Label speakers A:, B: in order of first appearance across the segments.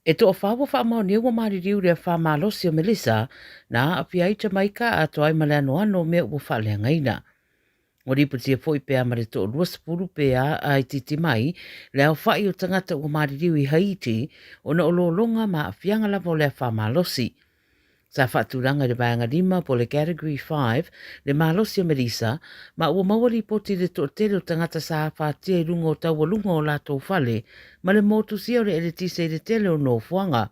A: E toawhā ua faamaonia ua maliliu le afa malosi o Melissa na aafia ai Jamaica atoa ai ma le anoano o mea ua faaleagaina. Ua lipotia foi pe a ma le toalua sepulu pe a itiiti mai le aofai o tagata ua maliliu i Haiti ona o lologa ma aafiaga lava o le afa malosi. Sa faatulaga i le Vaega 5 po o le Category 5 le malosi o Melissa, ma ua maua lipoti i le toatele o tagata sa afatia i luga o taualuga o latou fale ma le motusia o le eletise i le tele o nofoaga.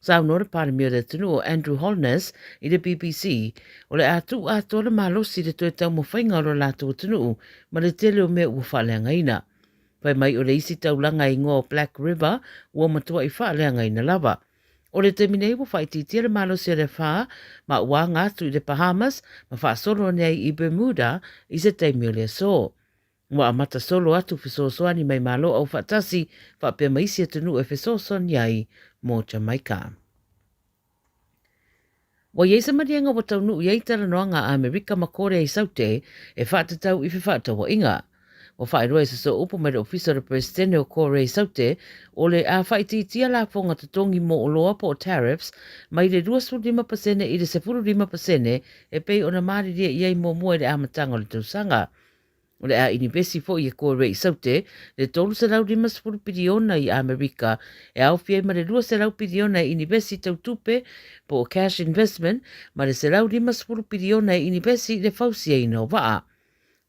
A: Saunoa le Palemia o le atunuu o Andrew Holness i le BBC, o le a tuu atoa le malosi i le toe taumafaiga o lo latou atunuu ma le tele o mea ua faaleagaina. Fai mai o le isi taulaga e igoa o Black River ua matuai faaleagaina lava. O le taimi nei ua faaitiitia le malosi o le afa ma ua aga atu i le Bahamas ma faasolo ane ai i Bermuda i se taimi o le aso. Ua amata solo atu fesoasoani mai Malo Aufaatasi faapea ma isi atunuu e fesoasoani ai mo Jamaica. Ua i ai se maliega ua taunuu i ai talanoaga a Amerika ma Korea i Saute e faatatau i fefaatauaiga. Ua faailoa e se sooupu mai le Ofisa o le Peresetene o Korea i Saute, o le a faaitiitia lafoga totogi mo oloa po o tariffs mai le 25% i le 15% e pei ona malilie i ai muamua i le amataga o le tausaga. O le a inivesi foi e Korea i Saute le 350 piliona i Amerika e aofia ai ma le 200 piliona e inivesi tau tupe po o cash investment ma le 150 piliona e inivesi i le fausiaina o vaa.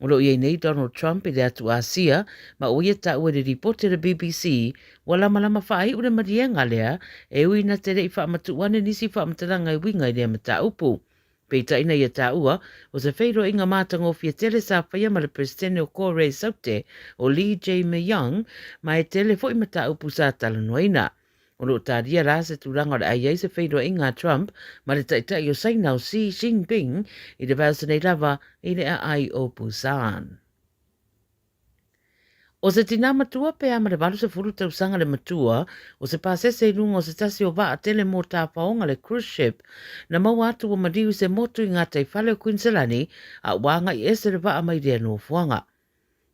A: O lo o i ai nei Donald Trump i le atu Asia ma ua ia taua i le lipoti a le BBC ua lamalama faaiu le maliega lea e ui na te le i faamatuu ane nisi faamatalaga e uiga i lea mataupu. Peitai na ia taua, o se feiloaiga matagofie tele sa faia ma le Peresetene o Korea i Saute o Lee Jae-myung ma e tele foi mataupu sa talanoaina. O lo o talia la se tulaga o le a i ai se feiloaiga a Trump ma le Taitai o Saina o Xi Jinping i le vaiaso nei lava i le aai o Busan. O se tinā matua pe a ma le 80 tausaga le matua o se pasese i luga o se tasi o vaa tele mō tāwhaonga le cruise ship na maua atu ua maliu i se motu i ngā tai whale o Quinselani a ua agai ese le vaa mai lea nofoaga.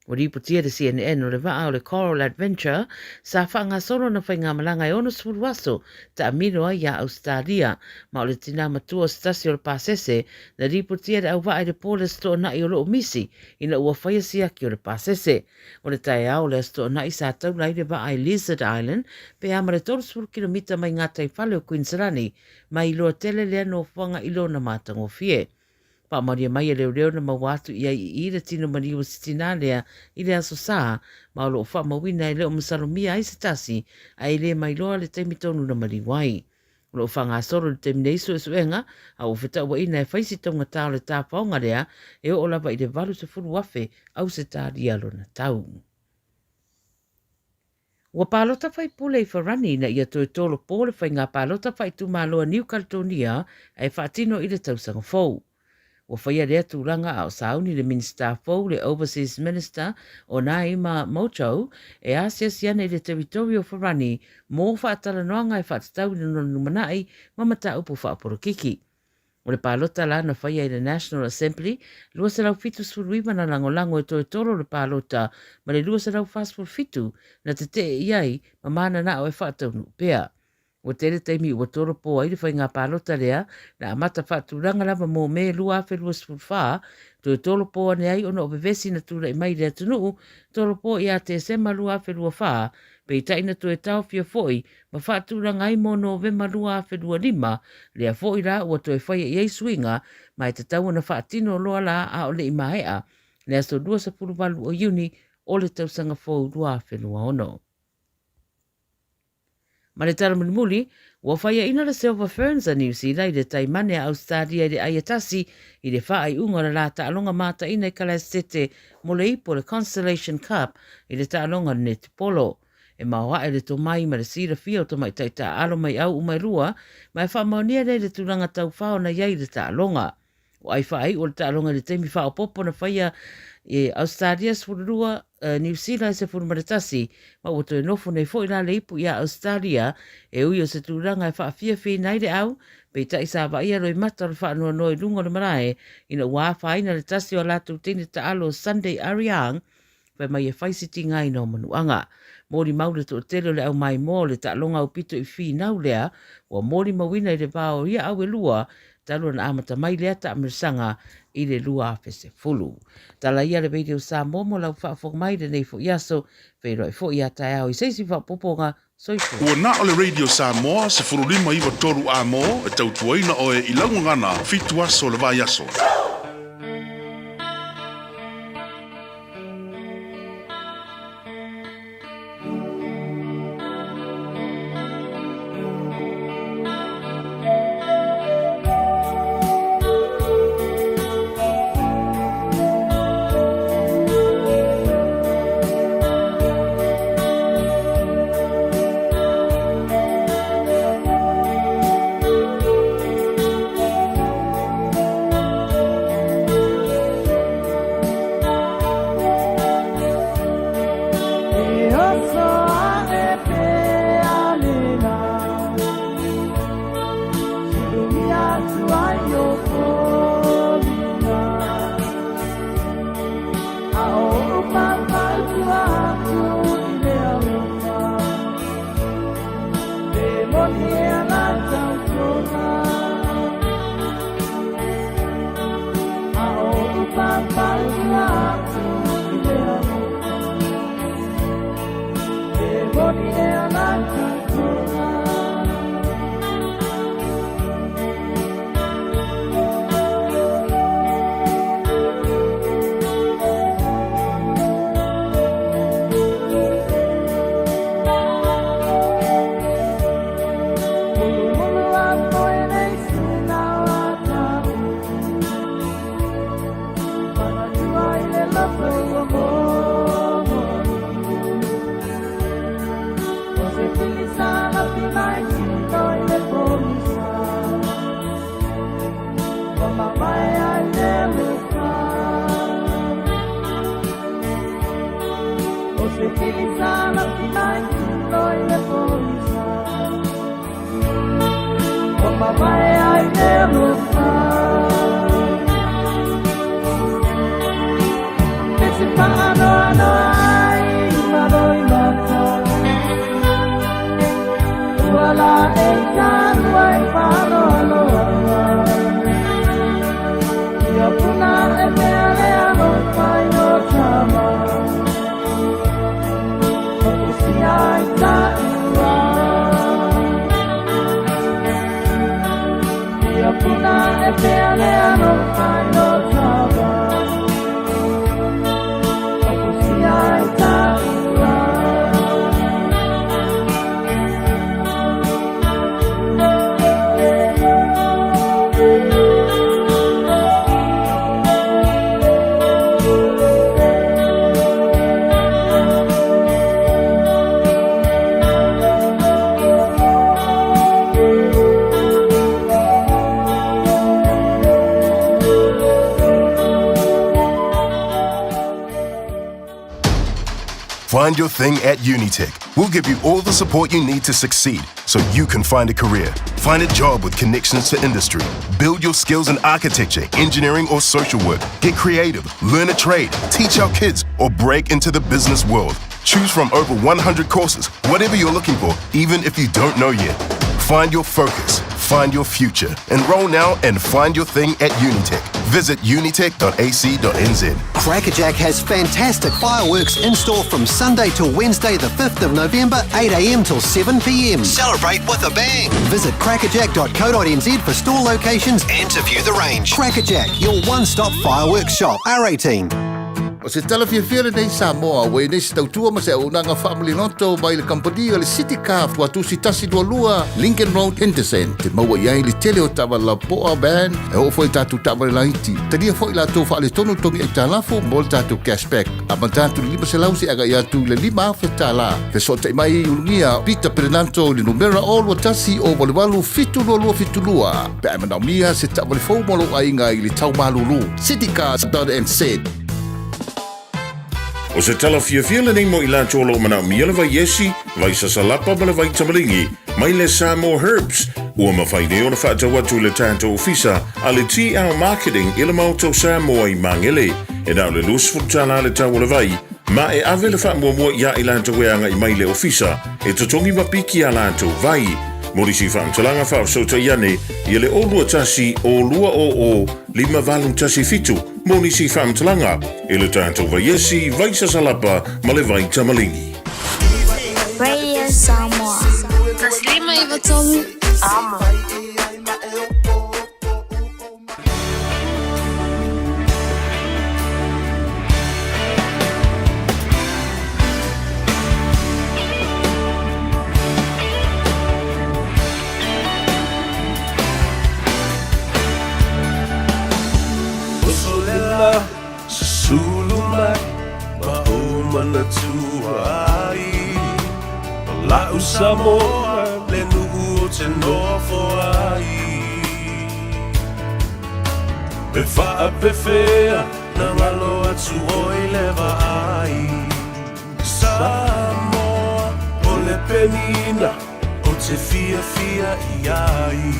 A: Ua lipotia le CNN o le vaa o le Coral Adventure sa faagasolo na faigamalaga e 60 aso taamilo ai iā Ausetalia ma o le tinā matua o se tasi o le pasese na lipotia le auvaa i le po le Aso Toonai o loo misi ina ua faia siaki o le pasese. O le taeao o le Aso Toonai sa taula ai le vaa i Lizard Island pe a ma le 30 kilomita mai gataifale o Queensland ma iloa tele lea nofoaga i lona matagofie. Faamaonia mai e leoleo na maua atu i ai i i le tino maliu o se tinā lea i le Aso Sa ma o lo o faamauina e le o masalomia ai se tasi a e le mailoa le taimi tonu na maliu ai. O lo o faagasolo i le taimi nei suesuega a ua fetauaiina e fai si taugata o le tafaoga lea e oo lava i le 80,000 Ausetalia lona tau. Ua palota faipule i Farani ina ia toe tolopo le faiga palota faaitumalo a Niu Kaledonia e faatino i le tausaga fou. Ua faia lea tulaga a o sauni le Minisita fou le Overseas Minister o Naima Mojo e asiasi ana i le teritori o Farani mō faatalanoaga e faatatau i lona lumanai ma mataupu faapolokiki. O le palota la na faia i le National Assembly, 279 na lagolago e toe tolo le palota ma le 247 na tetee i ai ma mananao e faataunuu pea. Ua tele taimi ua tolopo ai le faiga palota lea, na amata faatulaga lava mō Me 2024, toe tolopo ane ai ona o vevesi na tulai mai i le atunuu, tolopo ia Tesema 2024, peitai na toe taofia foi ma faatulaga ai mō Novema 2025, lea foi la ua toe faia i ai suiga ma e tatau ona faatino loa la a o le i maea le aso 28 o Iuni o le tausaga fou 2026. Ma le tala mulimuli, ua faiaina le Silver Ferns a Niu Sila i le taimane a Ausetalia i le ai e tasi i le faaiuga o le la taaloga mataina i Kalasetete mo le ipu o le Constellation Cup i le taaloga o le netipolo. E maoae le tomai ma le silafia o tamaitai taaalo mai au uma e lua, ma e faamaonia lea i le tulaga taufa ona i ai i le taaloga. O ai faaiu o le taaloga i le taimi faaopoopo na faia e Ausetalia 12, Niu Sila 11, ma ua toe nofo nei foi la le ipu iā Ausetalia, e ui o se tulaga e faafiafiaina ai le au, peitai sa vaaia loimata o le faanoanoa i luga o le malae ina ua afaina le tasi o a latou teine taalo o Sunday Ariang, fai mai e fai se tigaina o manuaga. Molimau le toatele o le aumaimoa o le taaloga aupito i finau lea ua molimauina i le va o ia au e lua talu ona amata mai lea taamilosaga i le 2010. Tala ia le Radio Samoa mo lau faafofoga mai i lenei foi aso, feiloai foi ia taeao i se isi faaopoopoga. Soifua.
B: Ua na o le Radio Samoa 15 93 A-mo e tautuaina oe i lau gagana fitu aso o le vaiaso.
C: Find your thing at Unitec. We'll give you all the support you need to succeed so you can find a career. Find a job with connections to industry. Build your skills in architecture, engineering, or social work. Get creative, learn a trade, teach our kids, or break into the business world. Choose from over 100 courses, whatever you're looking for, even if you don't know yet. Find your focus, find your future. Enroll now and find your thing at Unitec. Visit unitec.ac.nz.
D: Crackerjack has fantastic fireworks in store from Sunday till Wednesday, the 5th of November, 8am till 7pm.
E: Celebrate with a bang.
D: Visit crackerjack.co.nz for store locations
E: and to view the range.
D: Crackerjack, your one stop fireworks shop. R18.
F: O se tala fiafia lenei Samoa, ua i nei se tautua ma se auaunaga faamaliloto mai le kamupani a le City Car Tuatusi 122 Lincoln Road, Henderson. Te maua i ai le tele o taavale lapoa, van, e oo foi i tatou taavale laiti. Talia foi latou faaletonu togi aitalafu mo le tatou cashback. Amata atu i le 500 seia agai atu i le $5,000. Fesootai mai i Ulugia Peter Perenanto i le numera 021 088 7272 pe a e manaomia se taavale fou mo lou aiga i le tau malulu. Citycars.nz.
B: O se tala fiafia lenei mo i latou o lo o manaomia le vai esi, vai sasalapa ma le vai tamaligi, mai le Samoa Herbs, ua mafai nei ona faatau atu i le tatou ofisa a le TL Marketing i le Maota o Samoa i Magele. E na o le $20 le tau o le vai, Ma e ave le faamuamua iā i latou e agai mai i le ofisa e totogi ma piki a latou vai. Mo nisi faamatalaga faafesootai ane ia le 021 200 5817 mo nisi faamatalaga i le tatou vaiesi, vai sasalapa ma le vai tamaligi.
G: Radio Samoa. Taslima Ivatolu. Amo.
H: Usolela susulu mai ma ou manatua ai O la'u Samoa le nu'u o te nofo ai Pe faapefea na galo atu oi le vaai Samoa o le penina o te fiafia i ai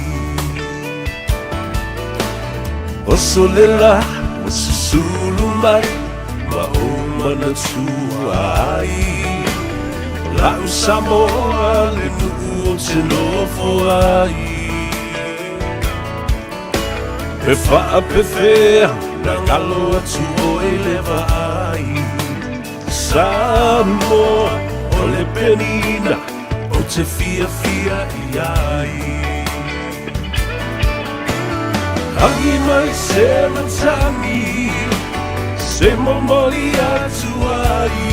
H: Oso le la ua susulu mai ma ou manatua ai O la'u Samoa le nu'u o te nofo ai Pe faapefea na galo atu oe le vaai Samoa o le penina o te fiafia i ai Agi mai se matagi se momoli atu ai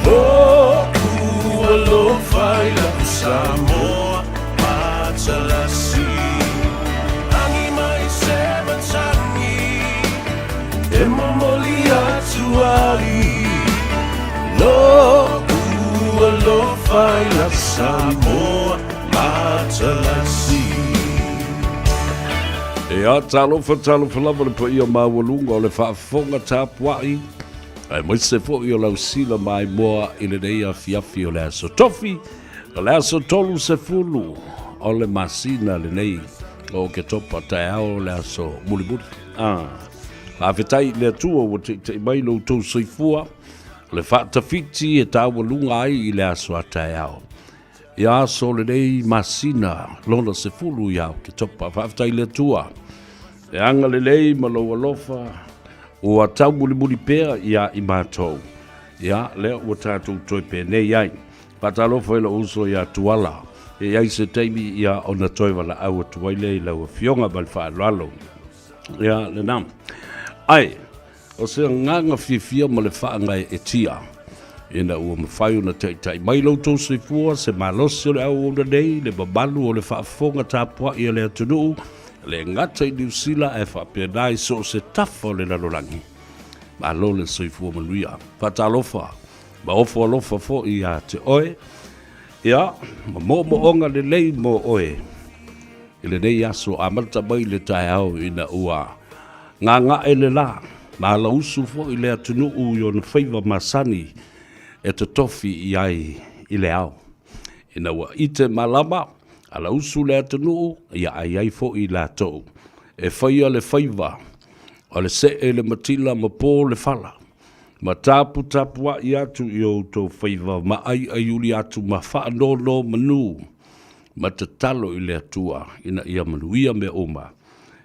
H: Lo'u alofa i la'u Samoa matalasi Agi mai se matagi e momoli atu ai Lo'u alofa i la'u Samoa matalasi.
I: Ea, talofa, talofa lava le paia maualuga o le faafofoga tapuai, aemaise foi o lau sila maimoa i lenei afiafi o le aso tofi, o le aso 30 o le masina lenei o Oketopa, taeao o le aso mulimuli. Ah, faafetai i le Atua ua teitei mai lo outou soifua, o le faatafiti e taualuga ai i le aso a taeao. Ia aso o lenei masina lona 10 ia Oketopa. Faafetai i le Atua e agalelei ma lou alofa ua taumulimuli pea ia i matou. Ia, lea ua tatou toe penei ai. Faatalofa i lou uso ia Tuala. E i ai se taimi ia ona toe valaau atu ai lea i lau afioga ma le faaaloalo. Ia, lena. Ai, o se agaga fiafia ma le faagaeetia ina ua mafai ona taitai mai lo outou soifua, se malosi o le auauna nei, le mamalu o le faafofoga tapuai a le atunuu, le gata i Niu Sila ae faapena i so o se tafa o le lalolagi. Malo le soifua manuia. Faatalofa ma ofo alofa foi ia te oe, ia, ma moomooga lelei mo oe i lenei aso amata mai le taeao ina ua gaga'e le la, ma alausu foi le atunuu i ona faiva masani e totofi i ai i le ao. Ina ua ite malama, alausu le atunuu, ia ai ai foi latou e faia le faiva o le see le matila ma po le fala, ma taputapua'i atu i o outou faiva ma aiaiuli atu ma faanonomanu ma tatalo i le Atua ina ia manuia mea uma.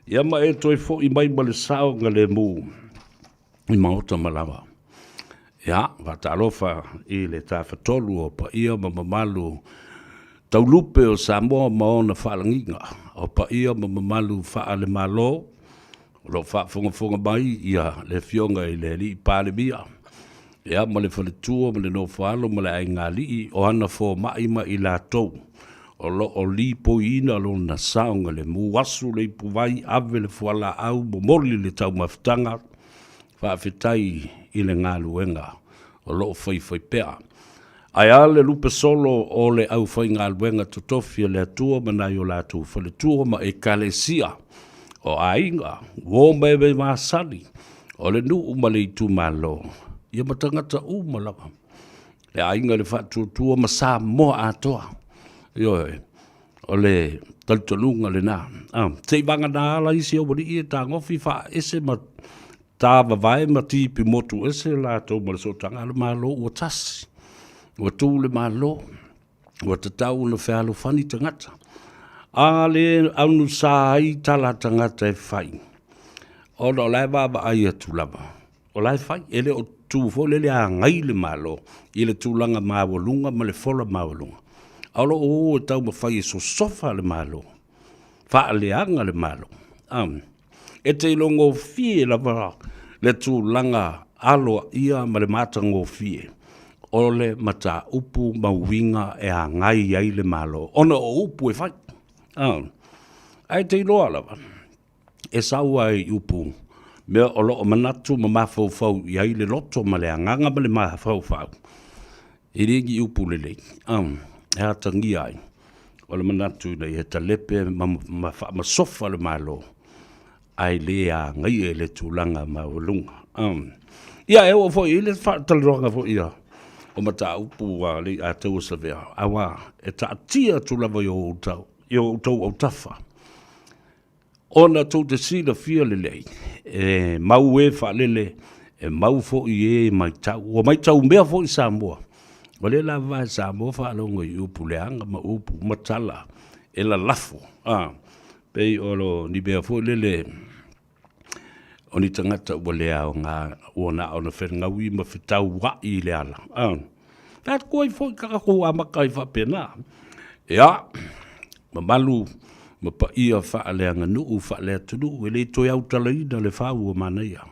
I: Ia ma e toe fo'i mai ma le saogalemu i maota ma lava. Ia, faatalofa i le tafatolu o paia ma mamalu taulupe o Samoa ma ona faalagiga, o paia ma mamalu faale-Malo o lo o faafogafoga mai ia le Afioga i le Alii Palemia, ia ma le faletua ma le nofoalo ma le aigaalii o ana fomai ma i latou o lo o lipoiina lona saogalemu. Asu le ipuvai, ave le fualaau, momoli le taumafataga, faafetai i le galuega o lo o faifaipea. Ae a le lupe solo o le aufaigaluega totofi a le Atua ma nai o latou faletua ma ekalesia, o aiga, uo ma e masani, o le nuu ma le itumalo, ia ma tagata uma lava, le aiga i le faatuatua ma Samoa atoa. Ioe, o le talitonuga lena. Ah, se i vagana ala isi aualii e tagofi faaese ma. Tavavae ma tipi motu ese latou ma le sootaga a le Malo ua tasi, ua tu le Malo, ua tatau ona fealofani tagata. A le augasa ai tala a tagata e fai, ona o la e vaavaai atu lava, o la e fai, e le o tu foi lele agai le Malo i le tulaga maualuga ma le fola maualuga, a o lo o o e taumafai e sosofa le Malo, faaleaga le Malo. E te ilogofie lava le tulaga aloaia ma le matagofie o le mataupu ma uiga e agai ai le Malo, ona o upu e fai. Ae te iloa lava, e sau lava i upu mea o lo o manatu ma mafaufau i ai le loto ma le agaga ma le mafaufau, e le ni upu lelei e atagia ai o le manatu ina ia talepe ma faamasofa le Malo, ae le agaia i le tulaga maualuga. Ia, e oo foi i le faatalanoaga foi ia o mataupu a le Ataua Savea, aua e taatia atu lava i o outou autafa, Ona tou te silafia lelei, e mau e faalele, e mau foi e matau. Ua matau mea foi Samoa, o lea lava e Samoa faalogo i upu leaga ma upu ma tala e lalafo, a, pei o lo ni mea foi lele o ni tagata ua le aoga, ua na ona fegaui ma fetauai i le ala, a. Fai atu ai foi tatou amata ai faapena. Ia, mamalu ma paia faaleaganuu, faaleatunuu, e le toe autalaina le fau o manaia.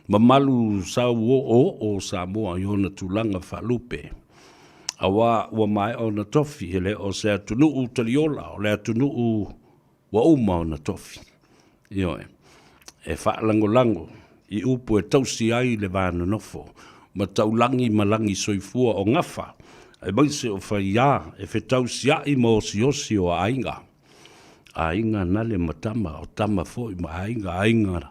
I: Mamalu sau oooo o Samoa i ona tulaga faalupe, aua ua maea ona tofi, e le o se atunuu taliola, o le atunuu ua uma ona tofi. Ioe, e faalagolago i upu e tausi ai le va nonofo ma taulagi ma lagi soifua o gafa, aemaise o faiā e fetausiai ma osiosi o aiga. Aiga na le ma tama, o tama foi ma aiga, aiga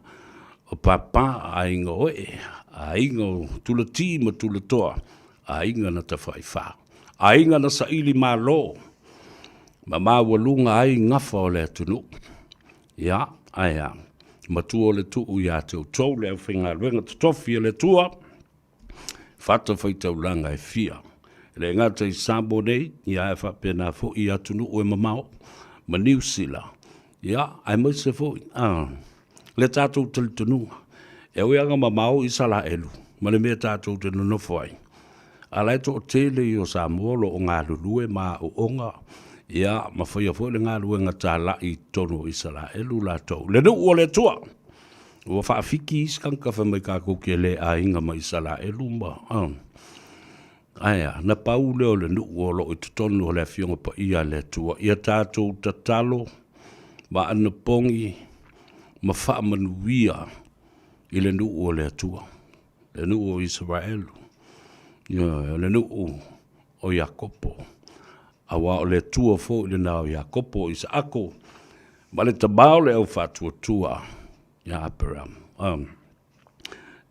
I: o pāpā, aiga o ee, aiga o tulatī ma tulatoa, aiga na tafaifa, aiga na saili malo ma maualuga ai gafa o le atunuu. Ia, ae a? Matua o le tuu ia te outou le aufaigaluega totofi a le Atua, fatafaitaulaga e fia. E le gata i Samoa nei, ia ae faapena foi i atunuu e mamao ma Niu Sila, ia, aemaise foi a, le tatou talitonuga. E ui lava ina mamao Isalaelu ma le mea tatou te nonofo ai, A la e toatele ia o Samoa o lo o galulue ma aooga, ia, ma faia foi le galuega talai i totonu o Isaraelu latou. Le nuu o le Atua! Ua faafiki isi tagata fai mai tatou te le aiga ma Isaraelu ma, ae a, na pau lea o le nuu o lo o i totonu o le Afioga Paia a le Atua. Ia tatou tatalo ma anapogi ma faamanuia i le nuu o le Atua. le nuu o Isaraelu, ioe, o le nuu o Iakopo, aua o le Atua foi lena o Iakopo, o Isaako, ma le tama o le au faatuatua ia Aperama. Um,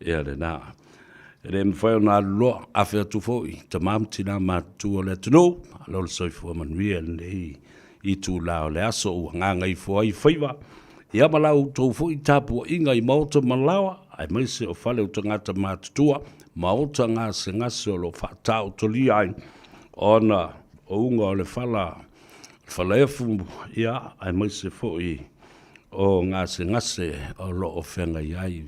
I: ia lena. E le mafai ona alu loa, afe atu foi, tama ma tina matutua o le atunuu, alo le soifua manuia lenei itula o le aso ua gagaifo ai faiva, ia ma la outou foi tapuaiga i maota ma laoa, aemaise o fale o tagata matutua, maota gasegase o lo o faataotolia ai ona o uga o le fala, falaefu, ia, aemaise foi o gasegase o lo o feagai ai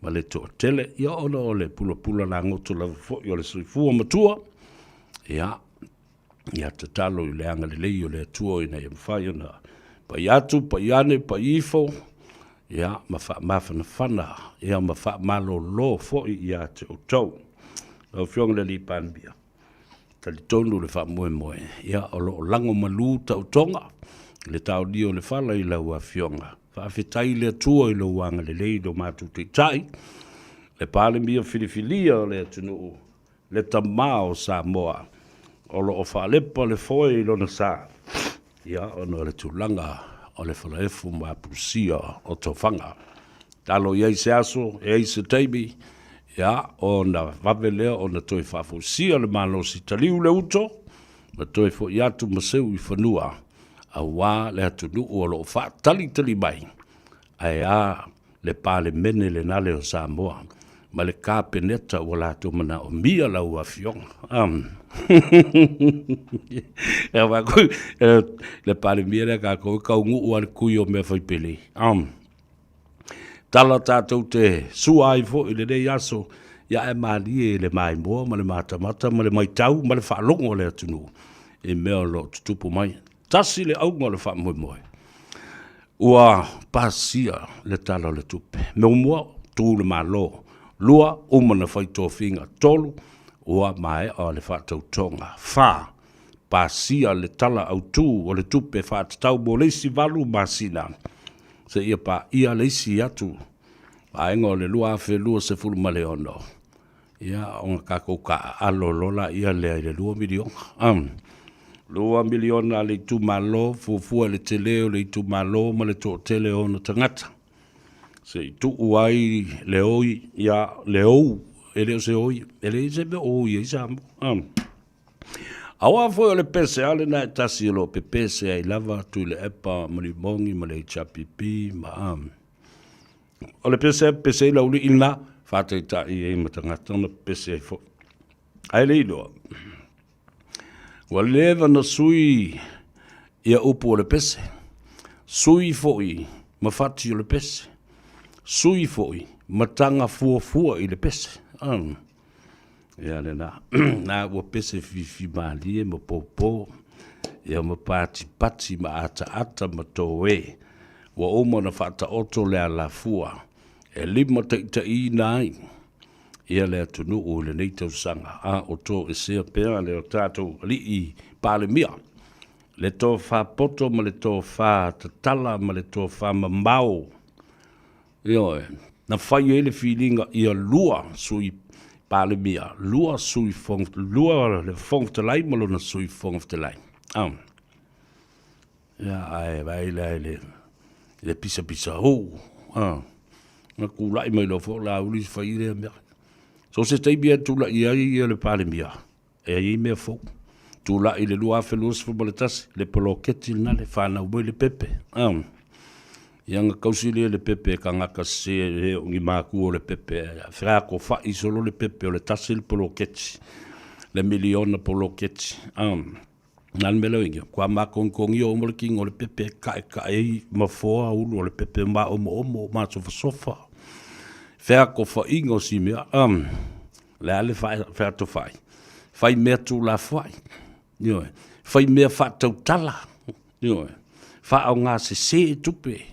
I: ma le toatele, ia ona o le pulapula lagoto lava foi o le soifua matua, ia, Ia tatalo i le agalelei o le Atua ina ia mafai ona pai atu, pai ane, pai ifo, ia, ma faamafanafana, ia, ma faamalolo foi ia te outou. Lau Afioga i le Alii Palemia, talitonu le faamoemoe, ia, o lo o lagomalu tautoga i le taolia o le fala i lau Afioga. Faafetai i le Atua i lou agalelei i lo matou Taitai, le Palemia filifilia o le atunuu, le tama o Samoa o lo o faalepa le foe i lona sa, ia, ona o le tulaga o le falaefu ma apusia o tofaga. Talo i ai se aso, e ai se taimi, ia, ona vave lea ona toe faafoisia le malosi taliu le uto, ma toe foi atu ma seu i fanua, aua le atunuu o lo o faatalitali mai, ae a. Le Palemene lena lea o Samoa ma le Kapeneta ua latou manaomia lau Afioga. E avatu le Palemia lea tatou e taunuu lava le tui o mea fai pelei. Tala tatou te sua ai foi i lenei aso, ia ae malie le maimoa ma le matamata ma le maitau ma le faalogo a le atunuu i mea o lo o tutupu mai. Tasi le auga o le faamoemoe, ua pasia le Tala o le Tupe. Muamua, tu le Malo. Lua, uma na fai tofiga. Tolu, ua maea le faatautoga. Fa, pasia le Tala Autu o le Tupe faatatau mo le isi 8 masina seia paia le isi atu vaega o le 2026. Ia, ona tatou taaalo loa laia lea i le $2 miliona. $2 miliona a le itumalo, fuafua i le tele o le itumalo ma le toatele o ona tagata. Se i tuu ai le oi, ia, le ou, e le o se oi, e leai se mea o oi ai Samoa. Aua foi o le pese lava lena e tasi o lo o pepese ai lava Tuilaepa ma Limogi ma le HRPP ma O le pese e pese ai le aualii lena, faataitai ai ma tagata ona pepese ai foi. Ae le iloa, ua leva na sui ia upu o le pese, sui foi ma fati o le pese, sui foi ma taga fuafua i le pese. Ia lena, na ua pese fifi malie ma popo, ia ma patipati ma ataata ma toe. Ua uma ona faataoto le alafua e limataitaiina ai ia le atunuu i lenei tausaga, a o toesea pea le o tatou alii Palemia, le tofa poto ma le tofa tatala ma le tofa mamao. Ioe, na fai ai le filiga ia lua sui Palemia, lua sui lua le Fofoga Fetalai ma lona sui Fofoga Fetalai. Ia, ae vaai la i le, le pisapisa hou. Ah, na tulai mai loa foi Laauli fai lea mea. So se taimi e tulai ai ia le Palemia, e i ai mea fou. Tulai i le 2021, le poloketi lena le fanau mai le pepe. Ah. Ia na kausi lea le pepe e tagata sese e o ni mākua o le pepe. Feakofai solo le pepe o le tasi le poloketi, le miliona poloketi. Ah. Na le mea lea o ia, kua mākogikogia uma le kino o le pepe e kaekae ai mafoa ulu o le pepe maomoomo, masofasofa, featofaiga o si mea, le a le featofai, fai mea tuulafoai, ioe, fai mea faatautala, ioe, faaaoga sese tupe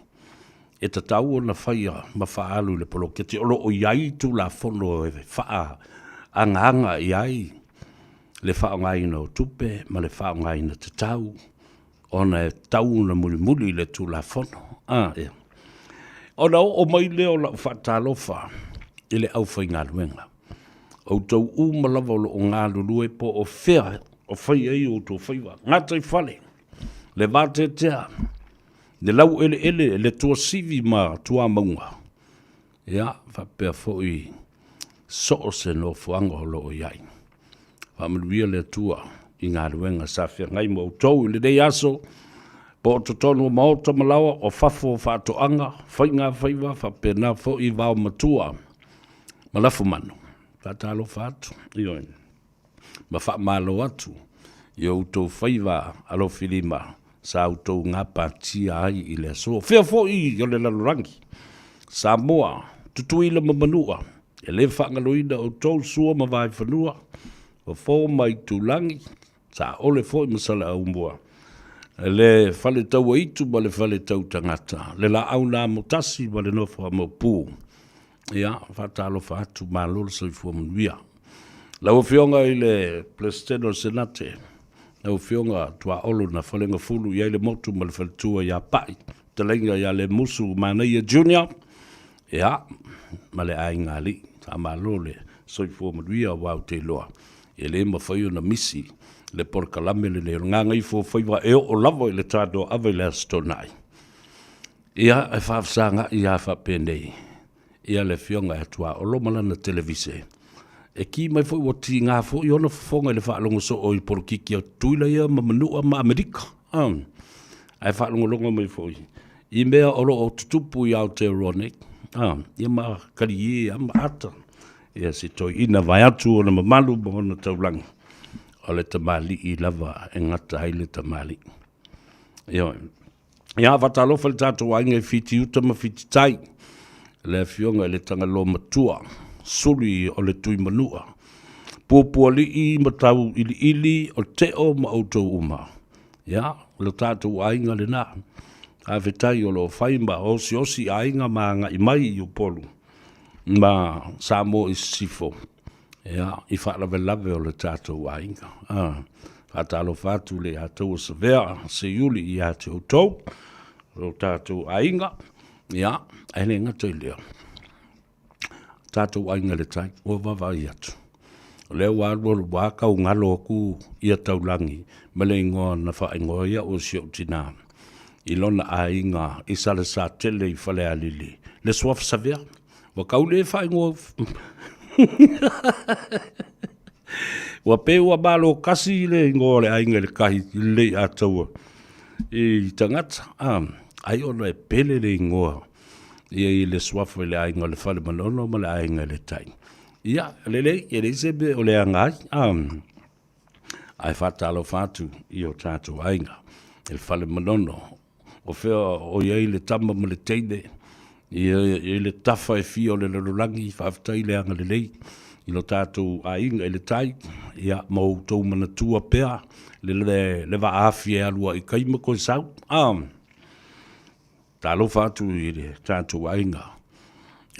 I: e tatau ona faia ma faaalu i le poloketi o lo o i ai Tulafono e faaagaaga i ai le faaaogaina o tupe ma le faaaogaina tatau ona e tatau ona mulimuli i le Tulafono. A, ia. Ona oo mai lea o lau faatalofa i le aufaigaluega. Outou uma lava o lo o galulue po o fea o fai ai outou faiva, gataifale, le vateatea, le laueleele, le tuasivi ma tuamauga, ia, faapea foi so o se nofoaga o lo o i ai. Faamanuia le Atua i galuega sa feagai ma outou i lenei aso, po o totonu o maota ma laoa, o fafo o faatoaga, faiga faiva, faapena foi vao matua ma lafumanu. Faatalofa atu, ioe, ma faamalo atu i outou faiva alofilima sa outou gapatia ai i le aso. Fea foi o le lalolagi, Samoa, Tutuila ma Manua, e le faagaloina outou Sua ma Vaefanua, Fofo ma Itulagi, Saole foi ma Saleaaumua, le Fale Tauaitu ma le Fale Tautagata, le Laau na Amotasi ma le Nofo a Maopu. Ia, faatalofa atu, malo le soifua manuia. Lau Afioga i le Peresetene o le Senate, lau Afioga Tuaolo na Falegafulu i ai le motu ma le faletua ia Pa'i, fetalaiga ia Lemusu Manaia Junior, ia, ma le aiga alii. Faamalo le soifua manuia aua ou te iloa e le mafai ona misi le polokalame lenei o le Gagaifomauga e oo lava i le Tanoa-ava i le Aso Toonai. Ia, e faafesagai lava faapenei ia le Afioga ia Tuaolo ma lana televise. E ki mai foi ua tiga foi ona fofoga i le faalogo soo i polokiki a Tutuila ia ma Manua ma Amerika. Ae faalogologo mai foi i mea o lo o tutupu i Aotearoa nei. A, ia ma kalie a ma ata. Ia si toeaina vaeatu ona mamalu ma ona taulaga, o le tamalii lava e gata ai le tamalii. Ioe. Ia, faatalofa i le tatou aiga i Fiti Uta ma Fiti Tai, le afioga i le Tagaloa Matua, Suli o le Tuimanua, Puapualii ma Tauiliili o Teo ma outou uma. Ia, o le tatou aiga lena. Faafetai o lo o fai ma osiosi aiga ma agai mai i Upolu ma Samoa i Sisifo, ia, i faalavelave o le tatou aiga. Faatalofa atu le ia outou o Savea, Seiuli ia te outou, o tatou aiga, ia, ae le gata i lea, tatou aiga i le tai, ua vaavaai atu. O lea ua alu alu ua tau galo atu ia taulagi ma le igoa na faaigoa ai au e si ou tina i lona aiga i Salesatele i Falealili, le Suafa Savea. Ua tau le faaigoa ua pei ua malo kasi le igoa o le aiga i le kahi i le Leiataua i tagata, ai ona e pele le igoa ia i le suafa i le aiga o le Fale Manono ma le aiga i le Tai. Ia, lelei, e leai se mea o leaga ai, ae faatalofa atu i o tatou aiga i le Fale Manono, o fea o i ai le tama ma le teine, ia i ai le tafa e fia o le lalolagi, faafetai le agalelei i lo tatou aiga i le tai, ia ma outou manatua pea le vaafi e alu ai i tai ma toe sau. Talofa atu i le tatou aiga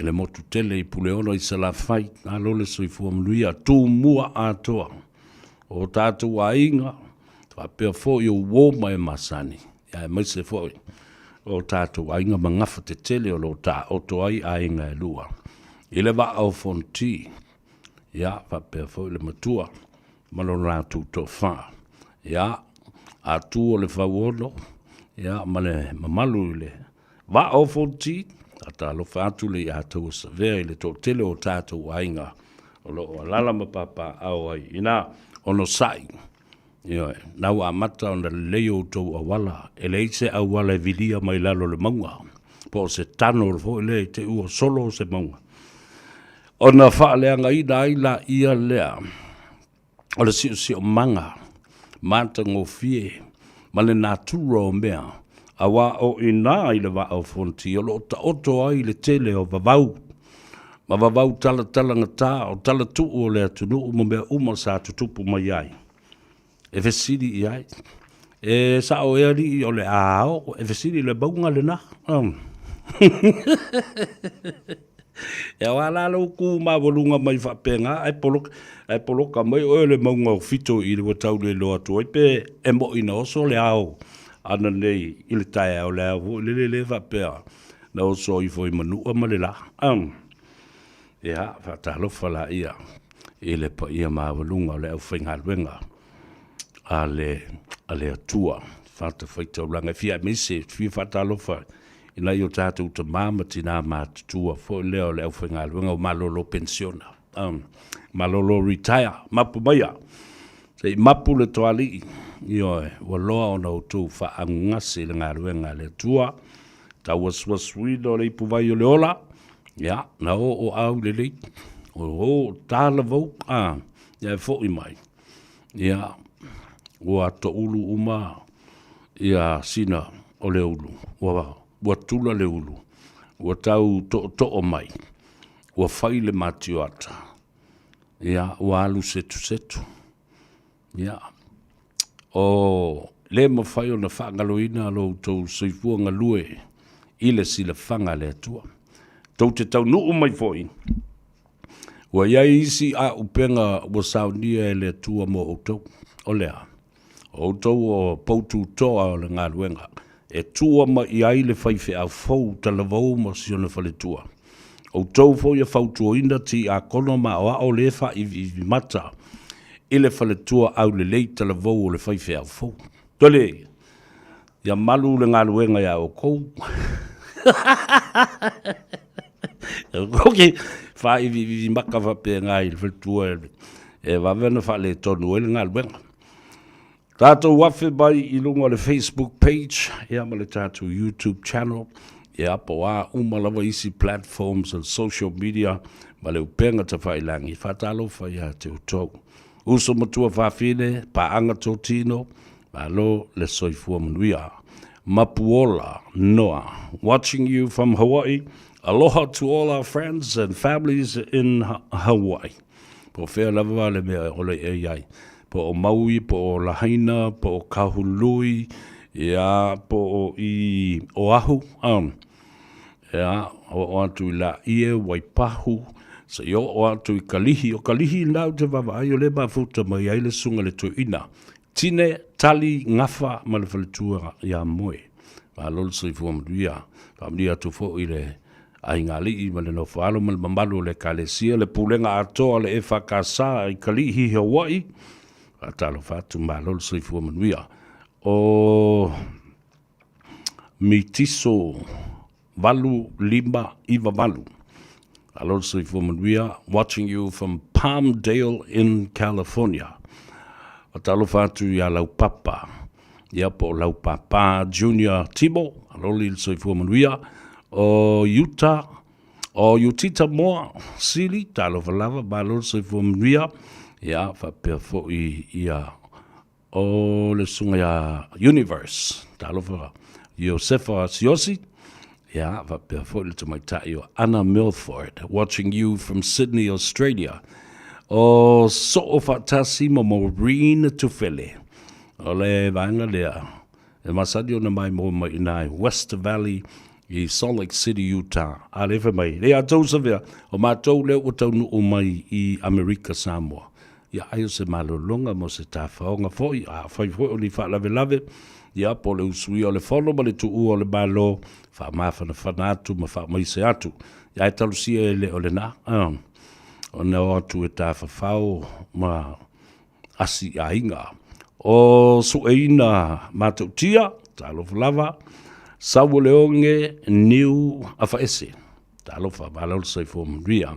I: i le motu tele i Puleono i Salafai, malo le soifua manuia, Tumua atoa o tatou aiga faapea foi o uo ma e masani, aemaise foi o tatou aiga ma gafa tetele o lo o taoto ai aiga e lua i le vaa o Fonoti, ia faapea foi le matua ma lo latou toafa. Ia, Atu o le Fauolo, ia, ma le mamalu i le Vaa o Fonoti, faatalofa atu le ia taua Savea i le toatele o tatou aiga o lo o alala ma papaaao ai ina onosai. Ioe, na ua amata ona lelei outou auala, e leai se auala e vilia mai lalo o le mauga, po o se tano foi lea i te i ua solo se mauga. Ona faaleagaina ai laia lea o le siosiomaga matagofie ma le natura o mea, auā o i ina i le Vaa o Fonoti o lo o taoto ai le tele o vavau ma vavau talatalagata o talatuu o le atunuu ma mea uma sa tutupu mai ai. E fesili i ai, E sao ea alii o le a ao? E fesili i le mauga lena. E aoga la lou ku maualuga mai faapena ae poloka, ae poloka mai oe le mauga o Fito i le ua tau le iloa atu ai pe e mo'i na oso le ao ananei i le taeao le ao foi lele le faapea na oso ifo i Manua ma le la. Ia, faatalofa laia i le paia maualuga o le aufaigaluega a le, a le Atua fatafaitaulaga. E fia aemaise, e fia faatalofa i nai o tatou tamā ma tinā matutua foi lea o le aufaigaluega o malolo penisiona, malolo retire, mapu maia, se i mapu le toalii, ioe, ua loa ona outou faaagugase i le galuega a le Atua, tauasuasuina o le ipuvai o le ola, ia, na oo au lelei, o o talavou, a, ia e foi mai, ia, ua toulu uma ia sina o le ulu, ua, ua tula le ulu, ua tau tootoo mai, ua fai le matioata, ia, ua alu setusetu. Ia, o le mafai ona faagaloina lo outou soifua galue i le silafaga a le Atua. Tou te taunuu mai foi, ua i ai isi auupega ua saunia e le Atua mo outou. O le a? O outou o poututoa o le galuega e tua mai i ai le faifeau fou talavou ma si ona faletua. Outou foi e fautuaina tiakono ma aoao le faaiviivimata i le faletua aulelei talavou o le faifeau fou. Tole, ia malu le galuega iā outou. Ok, faaiviivimaka faapena i le faletua e vave ona faaletonu ai le galuega. Tatou afe mai i luga o le Facebook page ia ma le tatou YouTube channel. Ia, po o a uma lava isi platforms o social media ma le upega tafailagi, faatalofa ia te outou. Uso matua fafine, paaga totino, malo le soifua manuia. Mapuola Noa, watching you from Hawaii. Aloha to all our friends and families in Hawaii. Po o fea lava le mea o le e i ai. Po o Maui, po o Lahaina, po o Kahului, ia, po o i Oahu, um, ia, oo atu i Laie, Waipahu, seia oo atu i Kalihi. O Kalihi lena ou te vaavaai o lea e mafuta mai ai le susuga i le toeaina. Tine, Tali, Gafa ma le faletua ia Moe. Malo le soifua manuia. Faamanuia atu foi i le aigaalii ma le nofoalo ma le mamalu o le Ekalesia, le pulega atoa a le EFKS i Kalihi, Hawaii. Faatalofa atu, malo le soifua manuia. O Mitiso 8598. Malo le soifua manuia. Watching you from Palmdale in California. Faatalofa atu ia Laupapa, ia po o Laupapa Junior Timo, aloli le soifua manuia. O Utah, o Utita Moa Sili, talofa lava, malo le soifua manuia. Ia, faapea foi ia O le susuga ia Universe, talofa Iosefa Siosi, ia, faapea foi le tamaitai o Anna Milford, watching you from Sydney, Australia. O Soo Faatasi ma Maureen Tufele. O le vaega lea, e masani ona maimoa mai i ina i West Valley i Salt Lake City, Utah. A lea fai mai, le ia tou savea, o matou lea ua taunuu mai i Amerika Samoa. Ia, ai o se malologa mo se tafaoga foi, afai foi o ni faalavelave, ia, po o le usuia o le fono ma le tuua o le Malo, faamafanafana atu ma faamaise atu. Ia, ae talosia e le o lena, ona o atu e tafafao ma asi aiga. O Sueina Matautia, talofa lava, Sauoleoge Niu Afaese. Talofa, malo le soifua manuia.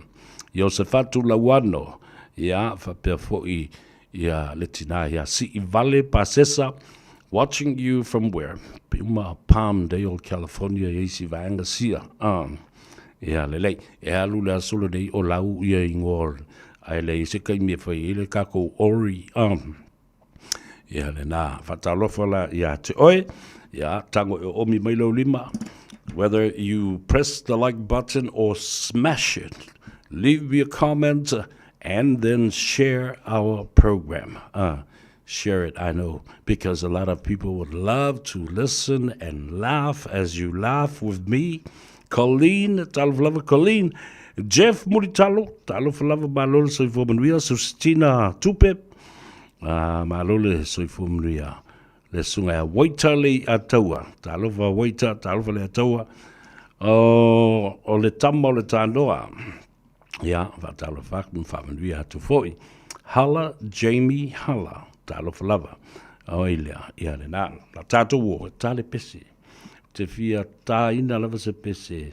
I: Iosefatu Lauano, ia, faapea foi ia le tina ia Siivale Pasesa, watching you from where? Piuma, Palmdale, California, i isi vaega sia. Ia, lelei. E alu le aso lenei o lau ia ingoa, ae leai se taimi e fai ai le tatou ori. Ia lena, faatalofa la ia te oe, ia tago e oomi mai lou lima, whether you press the like button or smash it, leave me a comment and then share our program. Share it, I know, because a lot of people would love to listen and laugh as you laugh with me. Colleen, talofa lava Colleen, Jeff Mulitalo, talofa lava malo le soifua manuia, Sustina Tupe, Ah, malo le soifua manuia. Le susuga ia Waita le Ataua. Talofa Waita, talofa le Ataua. O, o le tama o le tānoa. Ia, faatalofa atu ma faamanuia atu foi. Hala Jamie Hala, talofa lava. Oi lea, ia lena. La tātou o, tale pese. Te fia tāina lava se pese,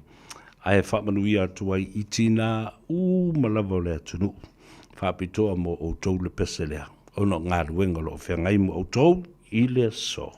I: ae faamanuia atu ai i tinā uma lava o le atunuu. Faapitoa mo outou le pese lea, ona o galuega o lo o feagai ma outou i le aso.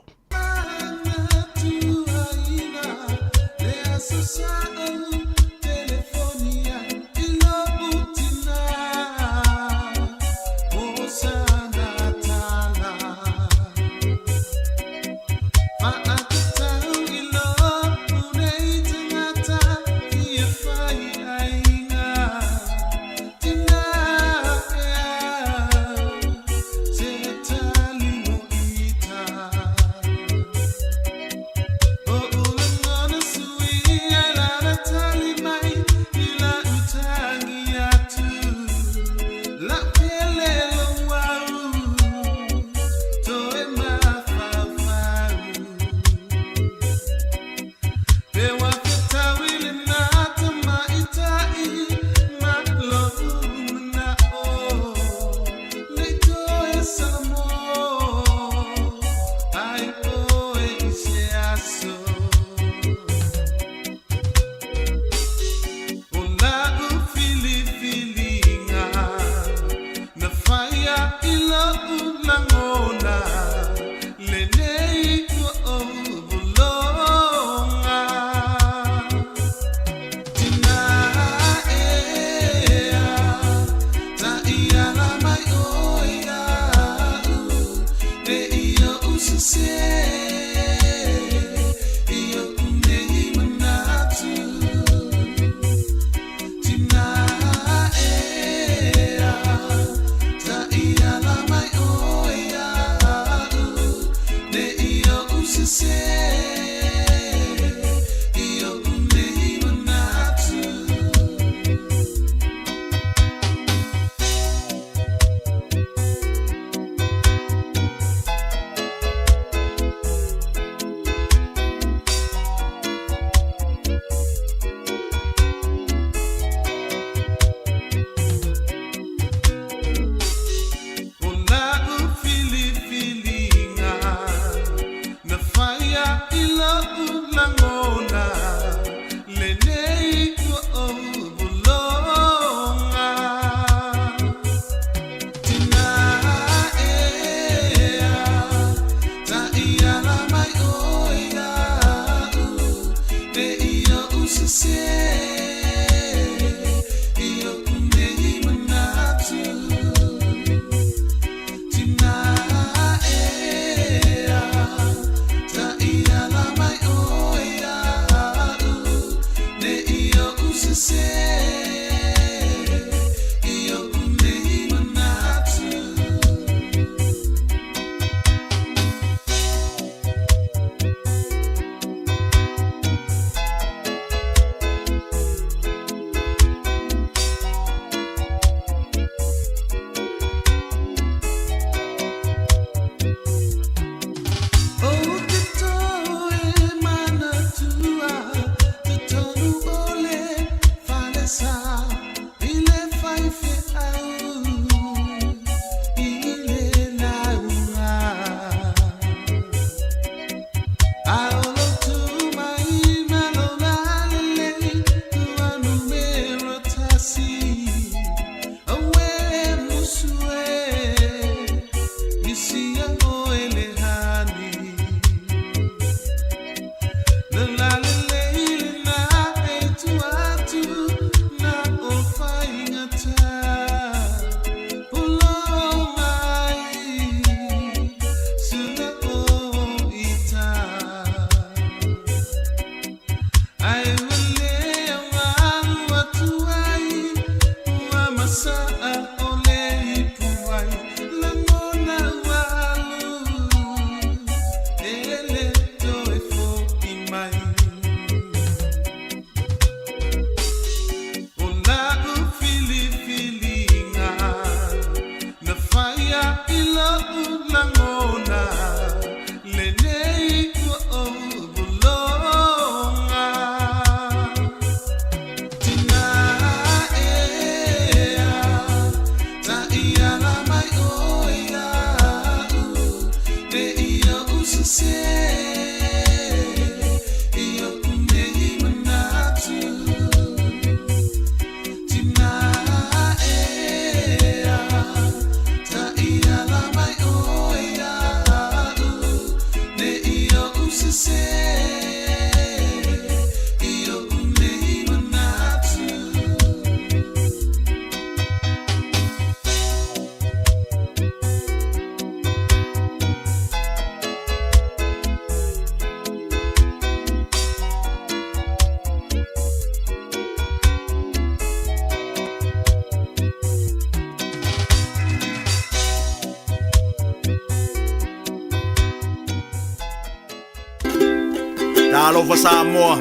J: Talofa Samoa,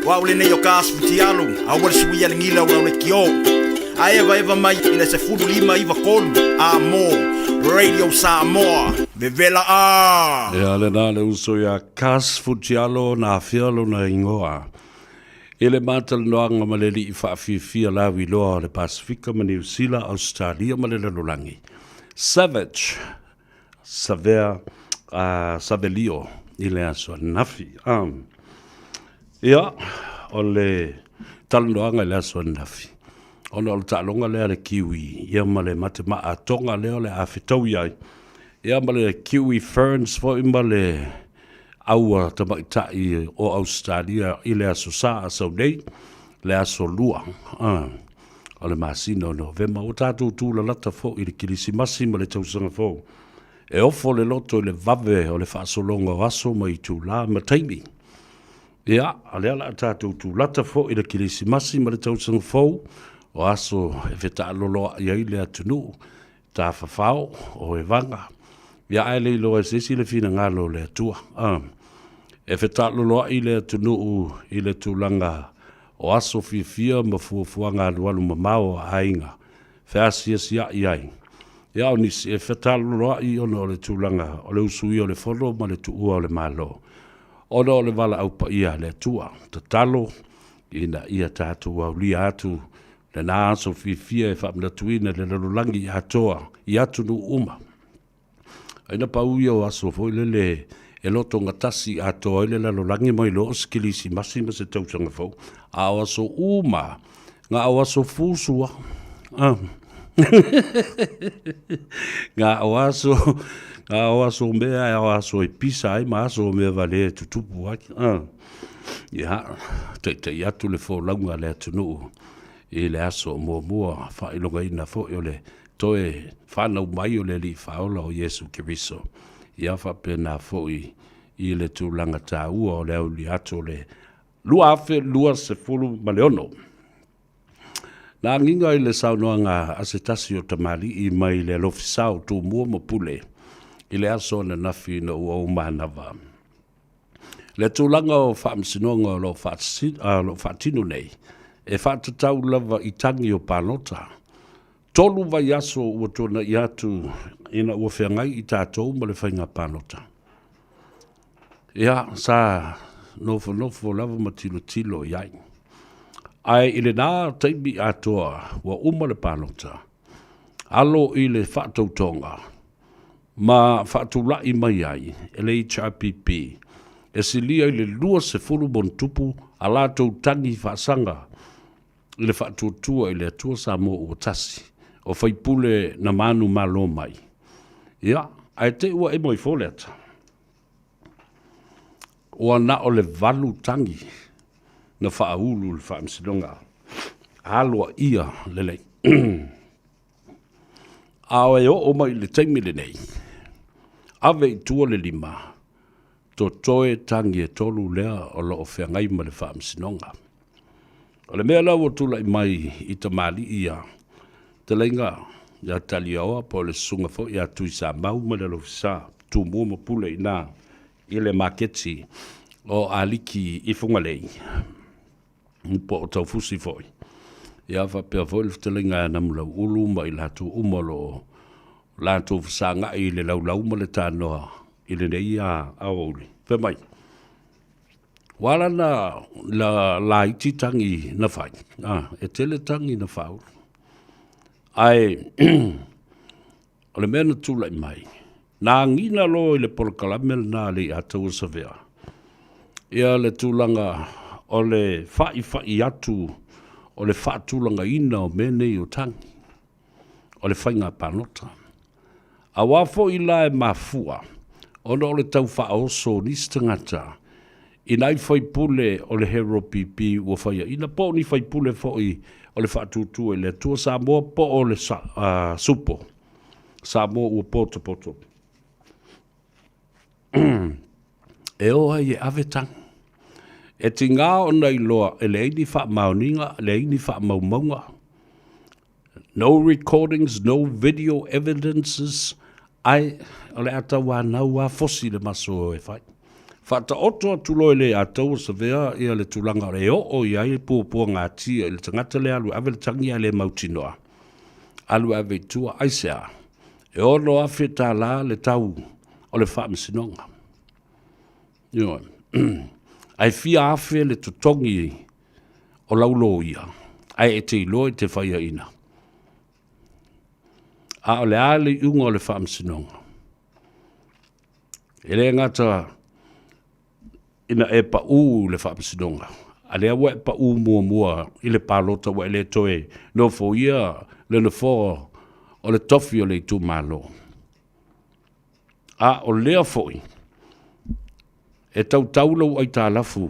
J: o au lenei o Kas Futialu, aua le suia le gila o lau lekiō. A evaeva mai i le 15 93 a mo Radio Samoa, vevela a!
I: Ia lena le uso ia Kas Futialo na afea lona ingoa. I le matalanoaga ma le alii faafiafia lauiloa o le Pasefika ma Niu Sila, Ausetalia ma le lalolagi. Savage Savea uh, Savelio i le aso ananafi. Um, ia, o le talanoaga i le aso ananafi, ona o le taaloga lea le Kiwi, ia ma le matemaa a Tonga lea o le a fetaui ai, ia ma le Kiwi Ferns foi ma le aua tamaitai o Ausetalia i le aso Sa a sau nei, le aso Lua. Uh, o le masina o Novema. Ua tatou tūlalata foi i le Kilisimasi ma le tausaga fou. E ofo le loto i le vave o le faasologa o aso ma itulā ma taimi. Ia, a lea la a tatou tūlata foi i le Kilisimasi ma le tausaga fou, o aso e fetaaloloai ai le atunuu, tafafao o evaga. Ia ae le iloa e se isi le finagalo o le Atua. Ah, e fetaaloloai le atunuu i le tulaga o aso fiafia ma fuafuaga alualu mamao a aiga, feasiasiaʻi ai. Ia o nisi e fetaaloloai ona o le tulaga o le usuia o le fono ma le tuua o le Malo, ona o le valaau paia a le Atua. Tatalo ina ia tatou aulia atu Lena aso fiafia e faamanatuina le lalolagi atoa i atunuu uma. Ai na pau ia o aso foi lele e lotogatasi atoa ai le lalolagi mai loa o se Kilisimasi ma se tausaga fou, a o aso uma, ga o aso fusua. Ah. Ga o aso, ga o aso mea, o aso e pisa ai ma aso o mea valea e tutupu ai. Ah. Ia, taita'i atu le folauga a le atunuu i le aso muamua faailogaina foi o le toe fanau mai o le Alii Faaola o Iesu Keriso. Ia faapena foi i le tulaga taua o le aulia atu o le 2026. Na agiga i le saunoaga a se tasi o tamalii mai le alofisa o Tumua ma Pule i le aso ananafi ina ua ou manava. Le tulaga o faamasinoga o lo o faatino nei, e faatatau lava i tagi o palota. 3 vaiaso ua tuanai atu ina ua feagai i tatou ma le faiga palota. Ia, sa nofonofo lava ma tilotilo i ai. Ae i lena taimi atoa ua uma le palota, alo i le faatautoga ma faatulai mai ai e le HRPP e silia i le 20 montupu a latou tagi faasaga i le Faatuatua i le Atua Samoa ua Tasi, o faipule na manumalo mai. Ia, ae te i ua emo ifo le ata. Ua na o le 8 tagi na faaulu i le Faamasinoga aloaia lelei. A e oo mai i le taimi lenei, ave i tua le 5, totoe tagi e 3 lea o lo o feagai ma le Faamasinoga. O le mea la ua tulai mai i tamalii ia, fetalaiga ia Taliaoa po o le susuga foi ia Tuisamau ma le Alofisa, Tumua ma Pule i ina i le maketi o Aliki i Fugalei, po o Taufusi foi. Ia faapea foi le fetalaiga ia Namulauulu ma i latou uma o lo o latou fesagai i le laulau ma le tanoa i lenei aoauli. Fai mai, ua ala na la laiti tagi na fai, a, e tele tagi na faaulu. Ae o le mea na tulai mai, na agina loa i le polokalame lena a le Iataua Savea, ia le tulaga o le fa'ifa'i atu o le faatulagaina o mea nei o tagi, o le faiga palota. Auā foi la e mafua ona o le tau faaoso o nisi tagata i nai faipule o le Hero PP ua faiaina, po o ni faipule foi o le Faatuatua i le Atua Samoa po o le Supo Samoa ua potopoto, e o ai e ave tagi. E tiga ona iloa e leai ni faamaoniga, leai ni faamaumauga, no recordings, no video evidences, ae o le a tauanau lava fosi le maso e fai. Faataoto atu loa e le Ataua Savea ia le tulaga o le oo i ai puapuagatia i le tagata lea alu e ave le tagi ae le mautinoa, alu e ave i tua. Aisea? E $6,000 le tau o le faamasinoga. Ioe. Ae fia afe le totogi o lau loia, ae e te iloa i te faiaina. A o le a le iuga o le faamasinoga? E le gata ina e paʻū i le faamasinoga, a lea ua e paʻū muamua i le palota ua e le toe nofoia le nofoa o le tofi o le itumalo. A o lea foi, e tautau lou aitalafu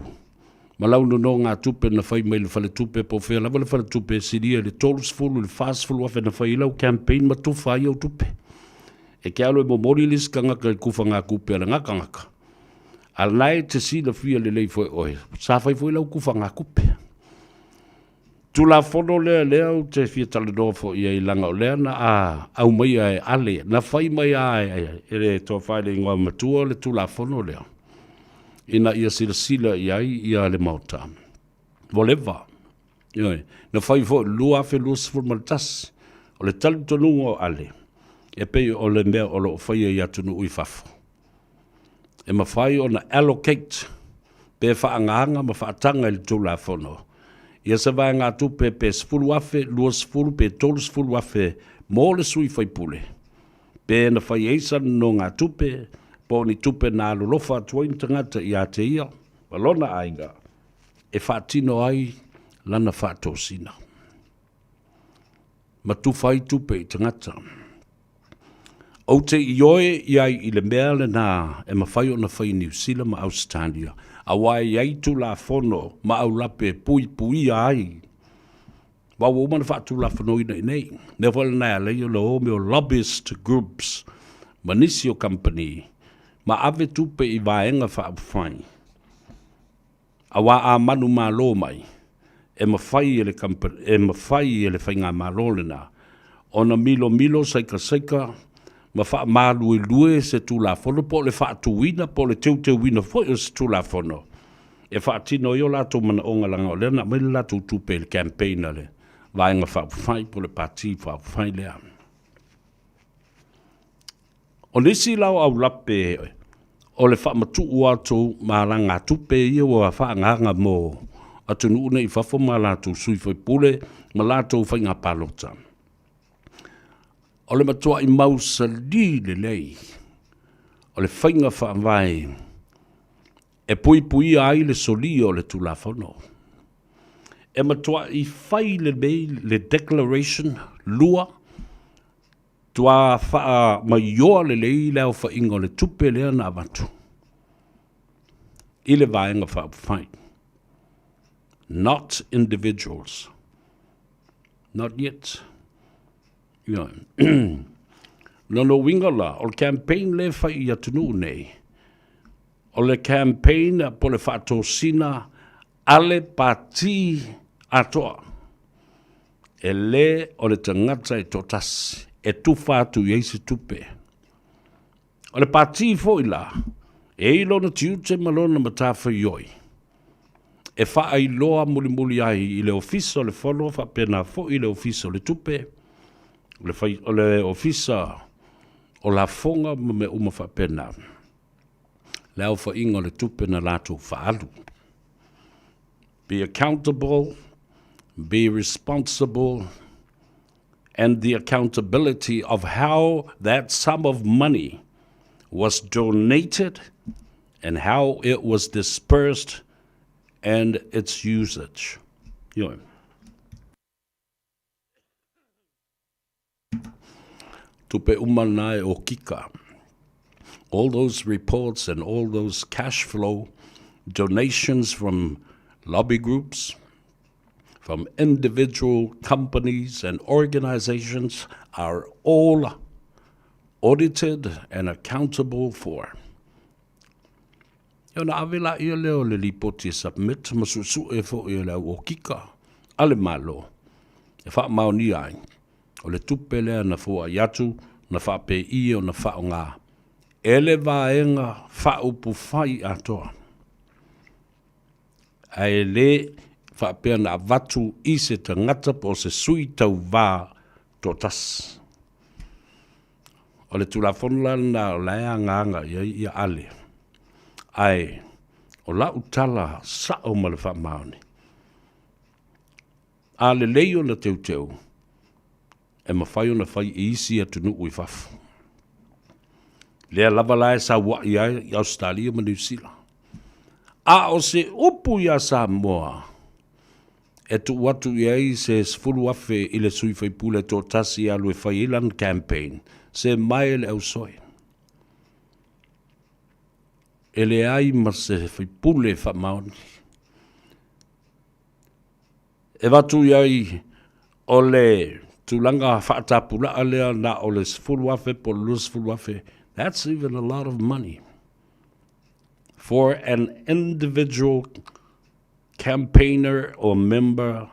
I: ma lau nonogatupe na fai mai le faletupe po o fea lava le faletupe e silia i le 30 i le 40 afe na fai ai lau campaign ma tufa ai au tupe. E te alu e momoli le isi tagata i le tufagatupe a lena tagata, a o lena e te silafia lelei foi oe, sa fai foi lau tufagatupe. Tulafono lea lea ou te fia talanoa foi i ai leaga o lea na aumaia e Ale, na fai mai lava e le Tofa i le Igoa Matua le Tulafono lea ina ia silasila i ai ia le Maota. Ua leva. Ioe. Na fai foi i le 2021. O le talitonuga o Ale, e pei o le mea o lo o faia i atunuu i fafo, e mafai ona allocate pe faagaaga ma faataga i le Tulafono ia se vaegatupe pe $10,000, $20,000 pe $30,000 mo le sui faipule, pe na fai ai sana nonogatupe po o ni tupe na alolofa atu ai ni tagata ia te ia ma lona aiga e faatino ai lana faatosina ma tufa ai tupe i tagata. Ou te ioe i ai i le mea lena e mafai ona fai i Niu Sila ma Ausetalia. Aua e i ai Tulafono ma aulape e puipuia ai. Aua ua uma ona faatulafonoina i inei. Mea foi lena e ala ai ona o mea o lobbyist groups ma nisi o kamupani ma ave tupe i vaega faaupufai. Aua a manumalo mai, e mafai e le e mafai e le faigamalo lena ona milomilo saikasaika ma faamaluelue se Tulafono po o le faatuina po o le teuteuina foi o se Tulafono e faatino ai o latou manaoga leaga o lea na aumai le latou tupe i le campaign a le Vaega Faaupufai po o le Pati Faaupufai lea. O nisi la o aulape o le faamatuu atu ma alagatupe ia ua faaagaaga mo atunuu nei i fafo ma latou sui faipule ma latou faiga palota. O le matuai mausali lelei o le faiga faavae e puipuia ai le solia o le Tulafono. E matuai fai lelei le declaration 2 Tua faamaioa lelei le aofaiga o le tupe lea na avatu i le Vaega Faaupufai. Not individuals. Not yet. Ioe. Lona uiga la, o le campaign lea e fai i atunuu nei, o le campaign po o le faatosina a le Pati atoa. E le o le tagata e toatasi e tufa atu i ai se tupe. O le Pati foi la, e i lona tiute ma lona matafaioi e faailoa mulimuli ai i le Ofisa o le Fono faapena foi i le Ofisa o le Tupe, o le Ofisa o Lafoga ma mea uma faapena. Le aofaiga o le tupe na latou faaalu. Be accountable, be responsible, and the accountability of how that sum of money was donated and how it was dispersed and its usage. Ioe. Tupe uma na e okika. All those reports and all those cash flow donations from lobby groups, from individual companies and organizations are all audited and accountable for. Ona ave laia lea o le lipoti e submit ma suesue foi e le au okika a le Malo e faamaonia ai o le tupe lea na foai atu na faapei ona faaaoga e le Vaega Faaupufai atoa, ae le faapea na avatu i se tagata po o se sui tauva toatasi. O le Tulafono la lena o la e agaaga i ai ia Ale. Ae o lau tala sao ma le faamaoni, a lelei ona teuteu, e mafai ona fai i isi atunuu i fafo. Lea lava la e saua'i ai i Ausetalia ma Niu Sila. A o se upu iā Samoa, e tuu atu i ai se 10,000 i le sui faipule toatasi e alu e fai ai lana campaign, se mae le ausoe. E leai ma se faipule faamaoni. E avatu i ai o le tulaga faatapulaa lea na o le 10,000 po o le 20,000, that's even a lot of money for an individual campaigner or member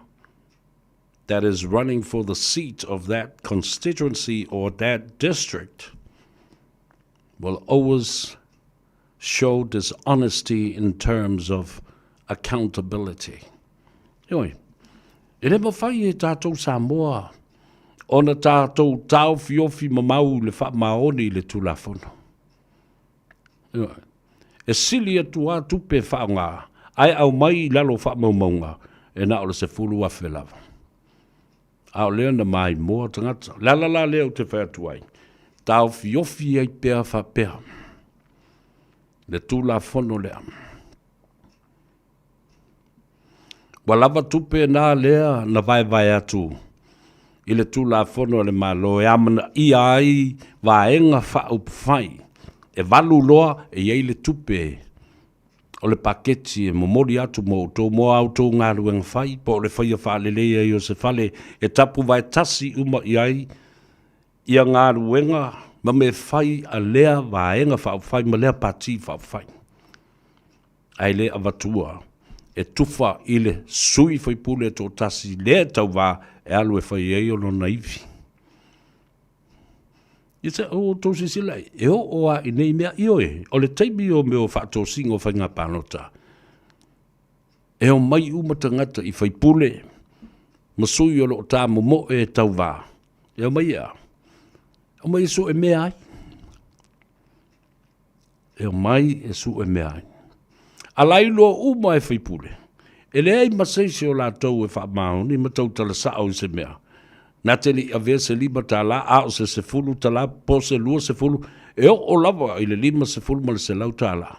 I: that is running for the seat of that constituency or that district will always show dishonesty in terms of accountability. Heoi, e le mafai e tātou Samoa ona tātou tāofiofi mamau i le faamaoni i le Tulafono. Ioe. E sili atu a tupe faaaoga ae aumai i lalo o faamaumauga e na o le 10,000 lava. A o lea na maimoa tagata. O le ala la lea ou te fai atu ai, taofiofi ai pea faapea le Tulafono lea. Ua lava tupe na lea na vaevae atu i le Tulafono a le Malo e amanaia ai vaega faaupufai e valu loa e i ai le tupe. O le paketi e momoli atu mo outou mo a outou galuega fai, po o le faia faalelei ai o se fale e tapuvae tasi uma i ai ia galuega ma mea fai a lea Vaega Faaupufai ma lea Pati Faaupufai. Ae le avatua e tufa i le sui faipule e toatasi lea e tauva e alu e fai ai o lona ivi. Ia se o outou silasila i, e oo lava i nei mea, ioe, o le taimi o mea o faatosina o faiga palota, e omai uma tagata i faipule ma sui o lo o tamomoe e tauva, e omai e a? Omai e sue mea ai. E omai e sue mea ai. A lailoa uma e faipule, e leai ma se isi o latou e faamaoni ma tautala sao i se mea, na te le i avea se $5, a o se $10, po o se 20, e oo lava i le 50 ma le $100.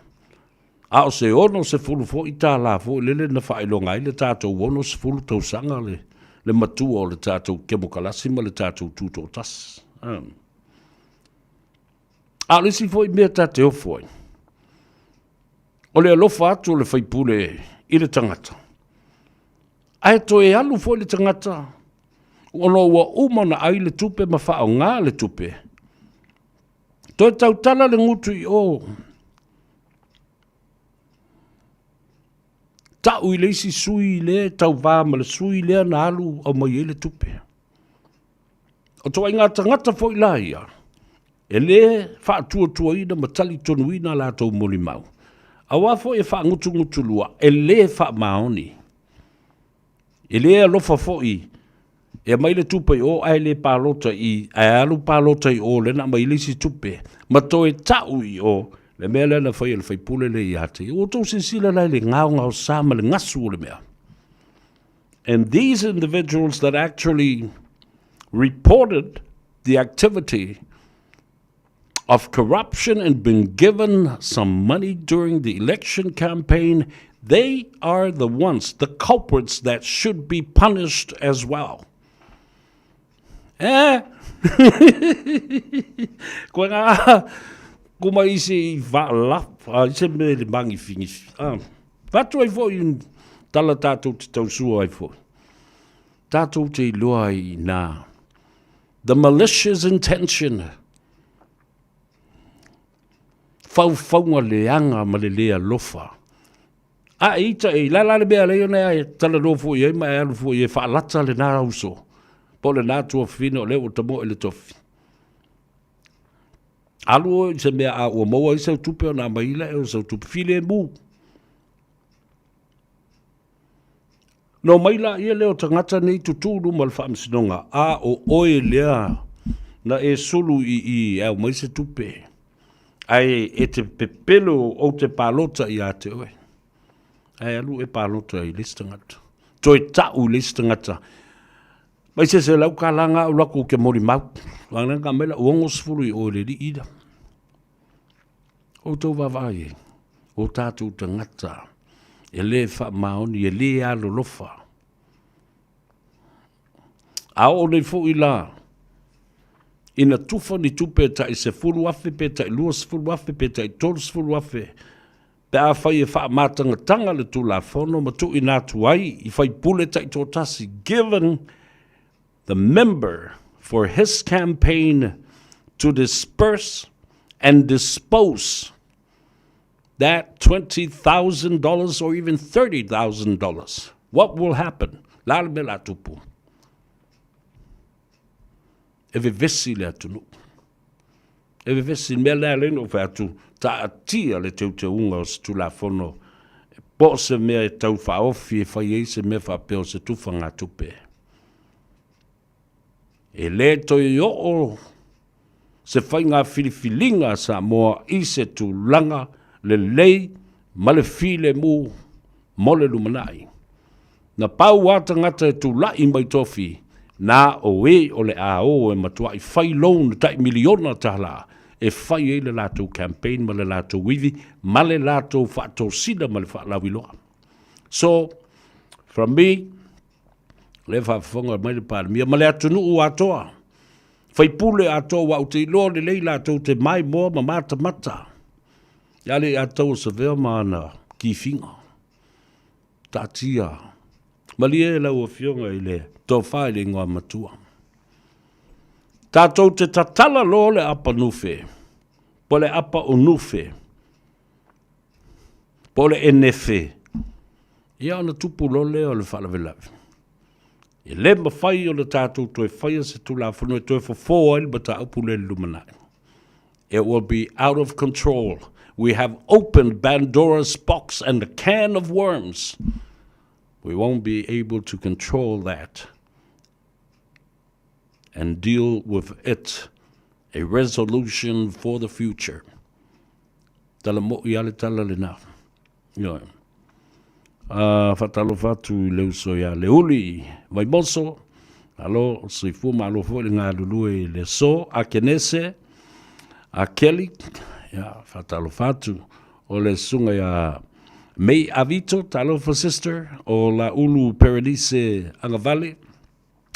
I: A o se 60 foi tala foi lele na faailoga ai le tatou 60 tausaga le, le matua o le tatou kemokalasi ma le tatou tutoatasi. A o le isi foi mea ta te ofo ai, o le alofa atu o le faipule i le tagata, ae toe alu foi le tagata ona ua uma ona ai le tupe ma faaaoga le tupe, toe tautala le gutu i o, tau i le isi sui lea e tauva ma le sui lea na alu aumai ai le tupe. O ituaiga tagata foi la ia, e lē faatuatuaina ma talitonuina a latou molimau, auā foi e faagutugutulua, e lē faamaoni. E lē alofa foi e aumai le tupe i o ae le palota i i, ae alu palota i o lea na aumai ai le isi tupe, ma toe tau i o le mea lea na fai e le sui usufono lea ia te ia. Ua outou silasila la i le gaogaosa ma le gasu o le mea. And these individuals that actually reported the activity of corruption and been given some money during the election campaign, they are the ones, the culprits that should be punished as well. Eh? Koe ngā kuma isi i whaalap, a ise me le mangi fingifi. Ah. Whatu ai fo i tala tātou te tausua ai fo. Tātou te iloa ai nā. The malicious intention. Whauwhaunga leanga ma le lea lofa. A e ita e, la la le mea lei ona e talanoa foi ai ma e alu foi e faalata lena uso. Po o lena tuafafine o lea ua tamoe le tofi. Alu oe i se mea a ua maua ai sau tupe ona aumai lea o sau tupe filemu. Na omai laia lea o tagata nei tutū i luma o le faamasinoga, a o oe lea na e sulu i i e aumai se tupe, ae e te pepelo ou te palota ia te oe. Ae alu e palota i le isi tagata. Toe ta'u i le isi tagata. Mai se $100 nga au lako ke molimau. Wanga ka mai la 60 i oe le li'i la. Outou vaavaai ai, o tatou tagata e lē faamaoni, e lē alolofa. A oo nei foi la ina tufa ni tupe e tai 10,000 pe tai 20,000 pe tai 30,000 pe afai e faamatangatanga le Tulafono ma tuuina atu ai i faipule taitoatasi, given the member for his campaign to disperse and dispose that $20,000 or even $30,000, what will happen? La le mea la tupu. E vevesi le atunuu. E vevesi le mea lea lea na ou fai atu, taatia le teuteuga o se Tulafono po o se mea e tau faaofi e fai ai se mea faapea o se tufagatupe. E le toe oo se faiga filifiliga a Samoa i se tulaga lelei ma le filemu mo le lumanai. Na pau lava tagata e tulai mai tofi, na o e o le a o e matuai fai loan tai miliona tala e fai ai le latou campaign ma le latou ivi ma le latou faatosina ma le faalauiloa. So, from me, lea faafofoga mai le Palemia ma le atunuu atoa, faipule atoa aua ou te iloa lelei latou te maimoa ma matamata ia le Ataua Savea ma ana. kifiga. Taatia. Malie lau Afioga i le Tofa i le Igoa Matua. Tatou te tatala loa le apa nufe, po le apa o nufe, po o le enefe, ia ona tupu loa lea o le faalavelave. E le mafai ona tatou toe faia se Tulafono e toe fofo ai le mataupu lea i le lumanai. It will be out of control. We have opened Pandora's box and a can of worms. We won't be able to control that and deal with it. A resolution for the future. Tala mo'i a le tala lena. Ioe. Uh, faatalofa atu i le uso ia Leuli Vaimoso, alo soifua malo foi le galulue i le aso, a Kenese, a Kelly, ia, faatalofa atu o le susuga ia May Avito, talofa sister, o Laulu Perenise Agavale,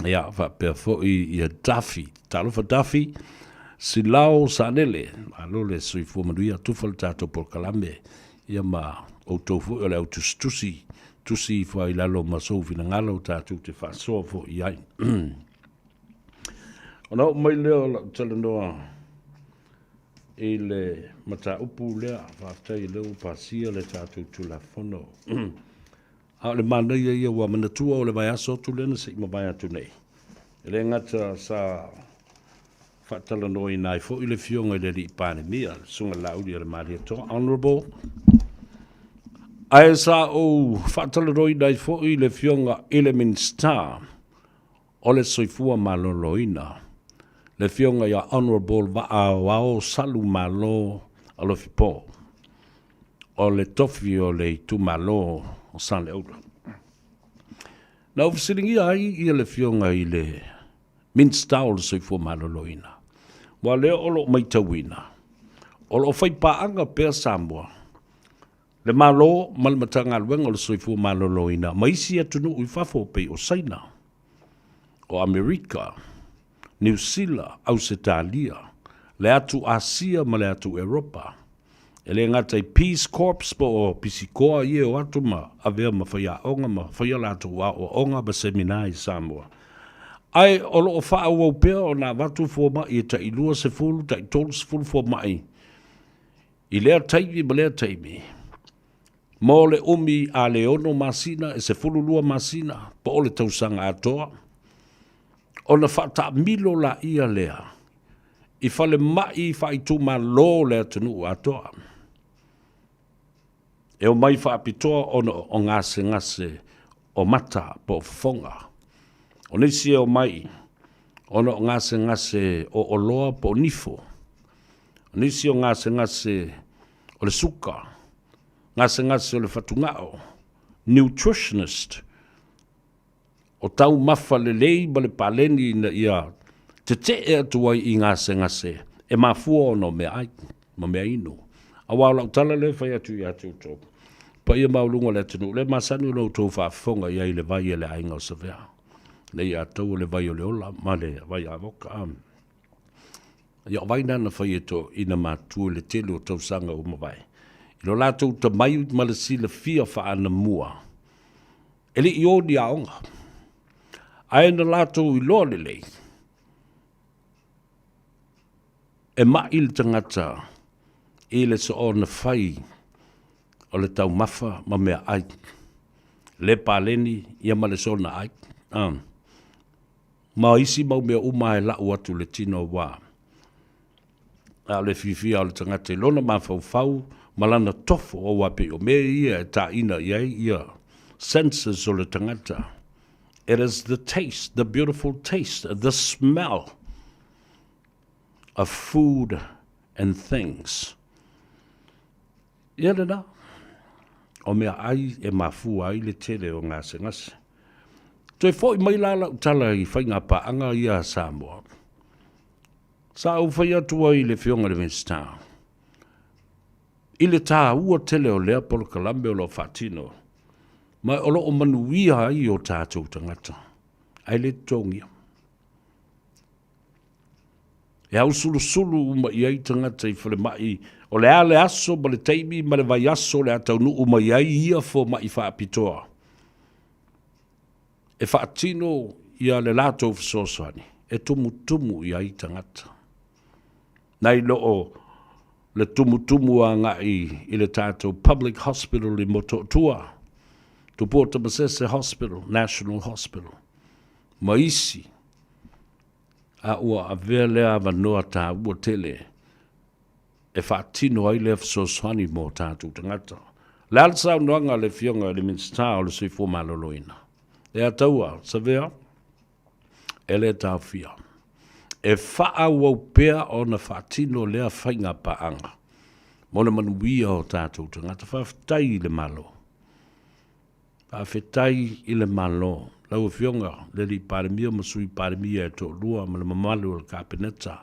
I: Ia, faapea foi ia Duffy. Talofa Duffy, Silao Sanele, malo le soifua manuia, tufa le tatou polokalame, ia ma outou foi o le au tusitusi, tusi ifo ai i lalo ma sou finagalo tatou te faasoa foi i ai. Ona oo mai lea o lau talanoa i le mataupu lea, faafetai o lea ua pasia le tatou Tulafono. A o le manaia ia ua manatua o le vaiaso atu lea na se i mavae atu nei. E le gata sa faatalanoaina ai foi le Afioga i le Alii Palemia, le Susuga Laauli Alemalietoa, Honourable, ae sa ou faatalanoaina ai foi le Afioga i le Minisita o le Soifua Maloloina, le Afioga ia Honourable Vaaoao Salu Malo Alofipo. o le tofi o le itumalo o Saleaula. Na ou fesiligia ai ia le Afioga i le Minista o le Soifua Maloloina, aua o lea o lo o matauina, o lo o faipaaga pea Samoa, le Malo ma le Matagaluega o le Soifua Maloloina ma isi atunuu i fafo pei o Saina, o Amerika, Niu Sila, Ausetalia, le atu Asia ma le atu Eropa. E le gata i Peace Corps po o Pisikoa ia e o atu ma avea ma faiaoga ma fai a latou aoaoga ma semina i Samoa. Ae o lo o faaauau pea ona avatu fomai e tai 20, tai 30 fomai i lea taimi ma lea taimi mo le umi a le 6 masina, e 12 masina po o le tausaga atoa, ona faataamilo laia lea i falemai faaitumalo o le atunuu atoa. E omai faapitoa ona o gasegase o mata po o fofoga. O nisi e omai ona o gasegase o oloa po o nifo. O nisi o gasegase o le suka, gasegase o le fatugao, nutritionist, o taumafa lelei ma le paleni ina ia tetee atu ai i gasegase e mafua ona o meaai ma meainu. Aua o lau tala lea e fai atu ia te outou, paia maualuga o le atunuu, lea e masani ona outou faafofoga i ai i le vai a le aiga o Savea, le ia taua le vai o le ola ma le vai avoka. Ia o vai na na fai e toeaiina matua i le tele o tausaga ua mavae, i lo latou tamai ma le silafia faaanamua, E le i o ni aoga, ae na latou iloa lelei, e ma'i le tagata i le soona fai o le taumafa ma meaai, le paleni ia ma le soona ai, ma isi mau mea uma e lau atu i le tino aua a o le fiafia o le tagata i lona mafaufau ma lana tofo, aua pei o mea ia e taina i ai ia senses o le tagata. It is the taste, the beautiful taste, the smell of food and things. Ia lena, o mea ai e mafua ai le tele o gasegase. Toe foi mai la lau tala i faiga paaga ia a Samoa. Sa ou fai atu ai i le Afioga i le Minisita, i le taua tele o lea polokalame o lo o faatino, ma o lo o manuia ai o tatou tagata, ae le totogia. E ausulusulu uma i ai tagata i falemai, o le a le aso ma le taimi ma le vaiaso o le a taunuu mai ai ia fomai faapitoa e faatino ia le latou fesoasoani e tumutumu i ai tagata. Nai lo o le tumutumu agai i le tatou public hospital i Motootua, Tupua Tamasese Hospital, National Hospital, ma isi, a ua avea lea avanoa taua tele e faatino ai lea fesoasoani mo tatou tagata. O le a le saunoaga a le Afioga i le Minisita o le Soifua Maloloina? E a taua, Savea? E le taofia. E faaauau pea ona faatino lea faiga paaga mo le manuia o tatou tagata. Faafetai i le Malo. Faafetai i le Malo, lau Afioga i le Alii Palemia ma Sui Palemia e toalua ma le mamalu o le Kapeneta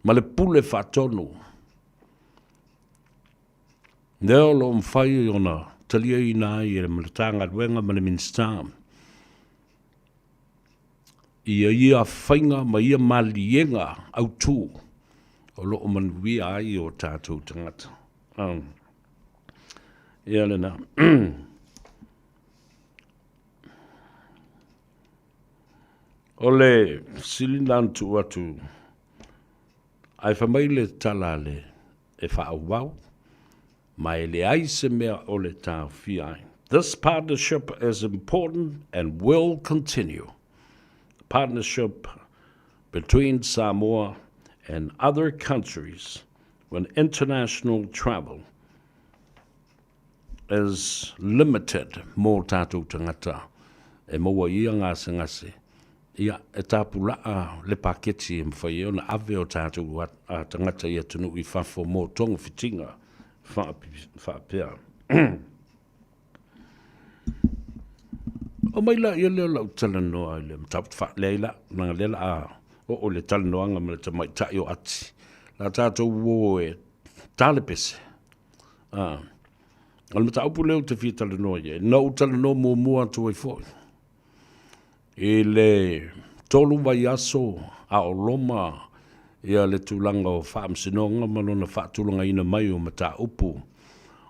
I: ma le Pule Faatonu. Lea o lo o mafai ona taliaina ai e le Matagaluega ma le Minisita ia ia faiga ma ia maliega autu o lo o manuia ai o tatou tagata. Ia lena. O le fesili lena na tuu atu, ae fai mai le tala a le e faaauau, ma e leai se mea o le taofia ai. This partnership is important and will continue. The partnership between Samoa and other countries when international travel is limited mō tātou tangata e maua i ia gasegase, ia, e tāpula'a le paketi e mawhai ai ona ave o tātou tangata i atunuu i fafo mō togafitiga faapea. O mai la ia lea o lau talanoa i le mataupu faalea la, leaga lea la a oo i le talanoaga ma le tamaitai o Ati, la tatou o e ta le pese. A, o le mataupu lea ou te fia talanoa i ai, na ou talanoa muamua atu ai foi i le 3 vaiaso a o loma ia le tulaga o faamasinoga ma lona faatulagaina mai o mataupu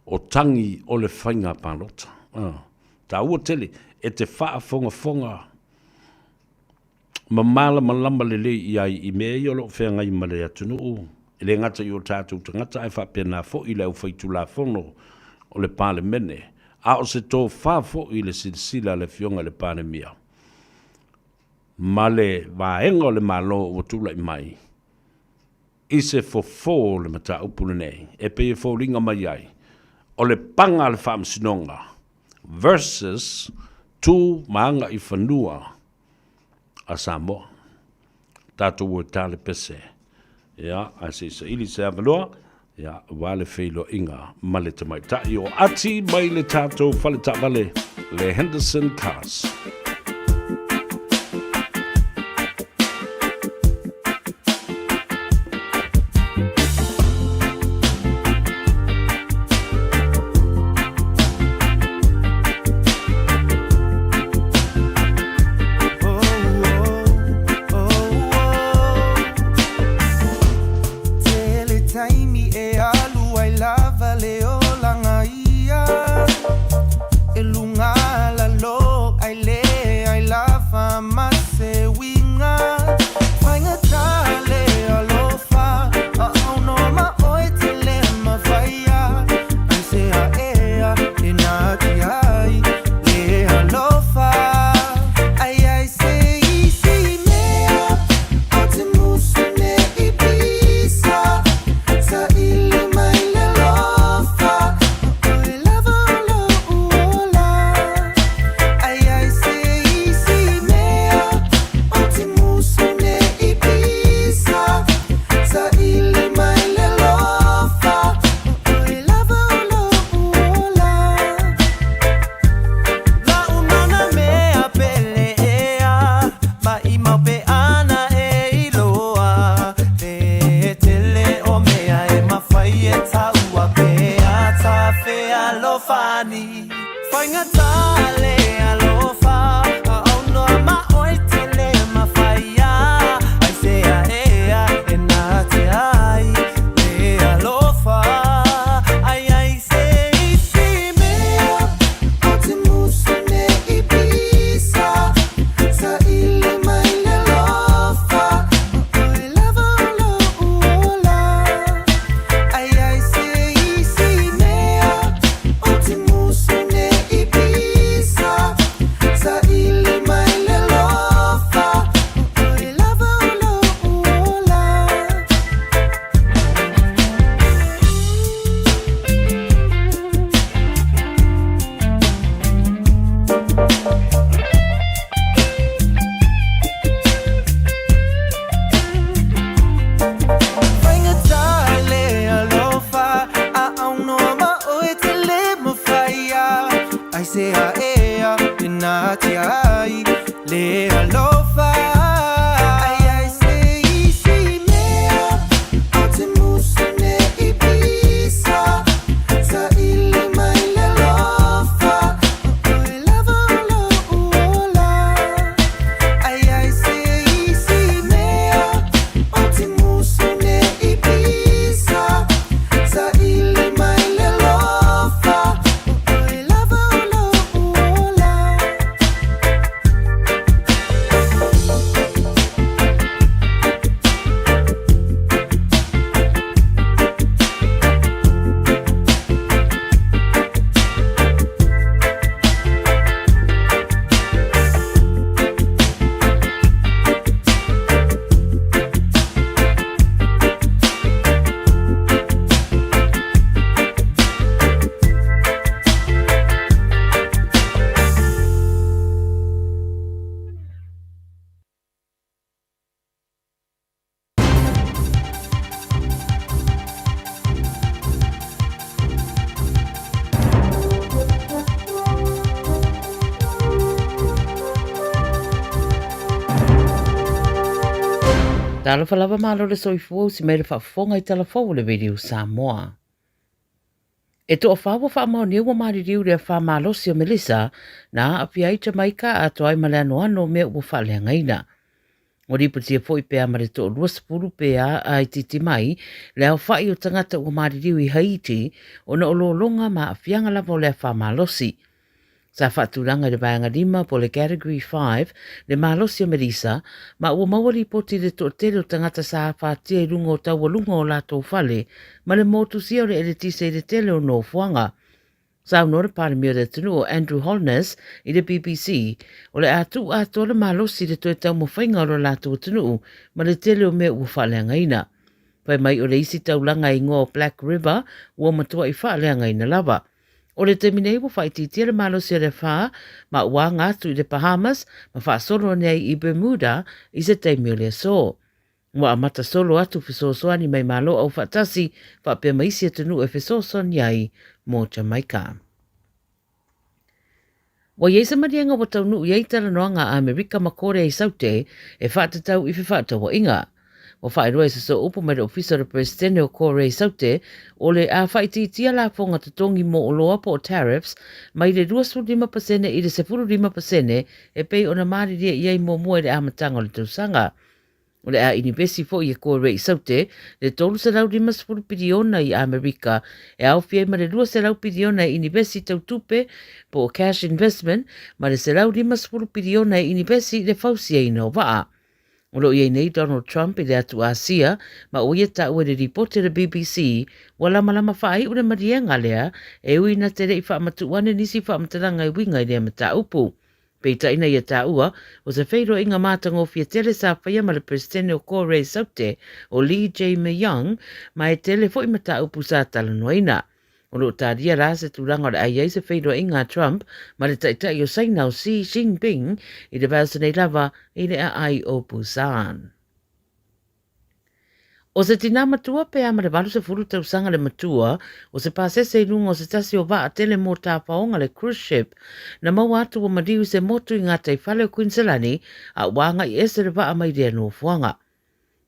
I: o tagi o le faiga palota. A, taua tele e te faafogafoga ma malamalama lelei i ai i mea ia o lo o feagai ma le atunuu, e le gata i o tatou tagata ae faapena foi le aufaitulafono o le Palemene, a o se tofa foi i le silasila a le Afioga i le Palemia ma le vaega o le Malo ua tulai mai i se fofo o le mataupu lenei, e pei e foliga mai ai o le paga a le Faamasinoga versus tu ma agaifanua a Samoa. Tatou o e ta le pese. Ia, ae se i saili se avanoa, ia, aua le feiloaiga ma le tamaitai o Ati mai le tatou fale taavale, le Henderson Cars.
K: Aisea ea e natia ai le alofa. Ai ai se isi mea o te musu nei pisa. Saili mai le alofa, o oe lava o lo'u ola. Ai ai se isi mea o te musu nei pisa. Saili mai le alofa, o oe lava o lo'u ola.
A: Talofa lava malo le soifua usi mai le faafofoga i tala fou o le Radio Samoa. E toafa ua faamaonia ua maliliu le afa malosi o Melissa na aafia ai Jamaica atoa ai ma le anoano o mea ua faaleagaina. Ua ripotia foi pe a ma le toalua sepulu pe a a itiiti mai le aofa'i o tagata ua maliliu i Haiti ona o lologa ma aafiaga lava o le afa malosi. Sa faatulaga i le vaega 5 po o le Category 5 le malosi o Melissa ma ua maua lipoti i le toatele o tagata sa afatia i luga o taualuga o latou fale ma le motusia o le eletise i le tele o nofoaga. Saunoa le Palemia o le atunuu o Andrew Holness i le BBC, o le a tuu atoa le malosi i le toe taumafaiga o lo latou atunuu ma le tele o mea ua faaleagaina. Fai mai o le isi taulaga e igoa o Black River ua matuai faaleagaina lava. O le taimi nei ua faaitiitia le malosi o le afa ma ua aga atu i le Bahamas ma faasolo ane ai i Bermuda i se taimi o le aso. Ua amata solo atu fesoasoani mai Malo Aufaatasi faapea ma isi atunuu e fesoasoani ai mo Jamaica. Ua i ai se maliega ua taunuu i ai talanoaga a Amerika ma Korea i Saute e faatatau i fefaatauaiga. Ua faailoa e se sooupu mai le Ofisa o le Peresetene o Korea i Saute, o le a faaitiitia lafoga totogi mo oloa po o tariffs mai le 25% i le 15% e pei ona malilie i ai muamua i le amataga o le tausaga. O le a inivesi foi e Korea i Saute le 350 piliona i Amerika e aofia ai ma le 200 piliona e inivesi tau tupe po o cash investment ma le 150 piliona e inivesi i le fausiaina o vaa. O lo o i ai nei Donald Trump i le atu Asia ma ua ia taua i le lipoti a le BBC ua lamalama faaiu le maliega lea e ui na te le i faamatuu ane nisi faamatalaga e uiga i lea mataupu. Peitai na ia taua, o se feiloaiga matagofie tele sa faia ma le Peresetene o Korea i Saute, o Lee Jae-myung, ma e tele foi mataupu sa talanoaina. O lo o talia la se tulaga o le a i ai se feiloaiga a Trump ma le Taitai o Saina o Xi Jinping i le vaiaso nei lava i le aai o Busan. O se tinā matua pea ma le 80 tausaga le matua o se pasese i luga o se tasi o vaa tele mō tāwhaonga le cruise ship, na maua atu ua maliu i se motu i ngā taiwhale o Quinselani a ua agai ese le vaa mai lea nofoaga.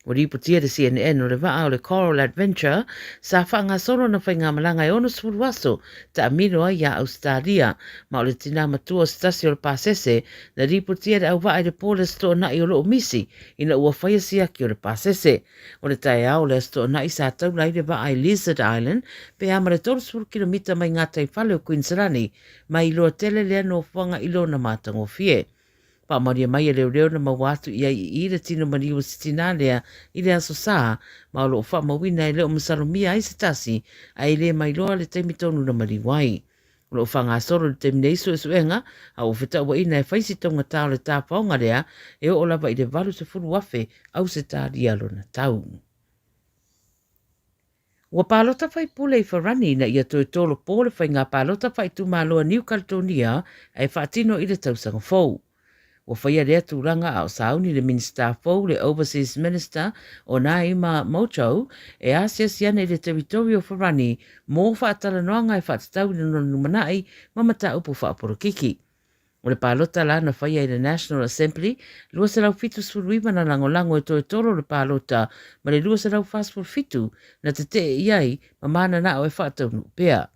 A: Ua ripotia le CNN o le vaa o le Coral Adventure sa faagasolo ana faigamalaga e 60 aso taamilo ai iā Ausetalia ma o le tinā matua o se tasi o le pasese na ripotia e le auvaa i le po le Aso Toonai o lo o misi ina ua faia siaki o le pasese. O le taeao o le Aso Toonai sa taula ai le vaa i Lizard Island pe a ma le 30 kilomita mai gataifale o Queensland ma iloa tele lea nofoaga i lona matagofie. Faamaonia mai e leoleo na maua atu i ai i i le tino maliu o se tinā lea i le Aso Sa ma o lo o faamauina e le o masalomia ai se tasi a e le mailoa le taimi tonu na maliu ai. O lo o faagasolo i le taimi nei suesuega a ua fetauaiina e fai si taugata o le tafaoga lea e oo lava i le 80,000 Ausetalia lona tau. Ua palota faipule i Farani ina ia toe tolopo le faiga palota faaitumalo a Niu Kaledonia e faatino i le tausaga fou. Ua faia lea tulaga a o sauni le Minisita fou, le Overseas Minister o Naima Mouchou, e asiasi ana i le Teritori o Farani mo faatalanoaga e faatatau i lona lumanai ma mataupu faapolokiki. O le palota la na faia i le National Assembly, 279 na lagolago e toe tolo le palota ma le 247 na tetee i ai ma mananao e faataunuu pea.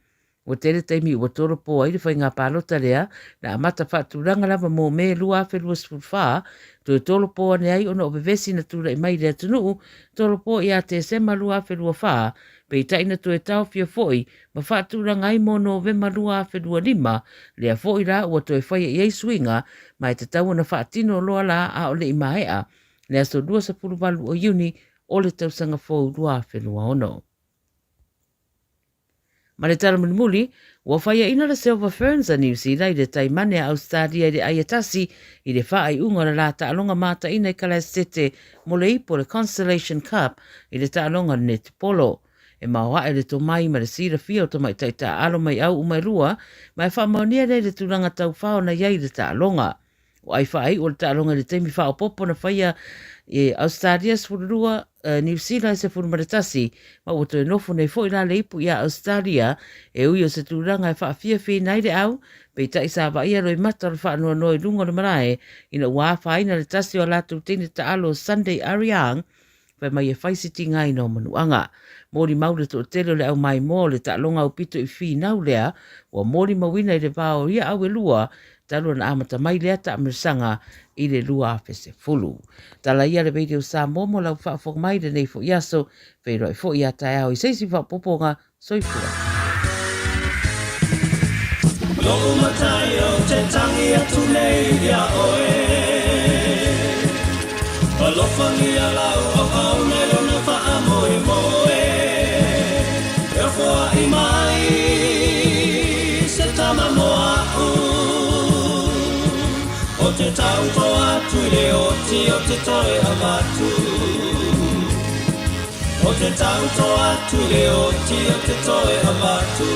A: Ua tele taimi ua tolopo ai le faiga palota lea na amata faatulaga lava mo Me 2024, toe tolopo ane ai ona o vevesi na tulai mai i le atunuu, tolopo ia Tesema 2024, peitai na toe taofia foi ma faatulaga ai mo Novema 2025, lea foi la ua toe faia i ai suiga ma e tatau ona faatino loa la a o le i maea le aso 28 o Iuni o le tausaga fou 2026. Ma le tala mulimuli, ua faiaina le Silver Ferns a Niu Sila i le Taimane a Ausetalia i le ai e tasi i le faaiuga o le la taaloga mataina i Kalaesete mo le ipu o le Constellation Cup i le taaloga o le netipolo. E maoae le tomai ma le silafia o tamaitai taaalo mai au uma e lua, ma e faamaonia lea i le tulaga taufao na i ai i le taaloga. O ai faaiu o le taaloga i le taimi faaopoopo na faia e Ausetalia 12, Niu Sila 11, ma ua toe nofo nei foi la le ipu iā Ausetalia, e ui o se tulaga e faafiafiaina ai le au, peitai sa vaaia loimata o le faanoanoa i luga o le malae ina ua afaina le tasi o a latou teine taalo o Sunday Ariang Fai mai e fai se tigaina o manuaga. Molimau le toatele o le aumaimoa o le taaloga aupito i finau lea ua molimauina i le va o ia au e lua talu ona amata mai lea taamilosaga i le 2010. Tala ia le Radio Samoa mo lau faafofoga mai i lenei foi aso. Feiloai foi ia taeao i se isi faaopoopoga. Soifua.
H: Lo'u matai ou te tangi atu nei ia oe Alofangia lau auauna i lona faamoemoe E ofoa'i mai se tama mo a'u O te tauto atu i le oti o te toe avatu O te tauto atu i le oti o te toe avatu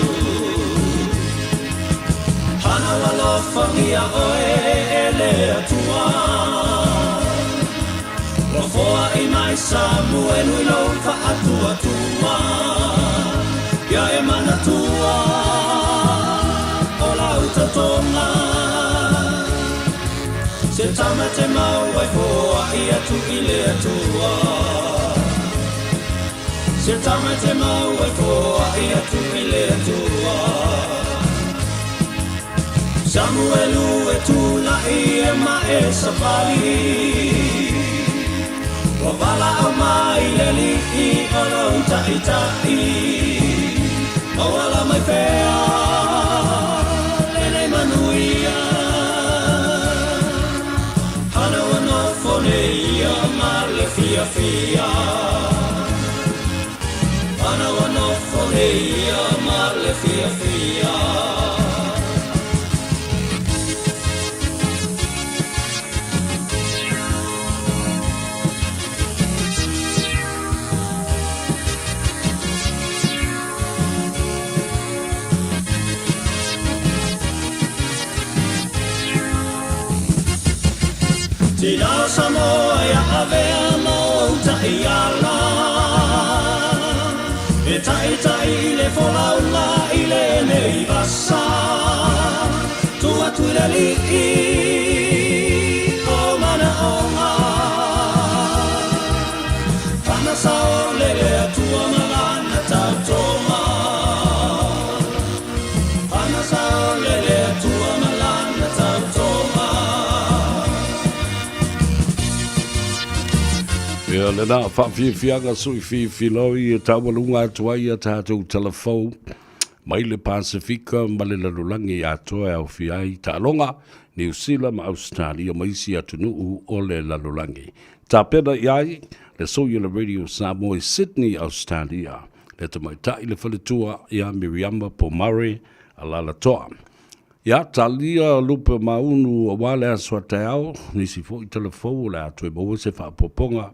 H: Hanau alofangia oe e le Atua Ua foai mai Samuelu i lou faatuatua Ia e manatua o lau tautoga Se tama te mau ai foai atu i le Atua Se tama te mau ai foai atu i le Atua Samuelu e tulai e mae savali Ua valaau mai le Alii o lou taitai Mauala mai pea lenei manuia Hanau a nofo nei ia ma le fiafia Hanau a nofo nei ia ma le fiafia Tina o Samoa ia avea ma ou taiala E taitai i le folauga i lenei vasa Tu atu i le alii o manaoga Pana saole le Atua ma lana tautoga Pana saole le Atua ma lana tautoga.
I: Ia lena faafiafiaga sui fifiloi e taualuga atu ai a tatou talafou mai le Pasefika ma le lalolagi atoa e aofia ai taaloga Niu Sila ma Ausetalia ma isi atunuu o le lalolagi. Tapena i ai le sui o le Radio Samoa i Sydney, Australia, le tamaitai le faletua ia Miriama Pomare Alalatoa. Ia, talia lupe maunu aua le aso a taeao, nisi foi talafou o le a toe maua se faaopoopoga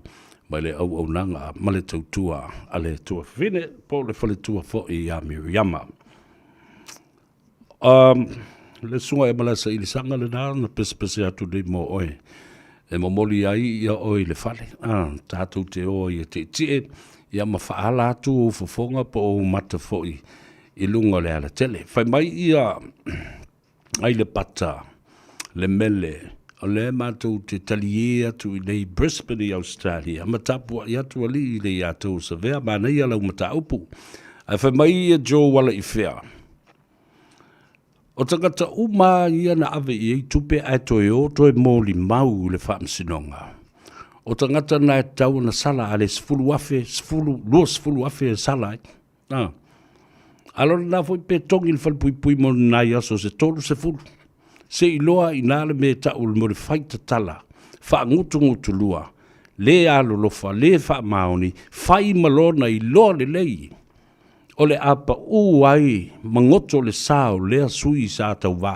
I: mai le auaunaga ma le tautua a le tuafafine po o le faletua foi ia Miriama. Le susuga ia Malaesailisaga lena na pesepese atu nei mo oe e momoli ai ia oe i le fale. A, tatou te o ai e tietie ia ma faaala atu ou fofoga po o ou mata foi i luga o le alatele. Fai mai ia ai le pata le mele o lea matou te taliē atu i nei Brisbane i Australia ma tapuai atu alii i le ia tou savea manaia lau mataupu. Ae fai mai ia Joe Alaifea, o tagata uma a ia na ave i ai tupe ae toe o toe molimau i le faamasinoga, o tagata na e tatau ona sala a le 10,000, 10, 20,000 e sala ai. A. A lo lena foi pe togi le falepuipui mo nai aso se 30. Se i loa i na le mea e tau mo le fai tatala, faagutugutulua, le alolofa, le faamaoni, fai ma lona iloa lelei, o le a pau ai ma goto le sa o lea sui sa tauvā.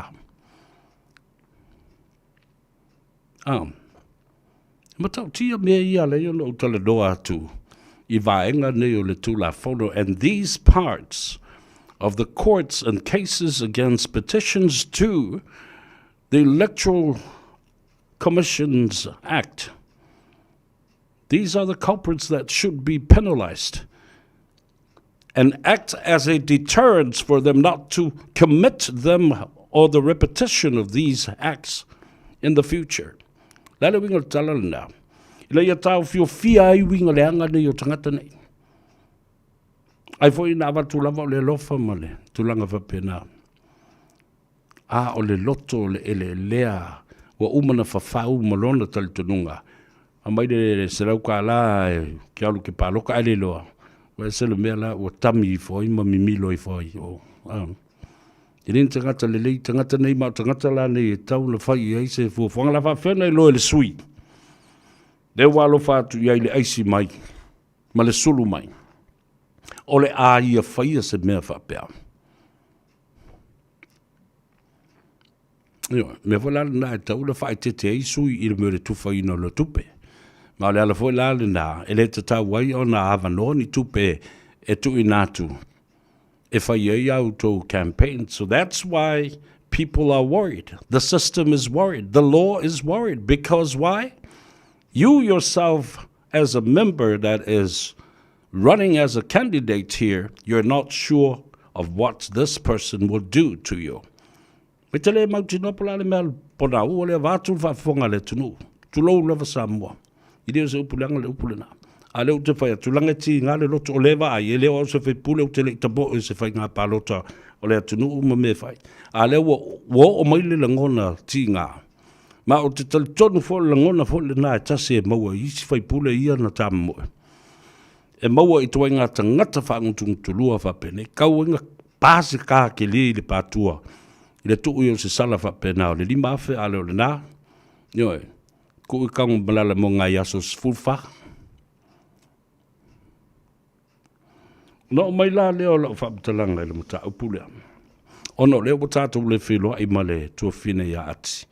I: A. E matautia mea ia ala ai ona ou talanoa atu i vaega nei o le Tulafono, and these parts of the courts and cases against petitions to the Electoral Commissions Act. These are the culprits that should be penalized and act as a deterrent for them not to commit them or the repetition of these acts in the future. Le a le uiga o le tala lena? Ina ia taofiofia ai uiga leaga nei o tagata nei. Ai foi na avatu lava o le alofa ma le tulaga faapena. A o le loto o le eleelea ua uma na fafau ma lona talitonuga, aumai le $100 e ke alu ke paloka ae le iloa, ua ese le mea la ua tami ifo ai ma mimilo ifo ai i o. A. E le ni tagata lelei tagata nei, ma o tagata la nei e tatau ona fai i ai se fuafuaga. La faapefea ona iloa e le sui lea ua alofa atu i ai le aisi mai ma le sulu mai, o le a ia faia se mea faapea. Ioe, mea foi la lena e tatau ona faaeteete ai sui i le mea o le tufaina o le tupe. Ma o le ala foi la lena e le tatau ai ona avanoa ni tupe e tuuina atu e fai ai a outou campaign. So that's why people are worried. The system is worried. The law is worried. Because why? You yourself as a member that is running as a candidate here, you're not sure of what this person will do to you. Me te le mautinoa po le a le mea pona ua lea vaatu le faafofoga a le atunuu. Tulou lava Samoa. I le o se upu leaga le upu lena. A lea ou te fai atu, laga e tiga le loto o lea vaai, e le o au se faipule ou te le i tamoe i se faiga palota o le atunuu ma mea e fai. A lea ua, ua oo mai le lagona tiga. Ma ou te talitonu foi o le lagona foi lena e tasi e maua i isi faipule ia na tamomoe. E maua i ituaiga tagata faagutugutulua faapenei, kau ai na pa se ka kele i le patua i le tuu ia o se sala faapena o le 5,000 a le o lena, ioe, tuu i Tagomalala mo nai aso 14. Ona oo mai la lea o lau faamatalaga i le mataupu lea, ona o lea ua tatou le feiloai ma le tuafafine ia Ati.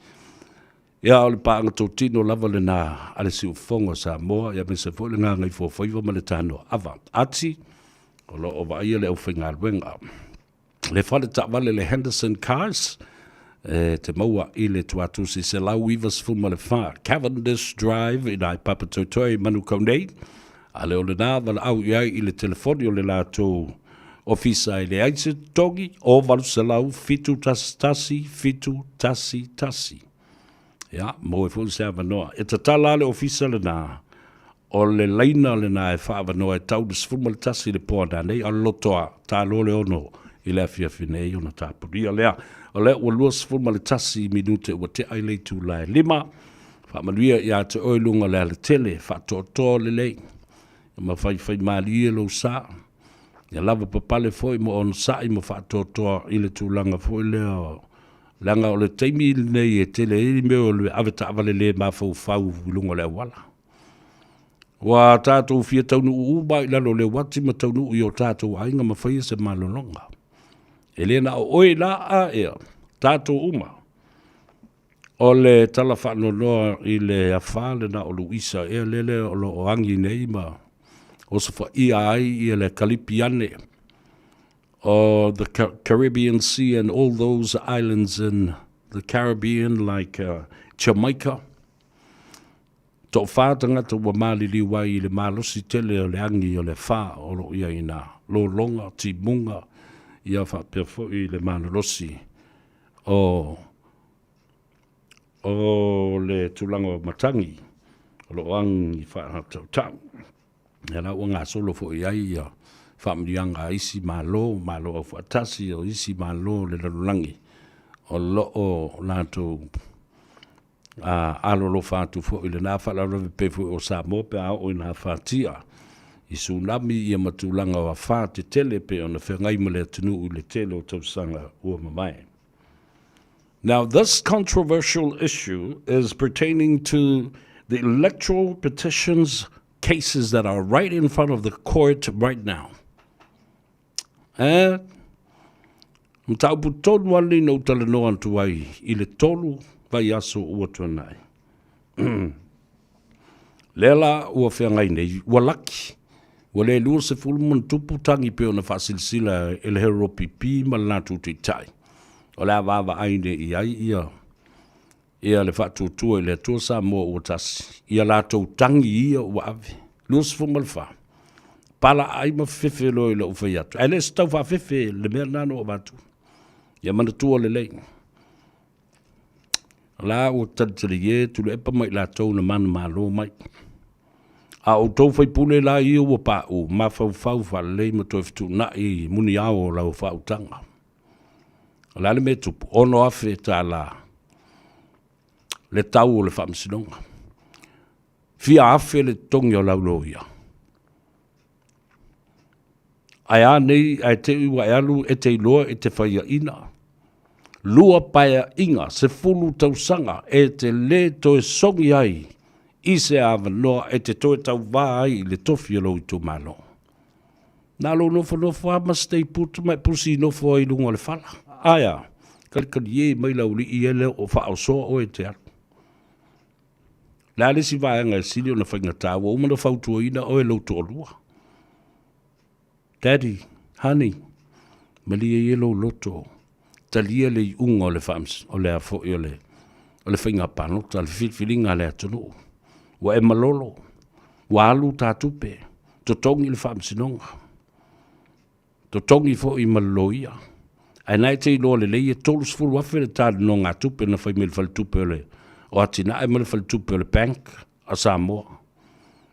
I: Ia, o le paaga totino lava lena a le Siufofoga o Samoa, ia aemaise foi le Gagaifomauga ma le Tanoa Ava. Ati, o lo o vaaia le aufaigaluega. Le fale taavale le Henderson Cars, e te maua i le tuatusi 194 Cavendish Drive i nai Papatoetoe i Manukau nei. A le o lena valaau i ai i le telefoni o le latou ofisa e leai se totogi o 800 711 711. Ia, maua ai foi se avanoa. E tatala le ofisa lena, o le laina lena e faaavanoa e tau le 11 i le po ananei, a o le lotoa, ta loa le 6 i le afiafi nei ona tapunia lea. O lea ua 21 minute ua tea i le itula e 5. Faamanuia ia te oe i luga o le alatele, faatoatoa lelei, ma faifaimalie lou sa. Ia lava papale foi ma onosai ma faatoatoa i le tulaga foi lea leaga o le taimi lenei e tele ai mea o le ave taavale le mafaufau i luga o le auala. Ua tatou fia taunuu uma i lalo o le uati ma taunuu i o tatou aiga ma faia se malologa. E le na o oe la a ea, tatou uma. O le tala faanoanoa i le afa lena o Luisa ea lele o lo o agi nei ma osofaia ai ia le kalipi ane. o the Caribbean Sea and all those islands in the Caribbean like uh, Jamaica. Toʻafa tagata ua maliliu ai i le malosi tele o le agi o le afa o lo o i ai i nā lologa, timuga, ia faapea foi le malolosi o o le tulaga o matagi o lo o agi faatautau. Ia la ua gasolo foi i ai ia faamanuiaga a isi Malo, Malo Aufaatasi, o isi Malo o le lalolagi o lo o latou a alolofa atu foi i lena faalavelave pei foi o Samoa pe a oo ina afatia i tsunami ia ma tulaga o afa tetele pei ona feagai ma le atunuu i le tele o tausaga ua mavae. Now, this controversial issue is pertaining to the electoral petitions cases that are right in front of the court right now. Eh, mataupu tonu lava lenei na ou talanoa atu ai i le tolu vaiaso ua tuanai. Lea la ua feagai nei, ua laki, ua le 20 ma ona tupu tagi pei ona faasilasila e le HRPP ma le latou taitai. O le a vaavaai nei i ai ia ia le faatuatua i le Atua Samoa ua tasi, ia latou tagi ia ua ave. 24. Pala ai ma fefe loa i lou fai atu. Ae le o se tau faafefe le mea lena na ou avatu. Ia manatua lelei. O la ua talitali e Tuilaepa ma i latou na manumalo mai. A o outou faipule la ia ua paʻu, mafaufau faalelei ma toe fetuunai muniao o lau faautaga. O le a le mea e tupu? $6,000 le tau o le faamasinoga. Fia afe le totogi o lau loia. Ae a nei, ae te i ua e alu e te iloa i te faiaina. Lua paeaiga, 10 tausaga e te lē toe sogi ai i se avanoa e te toe tauvā ai i le tofi o lou itumalo. Na lou nofonofo lava ma stay put ma e pusi nofo ai i luga o le fala. Ae a? Kalikalie mai le aualii ia lea o faaosoa oe e te alu. O le a le isi vaega e sili ona faigata ua uma ona fautuaina oe e lou toalua. Daddy, honey, malie ia lou loto, talia le iuga o le faamas, o le a foi o le, o le faiga palota, le filifiliga a le atunuu. Ua e malolo, ua alu ta tupe, totogi le faamasinoga, totogi foi ma le loia. Ae na e te iloa lelei e 30,000 le ta nonogatupe na fai mai le faletupe o le o Atinae ma le faletupe o le Bank a Samoa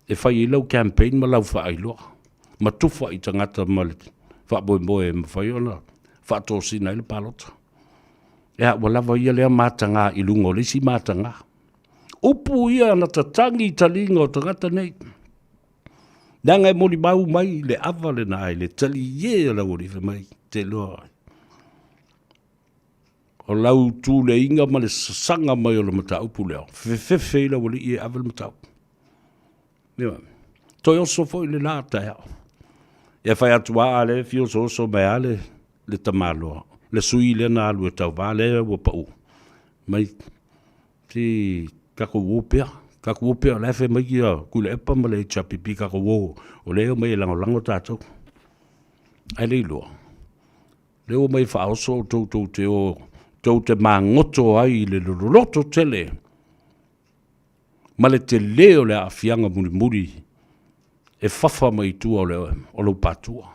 I: e fai ai lau campaign ma lau faailoa ma tufa i tagata ma le faamoemoe e mafai ona faatosina ai le palota. Ea, ua lava ia lea mataga i luga o le isi mataga. Upu ia na tatagi i taliga o tagata nei. Leaga e molimau mai le ava lena i le talie o le aualii fai mai, te iloa o lau tuleiga ma le sasaga mai o le mataupu lea, fefefe i le aualii e ave le mataupu. Ioe. Toe oso foi le la taeao. Ia fai atu a le fia osooso mai a le, le tamaloa, le sui lea na alu e tauva lea ua pau mai si tatou o pea, tatou o pea, o la e fai mai ia Tuilaepa ma le HRPP tatou o, o lea e omai e lagolago tatou. Ae le iloa, lea ua omai e faaoso outou tou te o, tou te magoto ai i le loloto tele ma le tele o le aafiaga mulimuli e fafa mai i tua o, le, o lou patua.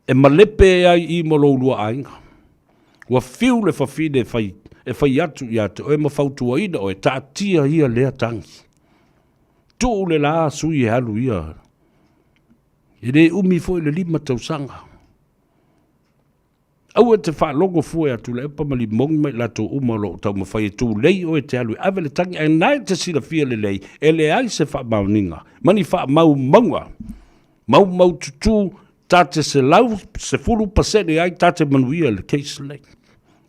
I: E malepe ai i ma lou lua aiga. Ua fiu le fafine e fai, e fai atu ia te oe ma fautuaina oe, taatia ia lea tagi. Tuu le la sui e alu ia. E le umi foi le 5 tausaga. Aua e te faalogo fua ia Tuilaepa ma Limogi ma i latou uma o lo o taumafai e tulei oe e te alu e ave le tagi, ae na e te silafia lelei, e leai se faamaoniga ma ni faamaumauga maumaututu ta te 110% ai ta te manuia i le case lenei.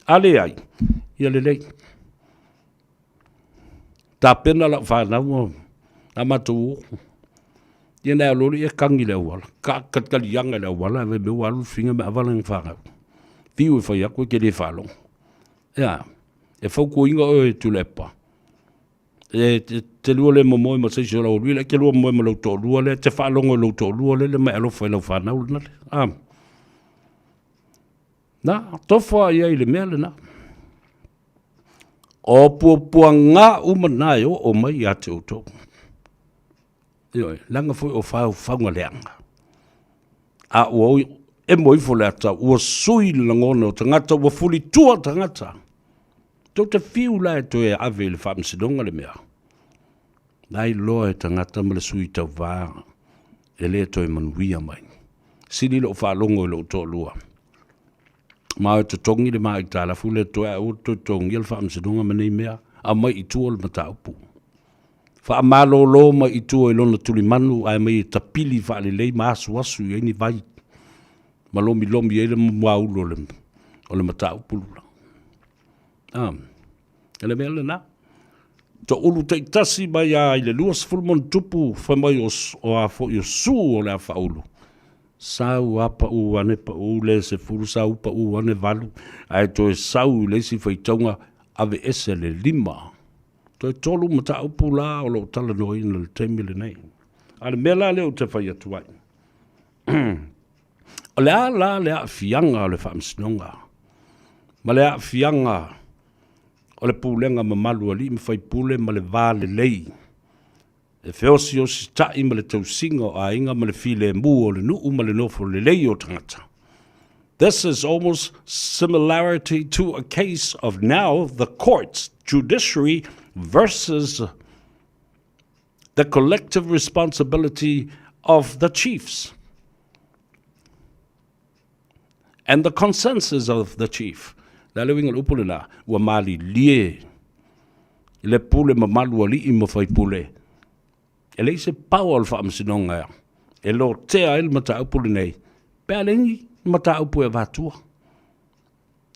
I: A leai, ia lelei. Tapena lau fanau a matou o. Ia na alu ia kagi le auala. Ka kalikaliaga le auala e me ua alu finga me avala nga fanau. Fiu e fai aku e ke le faalogo. Ia, e fautuaina oe e Tuilaepa. E te lua le momoe ma se isi o lau alii, e te lua momoe ma lou toalua lea, e te faalogo i lou toalua lea, le mai alofa i lau fanau lena le. Ah. Na, tofa i ai le mea lena. O puapuaga uma na e oo mai ia te outou. Ioe, leaga foi o faufauga leaga. A ua emo ifo le ata, ua sui le lagona o tagata, ua fulitua tagata. Tou te fiu la e toe ave i le faamasinoga le mea. La iloa e tagata ma le sui tauva e le toe manuia mai. Sili lou faalogo i lou toalua. Ma e totogi le ma aitalafu le toe aua le toe totogia le faamasinoga ma nei mea. Aumai i tua le mataupu. Faamalolo mai i tua i lona tulimanu ae mai e tapili faalelei ma asuasu i ai ni vai ma lomilomi ai le muaulu o le mataupu lula. Ah, o le mea lena. Toulu taitasi mai a i le 20 ma ono tupu fai mai o, o a foi o su o le a faaulu. Sau a pau ane pau le 10 sau pau ane 8 ae toe sau i le isi faitauga aveese le 5. Toe tolu mataupu la o lo o talanoaina i le taimi lenei. A o le mea la lea ou te fai atu ai, o le a la le aafiaga o le faamasinoga ma le aafiaga o le pulega mamalu a alii ma faipule ma le va lelei e feosiositai ma le tausiga o aiga ma le filemu o le nuu ma le nofo lelei o tagata. This is almost similarity to a case of now the courts, judiciary versus the collective responsibility of the chiefs and the consensus of the chief. Le a le uiga o le upu lena, ua malilie le pule mamalu alii ma faipule. E leai se power o le faamasinoga e lotea ai le mataupu lenei, pe a leai ni mataupu e avatua.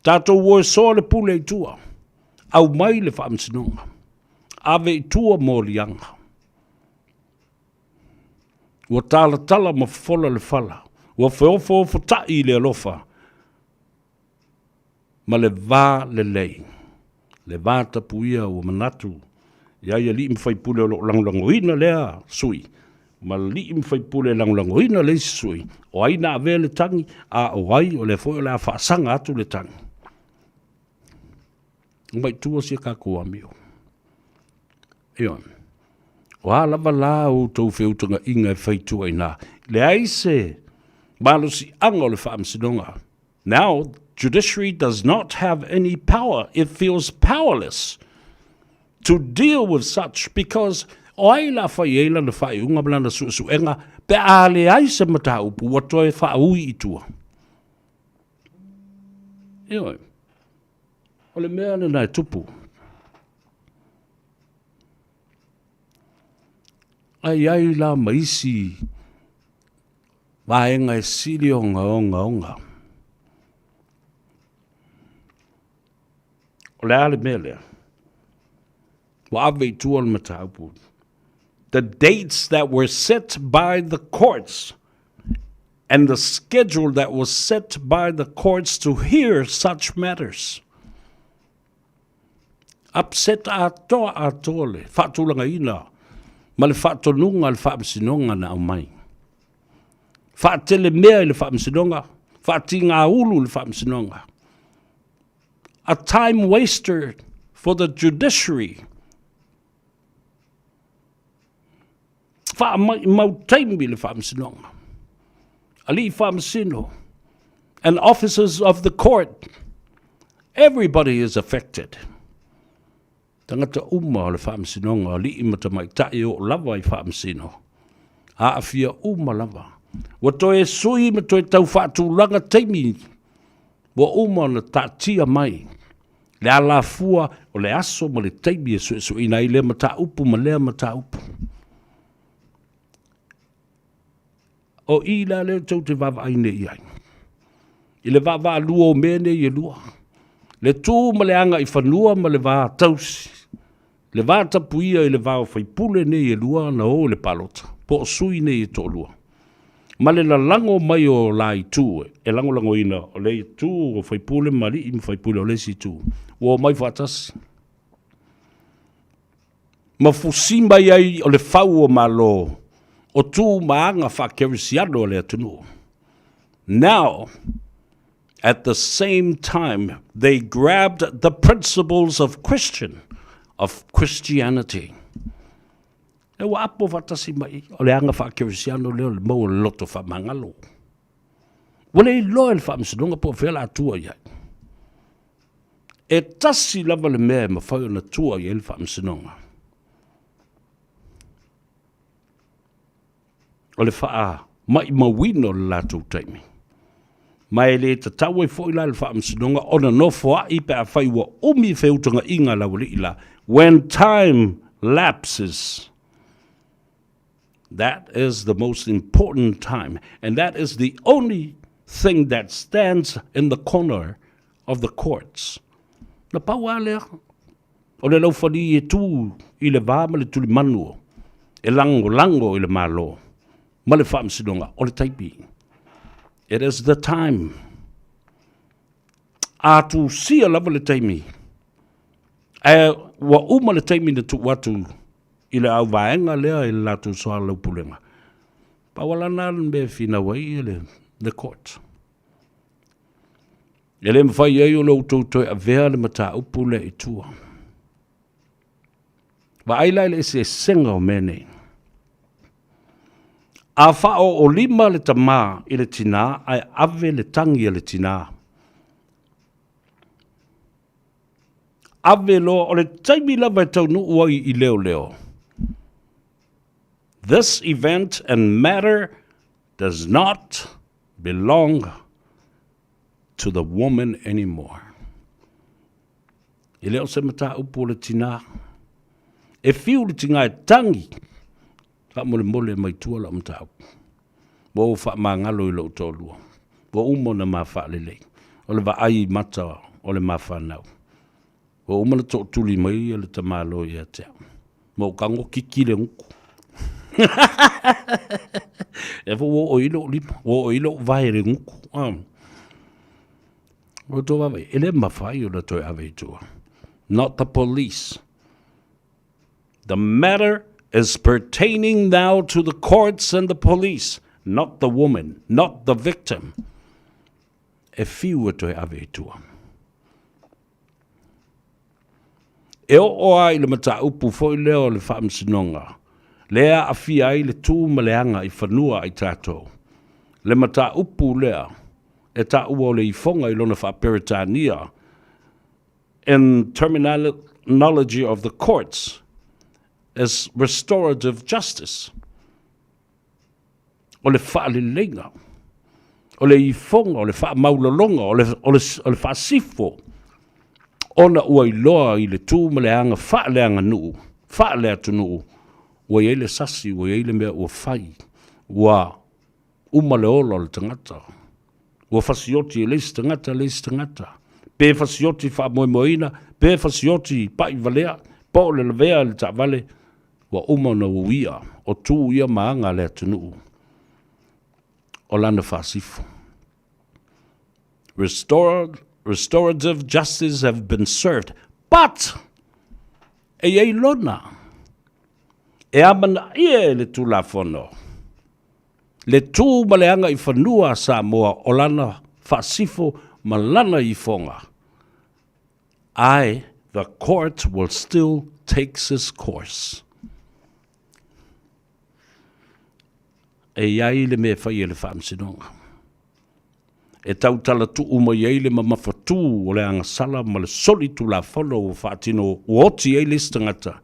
I: Tatou o e soa le pule i tua, aumai le faamasinoga, ave i tua moliaga. Ua talatala ma fofola le fala, ua feofoofotai i le alofa ma le va lelei, le va tapuia ua manatu i ai alii ma faipule o lo o lagolagoina lea sui, ma alii ma faipule e lagolagoina le isi sui, o ai na avea le tagi, a o ai o lea foi o le a faasaga atu le tagi. Omai i tua si a tatou amio. Ioe. O a lava la outou feutagaiga e fai i tua i ina, leai se malosiaga o le faamasinoga. Now, judiciary does not have any power, it feels powerless to deal with such because o ai la fai ai lana faaiuga ma lana suesuega pe a leai se mataupu ua toe faaui i tua. Ioe. O le mea lena e tupu. Ae i ai la ma isi vaega e sili ona ogaoga. O le a le mea lea? Ua ave i tua le mataupu. The dates that were set by the courts and the schedule that was set by the courts to hear such matters. Upset atoa atoa le faatulagaina ma le faatonuga a le Faamasinoga na aumai. Faatelemea i le Faamasinoga, faatigāulu i le Faamasinoga. A time waster for the judiciary. Faamaimau taimi le Faamasinoga. Alii Faamasino and officers of the court, everybody is affected. Tagata uma o le Faamasinoga, alii ma tamaitai e oo lava i Faamasino, aafia uma lava. Ua toe sui ma toe tau faatulaga taimi ua uma ona taatia mai le alafua o le aso ma le taimi e suesueina ai lea mataupu ma lea mataupu. O i la lea tou te vaavaai nei i ai, i le vaavaalua o mea nei e lua, le tu ma le agaifanua ma le va tausi, le va tapuia i le va o faipule nei e lua na o i le palota, po o sui nei e toalua, ma le lalago mai o la itu e lagolagoina o le itu o faipule ma alii ma faipule o le isi itu, ua omai faatasi. Ma fusi mai ai o le fau o Malo o tu ma aga faakerisiano a le atunuu. Now, At the same time, they grabbed the principles of Christian, of Christianity. E ua apo faatasi mai o le aga faakerisiano lea o le mau o le loto faamagalo. Ua le iloa e le faamasinoga po o fea la tua i ai. E tasi lava le mea e mafai ona tua i ai le faamasinoga. O le faamaimauina o le latou taimi. Ma e le tatau ai foi la le faamasinoga ona nofoai pe afai ua umi feutagaiga a le aualii la. When time lapses, that is the most important time and that is the only thing that stands in the corner of the courts. Na pau lava lea o le laufali e tu i le va ma le tulimanu e lagolago i le Malo ma le Faamasinoga o le taimi. It is the time. A tusia lava le taimi, ae ua uma le taimi na tuu atu i le auvaega lea i le latou soalaupulega, pau lava lena le mea e finau ai le, le court. E le mafai ai ona outou toe avea le mataupu lea i tua. Vaai la i le eseesega o mea nei. A faaoolima le tamā i le tinā ae ave le tagi a le tinā. Ave loa, o le taimi lava e taunuu ai i leoleo. This event and matter does not belong to the woman anymore. E le o se mataupu o le tinā. E fiu le tinā e tangi, faamolemole mai tua lau mataupu. Ua ou faamagalo i lou toalua. Ua uma ona ma faalelei. O le vaai i mata o le mafanau. Ua uma ona tootuli mai le tamālo ia te au. Ma ou tago kiki le guku. E fo ua oo i lou lima, ua oo i lou vae le guku. O tō wawe, e le mawhai o na toe ave i tua. Not the police. The matter is pertaining now to the courts and the police, not the woman, not the victim. E whiu e toe ave i tua. E oo lava i le mataupu foi lea o le Faamasinoga, lea e aafia ai le tu ma le aga i fanua a i tatou, le mataupu lea e taua o le ifoga i lona faa-Peretania in terminology of the courts is restorative justice. O le faaleleiga, o le ifoga, o le faamaulaloga, o le, o le, o le faasifo, ona ua iloa i le tu ma le aga faaleaganuu, faaleatunuu, ua i ai le sasi, ua i ai le mea ua fai, ua uma le ola o le tagata, ua fasioti e le isi tagata le isi tagata, pe fasioti faamoemoeina, pe fasioti pai valea, po o le lavea i le taavale, Ua uma ona uia o tu ia ma aga a le atunuu o lana faasifo. Restored, restorative justice have been served, but e i ai lona e amanaia e le Tulafono le tu ma le aga i fanua a Samoa o lana faasifo ma lana ifoga. Ae the court will still takes its course. E i ai le mea e fai e le Faamasinoga. E tautala tuu mai ai le mamafatū o le agasala ma le soli tulafono ua faatino ua oti ai le isi tagata,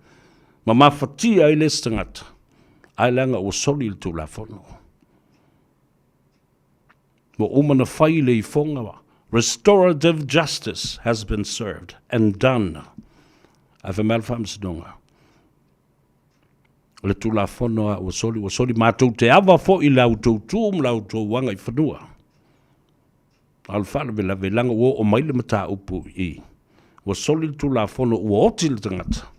I: mamafatia ai le isi tagata, ae leaga ua soli le tulafono. Ua uma na fai le ifoga, restorative justice has been served and done. Ae fai mai le Faamasinoga, o le Tulafono a ua soli, ua soli matou te ava foi i la outou tu ma la outou agaifanua. A o le faalavelave, leaga ua oo mai le mataupu i i, ua soli le Tulafono ua oti le tagata.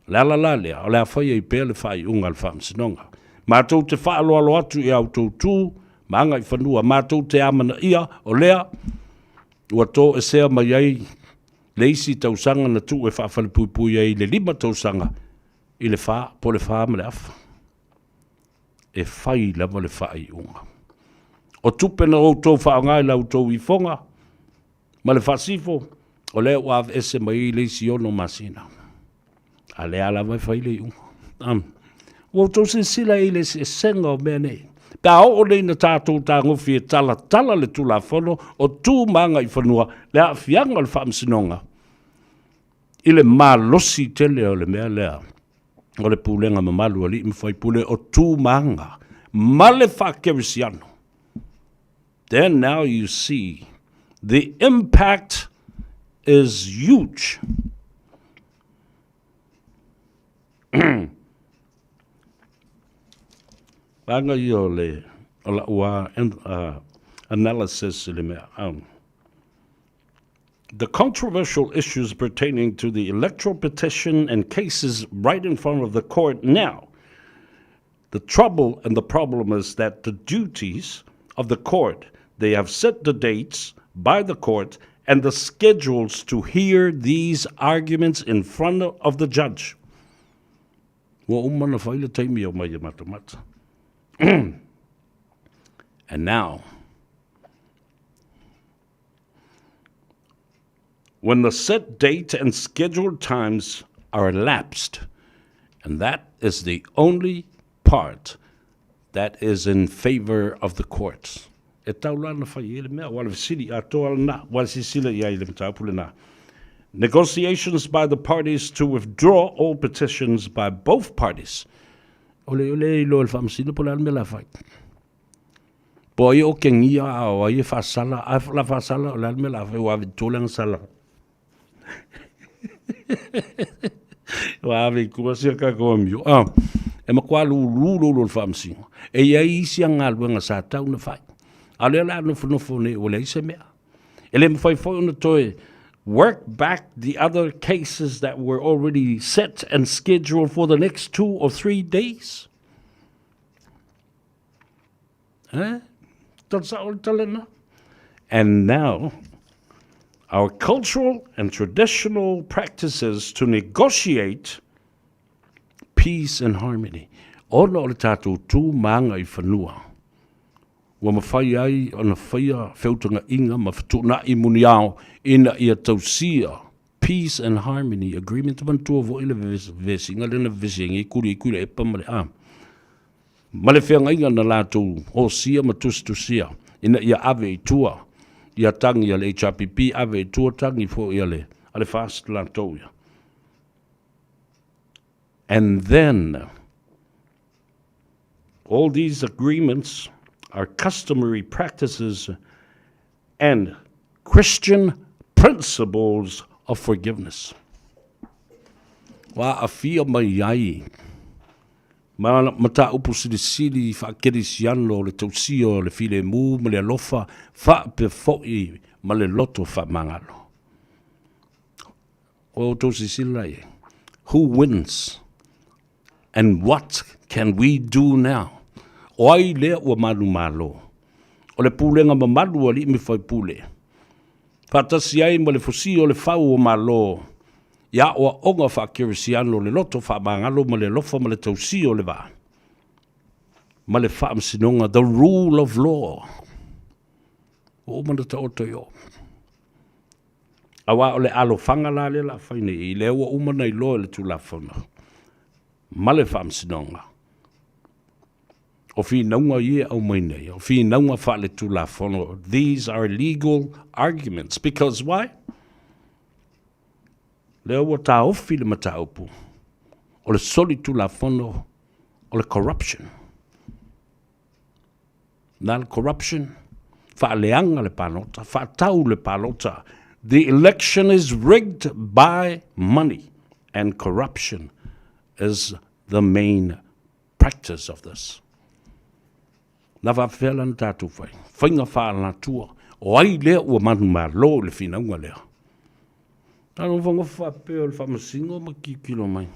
I: O le ala la lea, o le a fai ai pea le faaiuga a le Faamasinoga. Matou te faaaloalo atu i a outou tu ma agaifanua, matou te amanaia o lea ua toesea mai ai le isi tausaga na tuu e faafalepuipui ai i le 5 tausaga i le fa, po o le fa ma le afa. E fai lava le faaiuga. O tupe na outou faaaoga i la outou ifoga, Ma le faasifo, o lea ua aveese mai ai le isi ono masina. A lea lava e fai le iuga. Um, ua outou silasila i le eseesega o mea nei. Pe a oo nei na tatou tagofi e talatala le Tulafono o tu ma agaifanua le aafiaga o le Faamasinoga i le malosi tele o le mea lea o le pulega mamalu a alii ma faipule o tu ma aga ma le faakerisiano. Then now you see the impact is huge. Vaega ia o le o lau analysis i le mea. The controversial issues pertaining to the electoral petition and cases right in front of the court now. The trouble and the problem is that the duties of the court, they have set the dates by the court and the schedules to hear these arguments in front of the judge. Ua uma na fai le taimi o mai e matamata. And now, when the set date and scheduled times are elapsed, and that is the only part that is in favor of the courts. E tau la na fai e le mea, ua le fesili atoa lena, ua le silasila i ai i le mataupu lena. Negotiations by the parties to withdraw all petitions by both parties. O le, o le iloa e le faamasino po o le a le mea la fai. Po ai o okegia a o ai e faasala, a la faasala o le a le mea la fai, ua ave i tua le agasala. Ua ave i tua sia kākou amio. Ah, e matua lūlū lou le faamasino. E i ai isi a galuega sa tau na fai. A o lea o le a nofonofo nei ua leai se mea. E le mafai foi ona toe work back the other cases that were already set and scheduled for the next 2 or 3 days. Eh? And now, our cultural and traditional practices to negotiate peace and harmony. Ona o le tātou tū ma agaifanua. Ua mafai ai ona faia feutagaiga ma fetuunai muniao ina ia tausia peace and harmony agreement. Manatua foi le vevesiga lea na vevesi ai nei Kuli Tuilaepa ma le a ma le feagaiga na latou osia ma tusitusia ina ia ave i tua ia tagi a le HRPP, ave i tua tagi foi a le FAST latou ia. And then all these agreements are customary practices and Christian principles of forgiveness. Ua aafia mai ai ma mataupu silisili faakerisiano o le tausia o le filemu ma le alofa faapea foi ma le loto faamagalo. Ua outou silasila la i ai? Who wins? And what can we do now? O ai lea ua manumalo? O le pulega mamalu a alii ma faipule, faatasi ai ma le fusia o le fau o Malo i aoaoga faakerisiano, le loto faamagalo ma le alofa ma le tausia o le va ma le faamasinoga, the rule of law. Ua uma ona taoto i o. Aua o le alofaga la lea o le a fai nei, lea ua uma ona iloa e le Tulafono ma le Faamasinoga, o finauga ia e aumai nei, o finauga faaletulafono, these are legal arguments, because why? Lea ua taofi le mataupu o le solitulafono o le corruption. Na le corruption, faaleaga le palota, faatau le palota. The election is rigged by money and corruption is the main practice of this. Na faapefea la na tatou fai? Faiga faalatua. O ai lea ua manumalo i le finauga lea? Na nofonofo faapea o le faamasino ma tilotilo mai.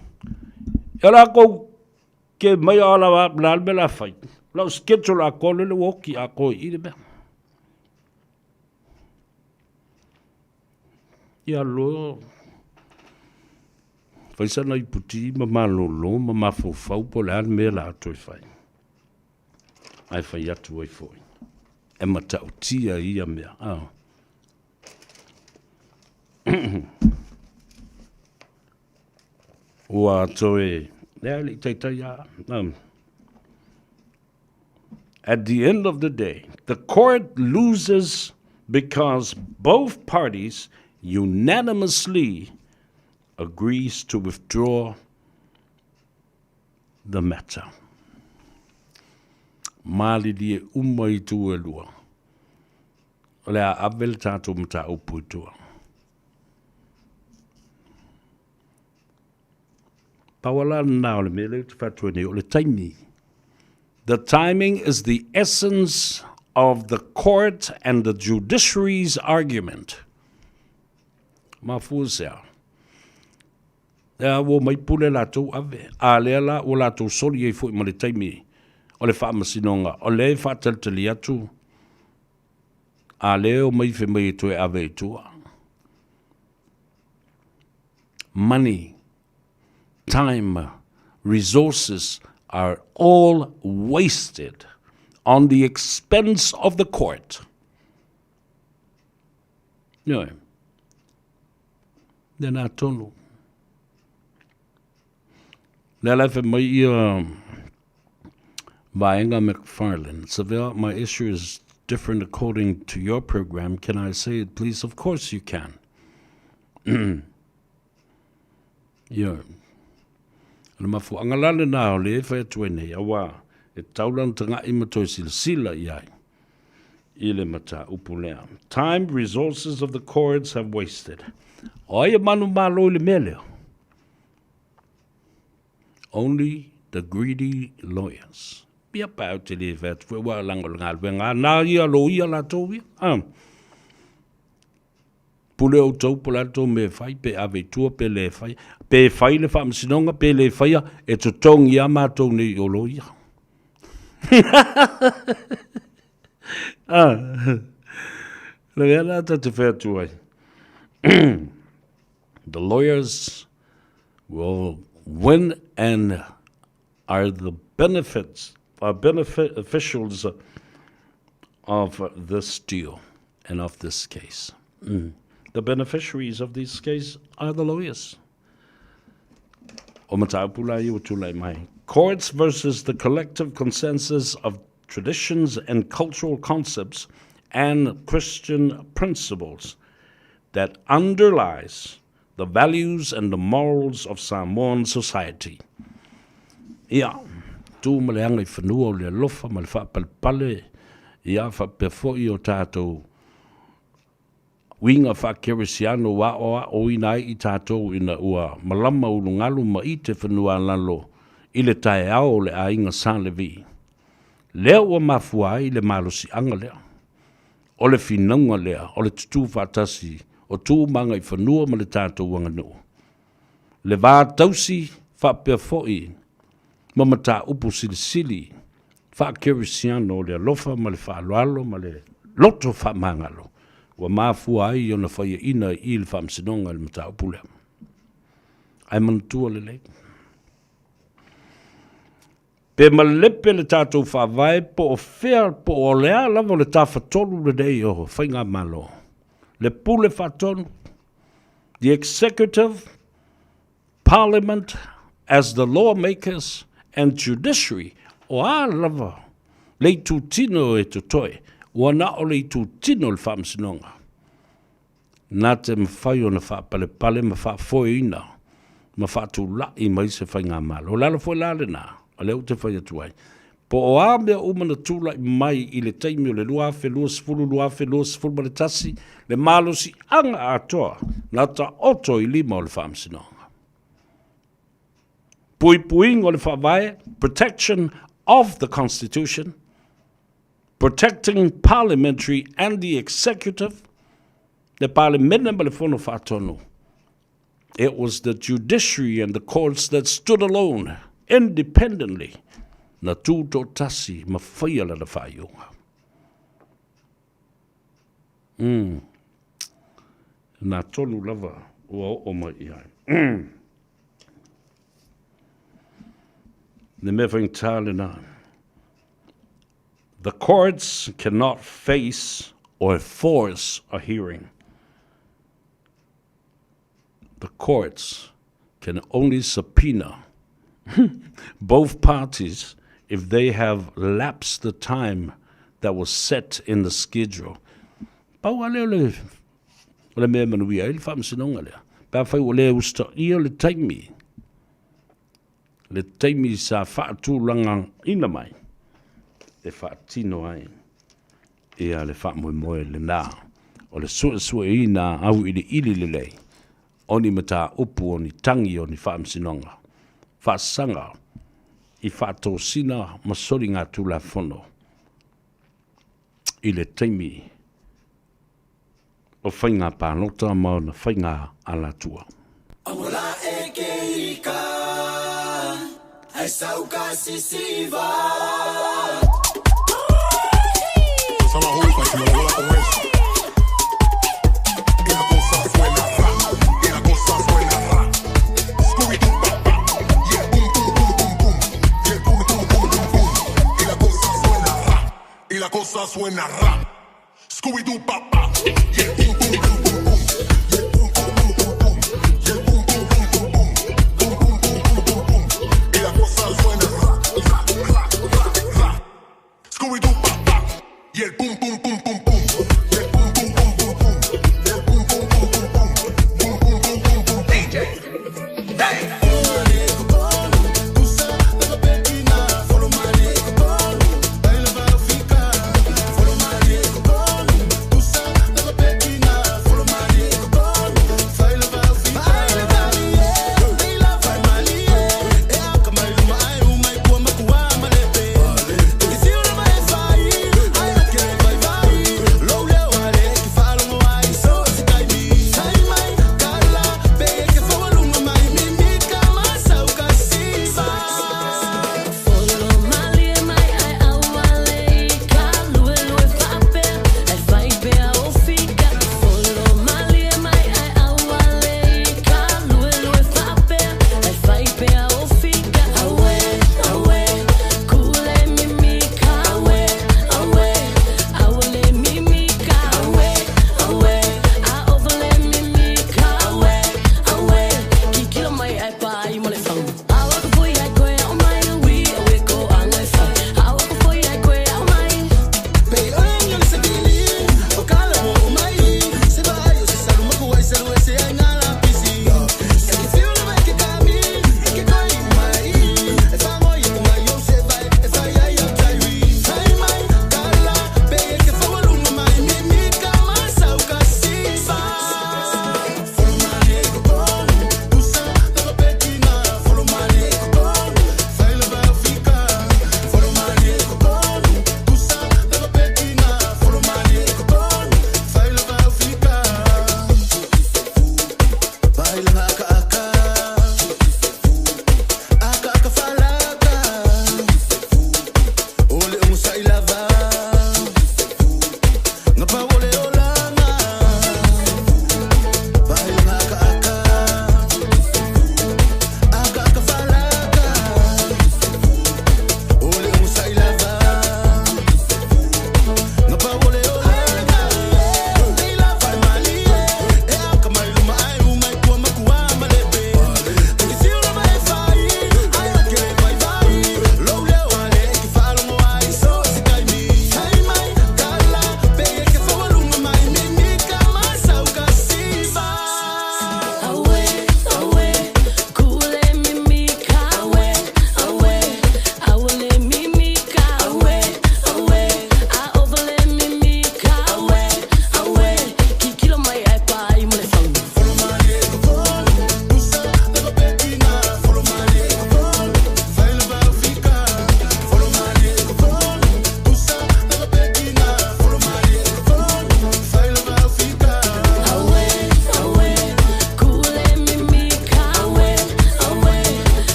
I: E o latou ke mai a la la le mea la fai. Lau schedule atoa lele ua oti atoa i i le mea. Ia loa fai sana iputi ma malolo ma mafaufau po o le a le mea la toe fai. Ae fai atu ai foi. E matautia ia mea. Ah. Ua toe, lea le i taitai a. Um, at the end of the day, the court loses because both parties unanimously agrees to withdraw the matter. Malilie uma i tu e lua. O le a ave le tātou mataupu i tua. Pau lava lena o le mea lea ou te fai atu ai nei, o le taimi. The timing is the essence of the court and the judiciary's argument. Mafua se a? Ea ua omai pule latou ave, a lea la ua latou soli ai foi ma le taimi o le faamasinoga, o lea e faatalitali atu, a lea e omai fai mai e toe ave i tua. Money, time, resources are all wasted on the expense of the court. Ioe. Lena tonu. Lea la e fai mai ia Vaenga McFarlane. Savea, my issue is different according to your program. Can I say it, please? Of course you can. Ioe. O le mafuaaga la lena o le e fai atu ai nei, auā e tatau la ona taga'i ma toe silasila i ai i le mataupu lea. Time, resources of the courts have wasted. O ai e manumalo i le mea lea? Only the greedy lawyers. Ia pa au te le fai atu foi, ua leaga o le galuega a nā ia loia latou ia. Ah. Pule outou po o le a le tou mea e fai, pe ave i tua pe le fai. Pe fai le faamasinoga pe le faia, e totogi lava matou nei o loia. Ah, le mea lena ta te fai atu ai. The lawyers will win and are the benefits, are beneficials of this deal and of this case. Mm. The beneficiaries of this case are the lawyers. O mataupu la ia ua tulai mai. Courts versus the collective consensus of traditions and cultural concepts and Christian principles that underlies the values and the morals of Samoan society. Ia, tū ma le aga i fanua o le alofa ma le faapalepale, ia faapea foi o tātou uiga faakerisiano ua aoaoina ai i tātou ina ua malama ulugalu ma i te fanua lalo i le taeao o le aiga Sa Levi. Lea ua mafua ai le malosiaga lea. O le finauga lea o le tutū faatasi o tu ma agaifanua ma le tatou aganuu. Le va tausi faapea foi ma mataupu silisili faa-kerisiano o le alofa ma le faaaloalo ma le loto faamagalo ua mafua ai ona faiaina i le Faamasinoga i le mataupu lea. Ae manatua lelei. Pe malepe le tatou Faavae po o fea po o le a lava o le tafatolu lenei o Faigamalo, le Pule Faatonu, the Executive, Parliament as the law makers and Judiciary, o a lava le itutino e totoe, ua na o le itutino le Faamasinoga na te mafai ona faapalepale ma faafoeina ma faatula'i mai se faigamalo. O le ala foi la lena, o lea ou te fai atu ai, po o a mea uma na tula'i mai i le taimi o le 2020, 2021, le malosiaga atoa na taoto i lima o le Faamasinoga. Puipuiga o le Faavae, Protection of the Constitution, Protecting Parliamentary and the Executive, le Palemene ma le Fono Faatonu. It was the judiciary and the courts that stood alone, independently, na tūtoatasi ma whaia lana whaionga. Mm. Nā tonu lava ua oo mai i ai. Mm. Le mea whaingtā lena. The courts cannot face or force a hearing. The courts can only subpoena both parties if they have lapsed the time that was set in the schedule. Pau lava lea o le, o le mea e manuia ai le faamasinoga lea. Pe afai ua le usitaia le taimi, le taimi sa faatulagaina mai e faatino ai ia le faamoemoe lena o le suesueina auiliili lelei o ni mataupu, o ni tagi, o ni faamasinoga faasaga i faatosina ma soligatulafono i le taimi o faiga palota ma ona faiga alatua.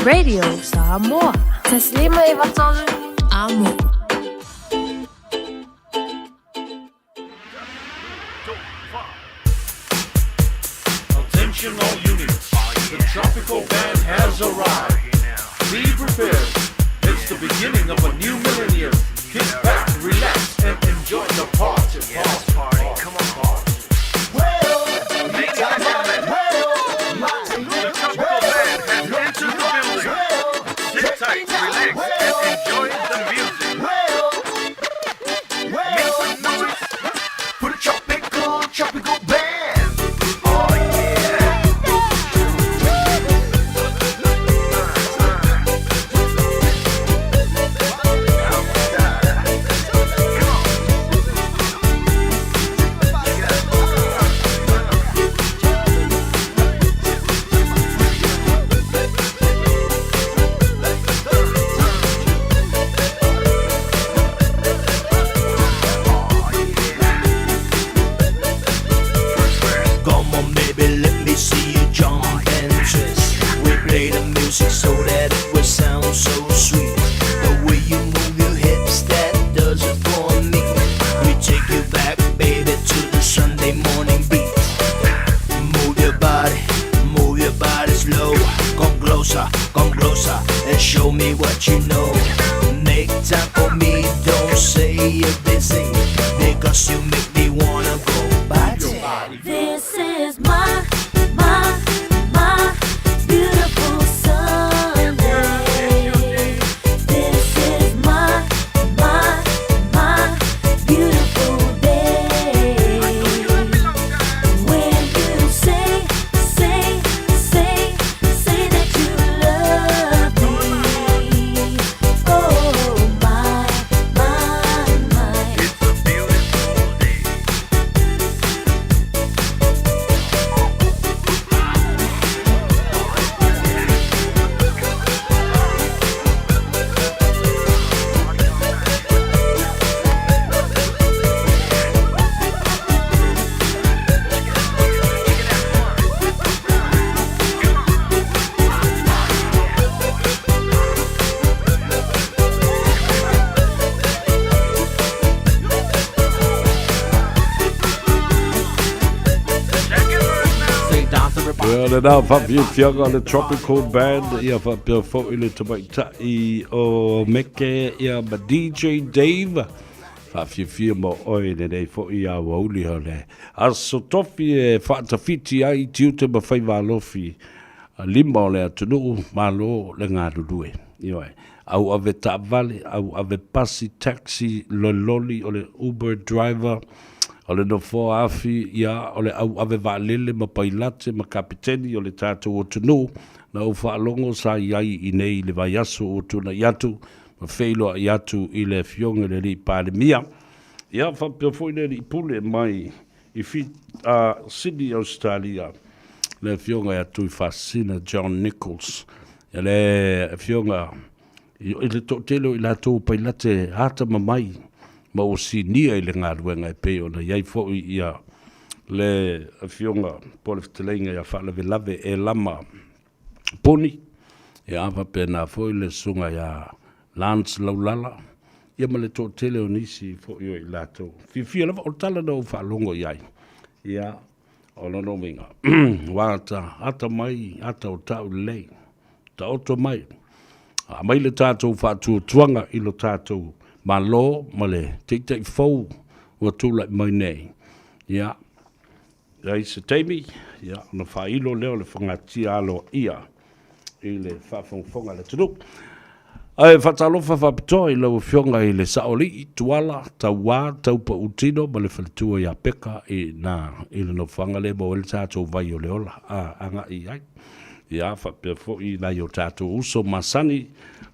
G: Radio Samoa. Taslima Ivatolu. Amo.
H: Attention all units. The tropical band has arrived. Be prepared.
K: me what you know. Make time for me, don't say you're busy. Because you make me wanna go body.
G: This is my, my, my beautiful Sunday. This is my, my, my beautiful day. When you say, say, say, say that you love me. Oh, my, my, my.
K: It's a beautiful day.
I: Ia lena faafiafiaga o le Tropical Band, ia faapea foi le tamaitai o Meke ia ma DJ Dave. Faafiafia mo oe i lenei foi aoauli o le Aso Tofi e faatafiti ai tiute ma faiva alofi lima o le atunuu, malo le galulue. Ioe, au ave taavale, au ave pasi, taxi, lololi, o le Uber driver, o le nofoa afi, ia, o le au ave vaalele ma pailate ma kapeteni o le tatou atunuu, na ou faalogo sa i ai i nei i le vaiaso ua tuanai atu, ma feiloai atu i le Afioga i le Alii Palemia, ia, faapea foi le Alii Pule mai i Sydney, Ausetalia, le Afioga ia Tuifaasisina John Nichols, ia le Afioga i le toatele o i latou o pailate atamamai ma ua sinia i le galuega e pei ona i ai foi ia le Afioga po o le Fetalaiga ia Faalavelave Elama Poni, ia faapena foi le Susuga ia Lance Laulala, ia ma le toatele o nisi foi o i latou. Fiafia lava, o le tala na ou faalogo i ai, ia, o lona uiga, ua ata, ata mai, ata o tau lelei, taoto mai, aumai le tatou faatuatuaga i lo tatou Malo ma le Taitai fou ua tulai mai nei, ia, Leai se taimi, ia, ona faailo lea o le fagatia aloaia i le faafogafoga a le atunuu. Ae faatalofa faapitoa i lau Afioga i le Saoalii, Tuala, Tauā, Taupautino ma le faletua ia Peka i na i le nofoaga lea e maua ai le tatou vai o le ola a agai i ai. Ia, faapea foi nai o tatou uso masani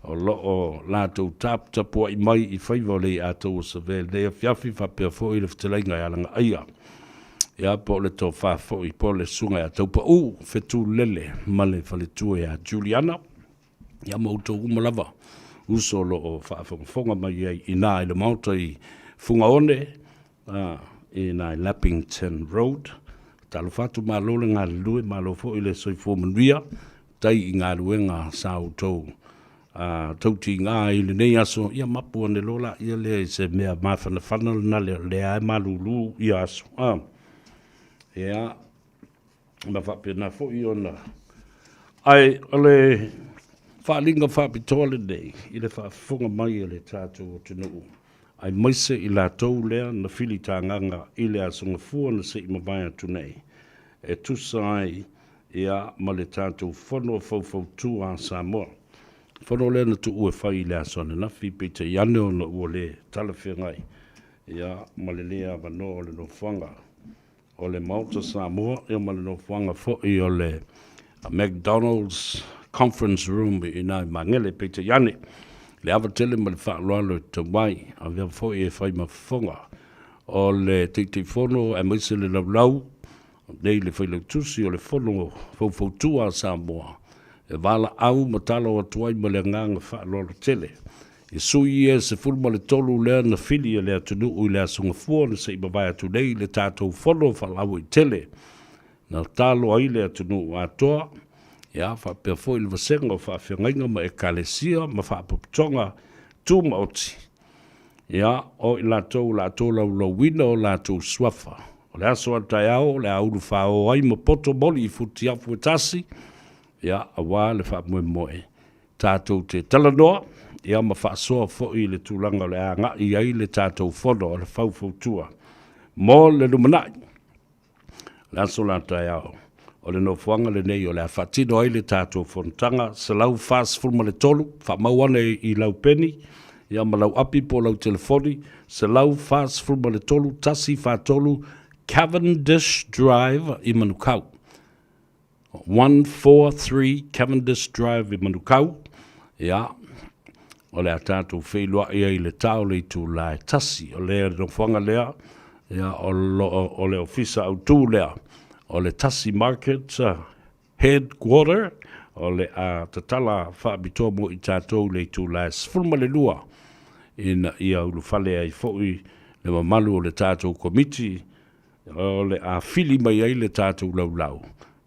I: o lo o latou taputapuai mai i faiva o le i'a tou o Savea i lenei afiafi, faapea foi le fetalaiga ia Lagaaia. Ia, po o le tofa foi, po o le susuga ia Taupau Fetulele ma le faletua ia Juliana, ia ma outou uma lava uso o lo o faafogafoga mai ai i ina i le Maota i Fugaone, i ina i Lappington Road. Talofa atu, malo le galulue, malo foi le soifua manuia, tai i galuega sa outou A tou tiga i lenei aso, ia mapu ane loa laia lea i se mea mafanafana lena lea, lea e malulu ia aso. A, ia, ma faapena foi ona. Ae o le faaaliga faapitoa lenei i le faafofoga mai a le tatou atunuu, aemaise i latou lea na filitagaga i le Aso Gafua na se i mavae atu nei, e tusa ai ia ma le tatou Fono Faufautua a Samoa. Fono lea na tuu e fai i le aso ananafi, peitai ane ona ua le talafeagai ia ma le le avanoa o le nofoaga o le Maota Samoa ia ma le nofoaga foi o le McDonald's Conference Room i ina i Magele. Peitai ane, le ava tele ma le faaaloalo e tatau ai, avea foi e fai ma fofoga o le Taitaifono aemaise le laulau Nei le Failautusi o le Fono Faufautua a Samoa e valaau ma talo atu ai ma le agaga faaaloalo tele i sui ia e 13 lea na fili e le atunuu i le Aso Gafua na se i mavae atu nei le tatou Fono faalauaitele na talo ai le atunuu atoa, ia faapea foi le vasega o faafeagaiga ma ekalesia ma faapopotoga tumaoti, ia o i latou o le a tolaulauina o latou suafa. O le aso a taeao o le a ulu fāō ai ma poto moli i futiafu e tasi, ia, aua le faamoemoe. tatou te talanoa ia ma faasoa foi i le tulaga o le a agai ai le tatou fono o le faufautua mo le lumanai. O le aso la taeao, o le nofoaga lenei o le a faatino ai le tatou fonotaga 143, faamau ane i lau peni ia ma lau api po o lau telefoni, 143 143 Cavendish Drive i Manukau. 143 Cavendish Drive i Manukau, ia, o le a tatou feiloai ai i le ta o le itula e 1. O le nofoaga lea, ia, o, lo, o le ofisa autu lea, o le Tasi Market Headquarter, o le a tatala faapitoa mo i tatou i le itula e 12, ina ia ulufale ai foi le mamalu o le tatou komiti o le a fili mai ai le tatou laulau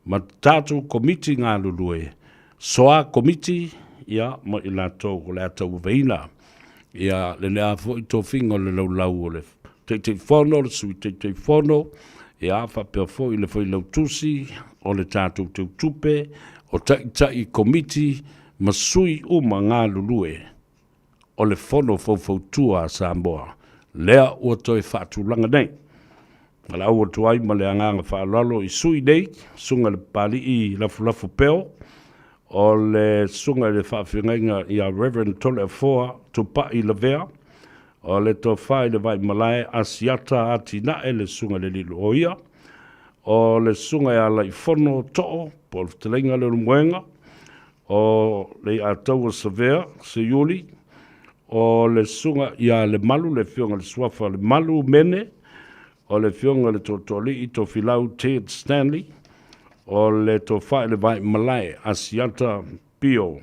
I: ma tatou komiti galulue, soa komiti, ia, ma i latou o le a tauaveina ia lenei foi tofiga o le laulau o le Taitaifono, le Sui Taitaifono, ia, faapea foi le Failautusi o le tatou Teutupe, o Taitai Komiti ma sui uma galulue o le Fono Faufautua a Samoa, lea ua toe faatulaga nei. Valaau atu ai ma le agaga faaaloalo i sui nei, Susuga i le Papalii Lafulafu Peo, o le Susuga i le Faafeagaiga ia Rev. Toleafoa Tupai Lavea, o le Tofa i le Vaimalae Asiata Atinae le Susuga i le Alii Loia, o le Susuga ia Alaifono Too po o le Fetalaiga Leulumoega, o Leiataua Savea Seiuli, o le Susuga ia Lemalu, le Afioga i le Suafa Lemalu Mene, o le Afioga i le Tootooalii Tofilau Ted Stanley, o le Tofa i le Vaimalae Asiata Pio,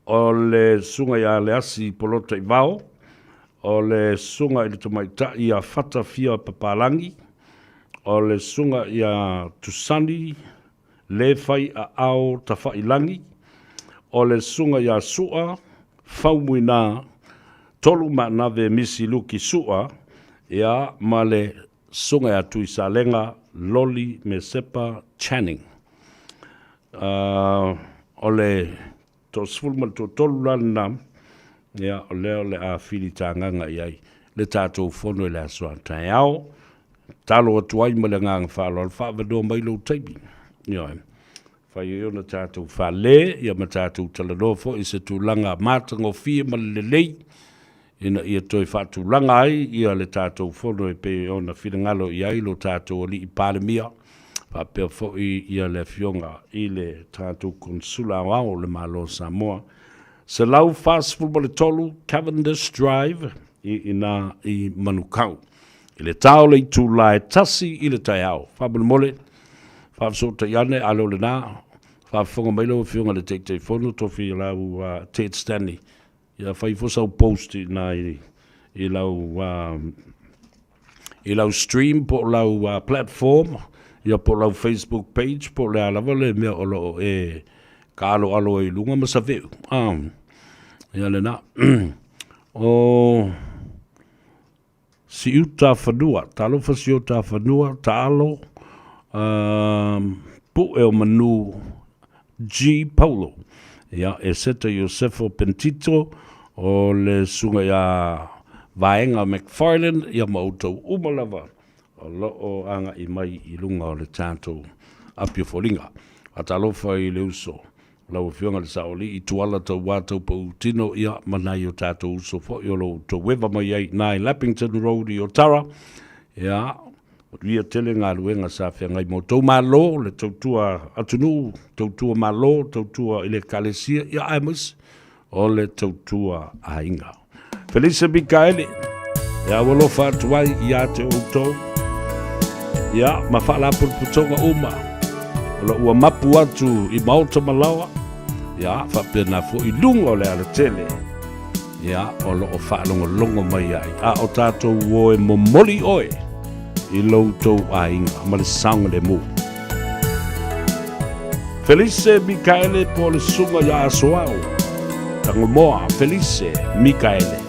I: o le Susuga ia Leasi Polota Ivao, o le Susuga i le Tamaitai ia Fata Fia Papalangi, o le Susuga ia Tusani Le Fai Aao Tafailangi, o le Susuga ia Sua Faumuina Tolumaanave Misi Luki Sua, ia, ma le Susuga ia Tuisalega Loli Mesepa Channing. O le toasefulu ma le toatolu la lena, ia, o lea o le a filitagaga i ai le tatou fono i le aso a taeao. Talo atu ai ma le agaga faaaloalo, faavanoa mai lou taimi. Ioe. Fai ai ona tatou fale, ia ma tatou talanoa foi i se tulaga matagofie ma le lelei, ina ia toe faatulaga ai ia le tatou fono e pei ona finagalo i ai lo tatou Alii Palemia, faapea foi ia le Afioga i le tatou Konesula Aoao o le Malo o Samoa. 143 Cavendish Drive i ina i Manukau. I le ta o le itula e 1 i le taeao. Faamolemole, faafesootai ane, a le o lena, faafofoga mai lau Afioga i le Taitaifono, Tofilau Ted Stanley. Ia fai fo sau post i ina i lau i lau stream po o lau platform, ia po o lau Facebook page po o le a lava le mea o lo o e kaaloalo ai i luga ma saveu. Ah, ia lena. O Siuta fanua, talofa siuta fanua, taalo, pu'e o manu G. Paulo. Ia, Eseta Iosefo Pentito, o le susuga ia Vaega McFarlane, ia ma outou uma lava o lo o agai mai i luga o le tatou api o foliga. Faatalofa i le uso Lau Afioga i le Saoalii, Tuala Tauā Taupou Tino, ia, ma nai o tatou uso foi o lo outou eva mai ai i ina i Lappington Road i Otara, ia, manuia tele galuega sa feagai ma outou malo, le tautua atunuu, tautua malo, tautua i le Ekalesia, ia, aemaise o le tautua aiga. Felise Mikaele, e au alofa atu ai ia te outou, ia, ma faalapotopotoga uma, o lo ua mapu atu i maota ma laoa, ia, faapena foi i luga o le alatele, ia, o lo o faalogologo mai ai, a o tatou o e momoli oe i lo outou aiga ma le saogalemu. Felise Mikaele po o le susuga ia Asoao Tagomoa Felise Mikaele.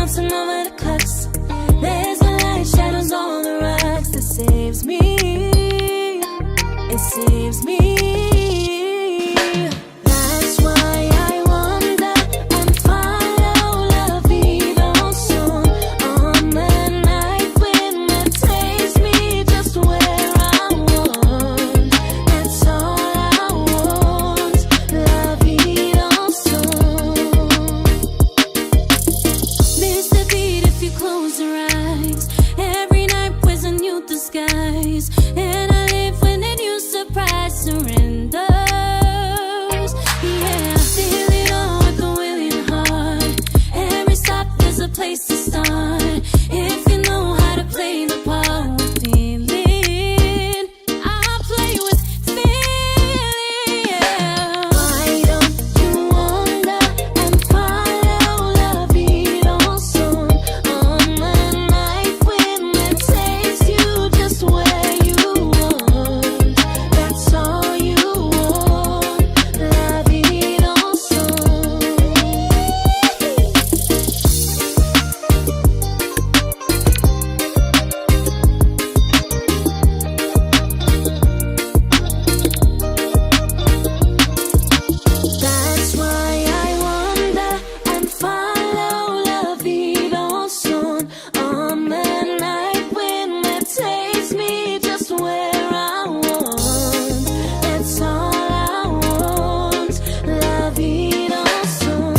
G: Bouncing over the clocks. There's a light shadows on the rocks that saves me. It saves me. That's why I wonder and follow la vida on on the night when it takes me just where I want. That's all I want. La vida Miss the beat if you close your eyes. Every night wears a new disguise, and I live when a new surprise surrenders. Yeah, feel it all with a willing heart. Every stop there's a place to start. If you know how to play the part with feeling, I play with feeling. Yeah. Why don't you wonder and follow la vida on on the night when it takes you just where you want. That's all you want. La vida That's why I wonder and follow la vida on on the night when it takes me just where I want. That's all I want. La vida on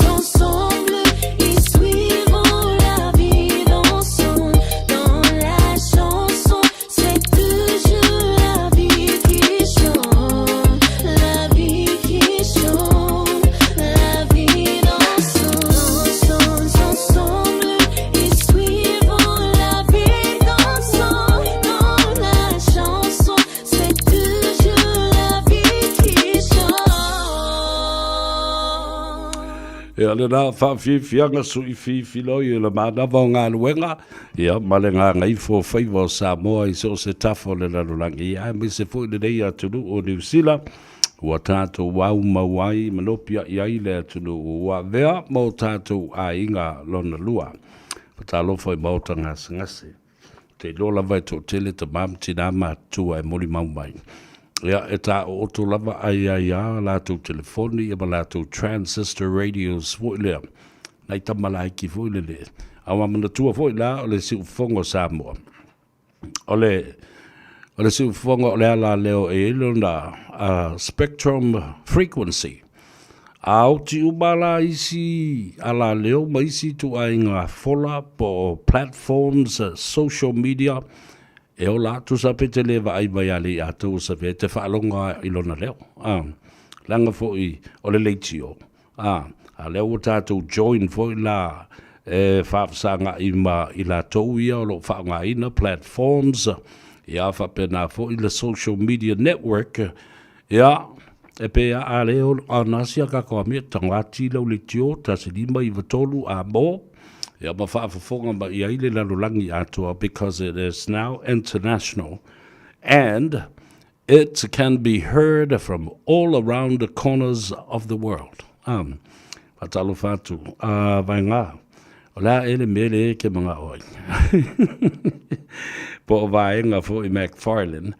G: ensemble et suivons la vida on dans la chanson. C'est toujours la vie qui chante, la vie qui chante, la vie dansante, ensemble et suivons la vie dansante dans la chanson. C'est toujours la vie qui chante.
I: Ia, lenā faafiafiaga suʻifiifiloi i le manava o galuega, ia, ma le gagaifo o faiva o Samoa i so o se tafa o le lalolagi, ia, aemaise foi lenei atunuu o Niu Sila, ua tatou aumau ai ma nopiaʻi ai le atunuu ua avea ma o tatou aiga lona lua. Fatalofa i maota gasegase. Te iloa lava e toatele tamā ma tinā matutua e molimau mai. Ia, e tāooto lava ai ai a latou telefoni ia ma latou transistor radios foi lea. Nai tama laiti foi lele. A ua manatua foi la o le siufofoga o Samoa. O le, o le siufofoga o le ala leo e i ai lona spectrum frequency. A oti uma la isi alaleo ma isi ituaiga fola po o platforms social media e ola atu sa pe te le vaai mai a le ia tou sa pe te faalogo i lona leo. A, leaga foi o le leitio. A, a lea ua tatou join foi la e faafesagaʻi ma i latou ia o lo o faaaogaina platforms ia faapena foi le social media network Ia, e pei a a le o ana sia ka ko amia tango ati lau le tio ta se lima i vatolu a mo ia ma faafofoga ma i ai le lalolagi atoa because it is now international and it can be heard from all around the corners of the world. Um, faatalofa atu a vaega o le a e le mea le ke manaʻo ai. Po o vaega foi McFarlane,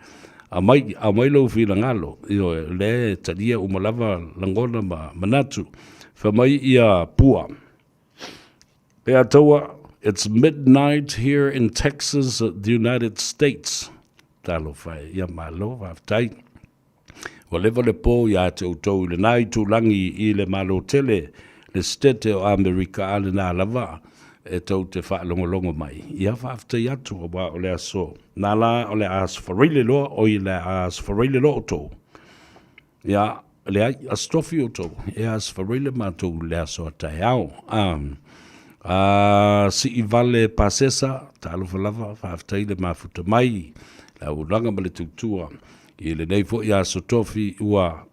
I: aumai, aumai lou finagalo, ioe, o lea e talia uma lava lagona ma manatu. Fai mai ia Pua, Ea taua, it's midnight here in Texas, the United States. Talofa e, ia malo, faafetai. Ua leva le pō iā te outou i lenā itulagi i le Malo tele, le Setete o Amerika a lenā lava e tou te faalogologo mai. Ia faafetai atu auā o le aso nā la o le aso faraile loa, oi le aso faraile loa outou. Ia, leai, aso tofi outou, e aso faraile matou i le aso a taeao. A, a sii vale pasesa, talofa lava, faafetai le mafuta mai, le auaunaga ma le tautua. I lenei foi aso tofi ua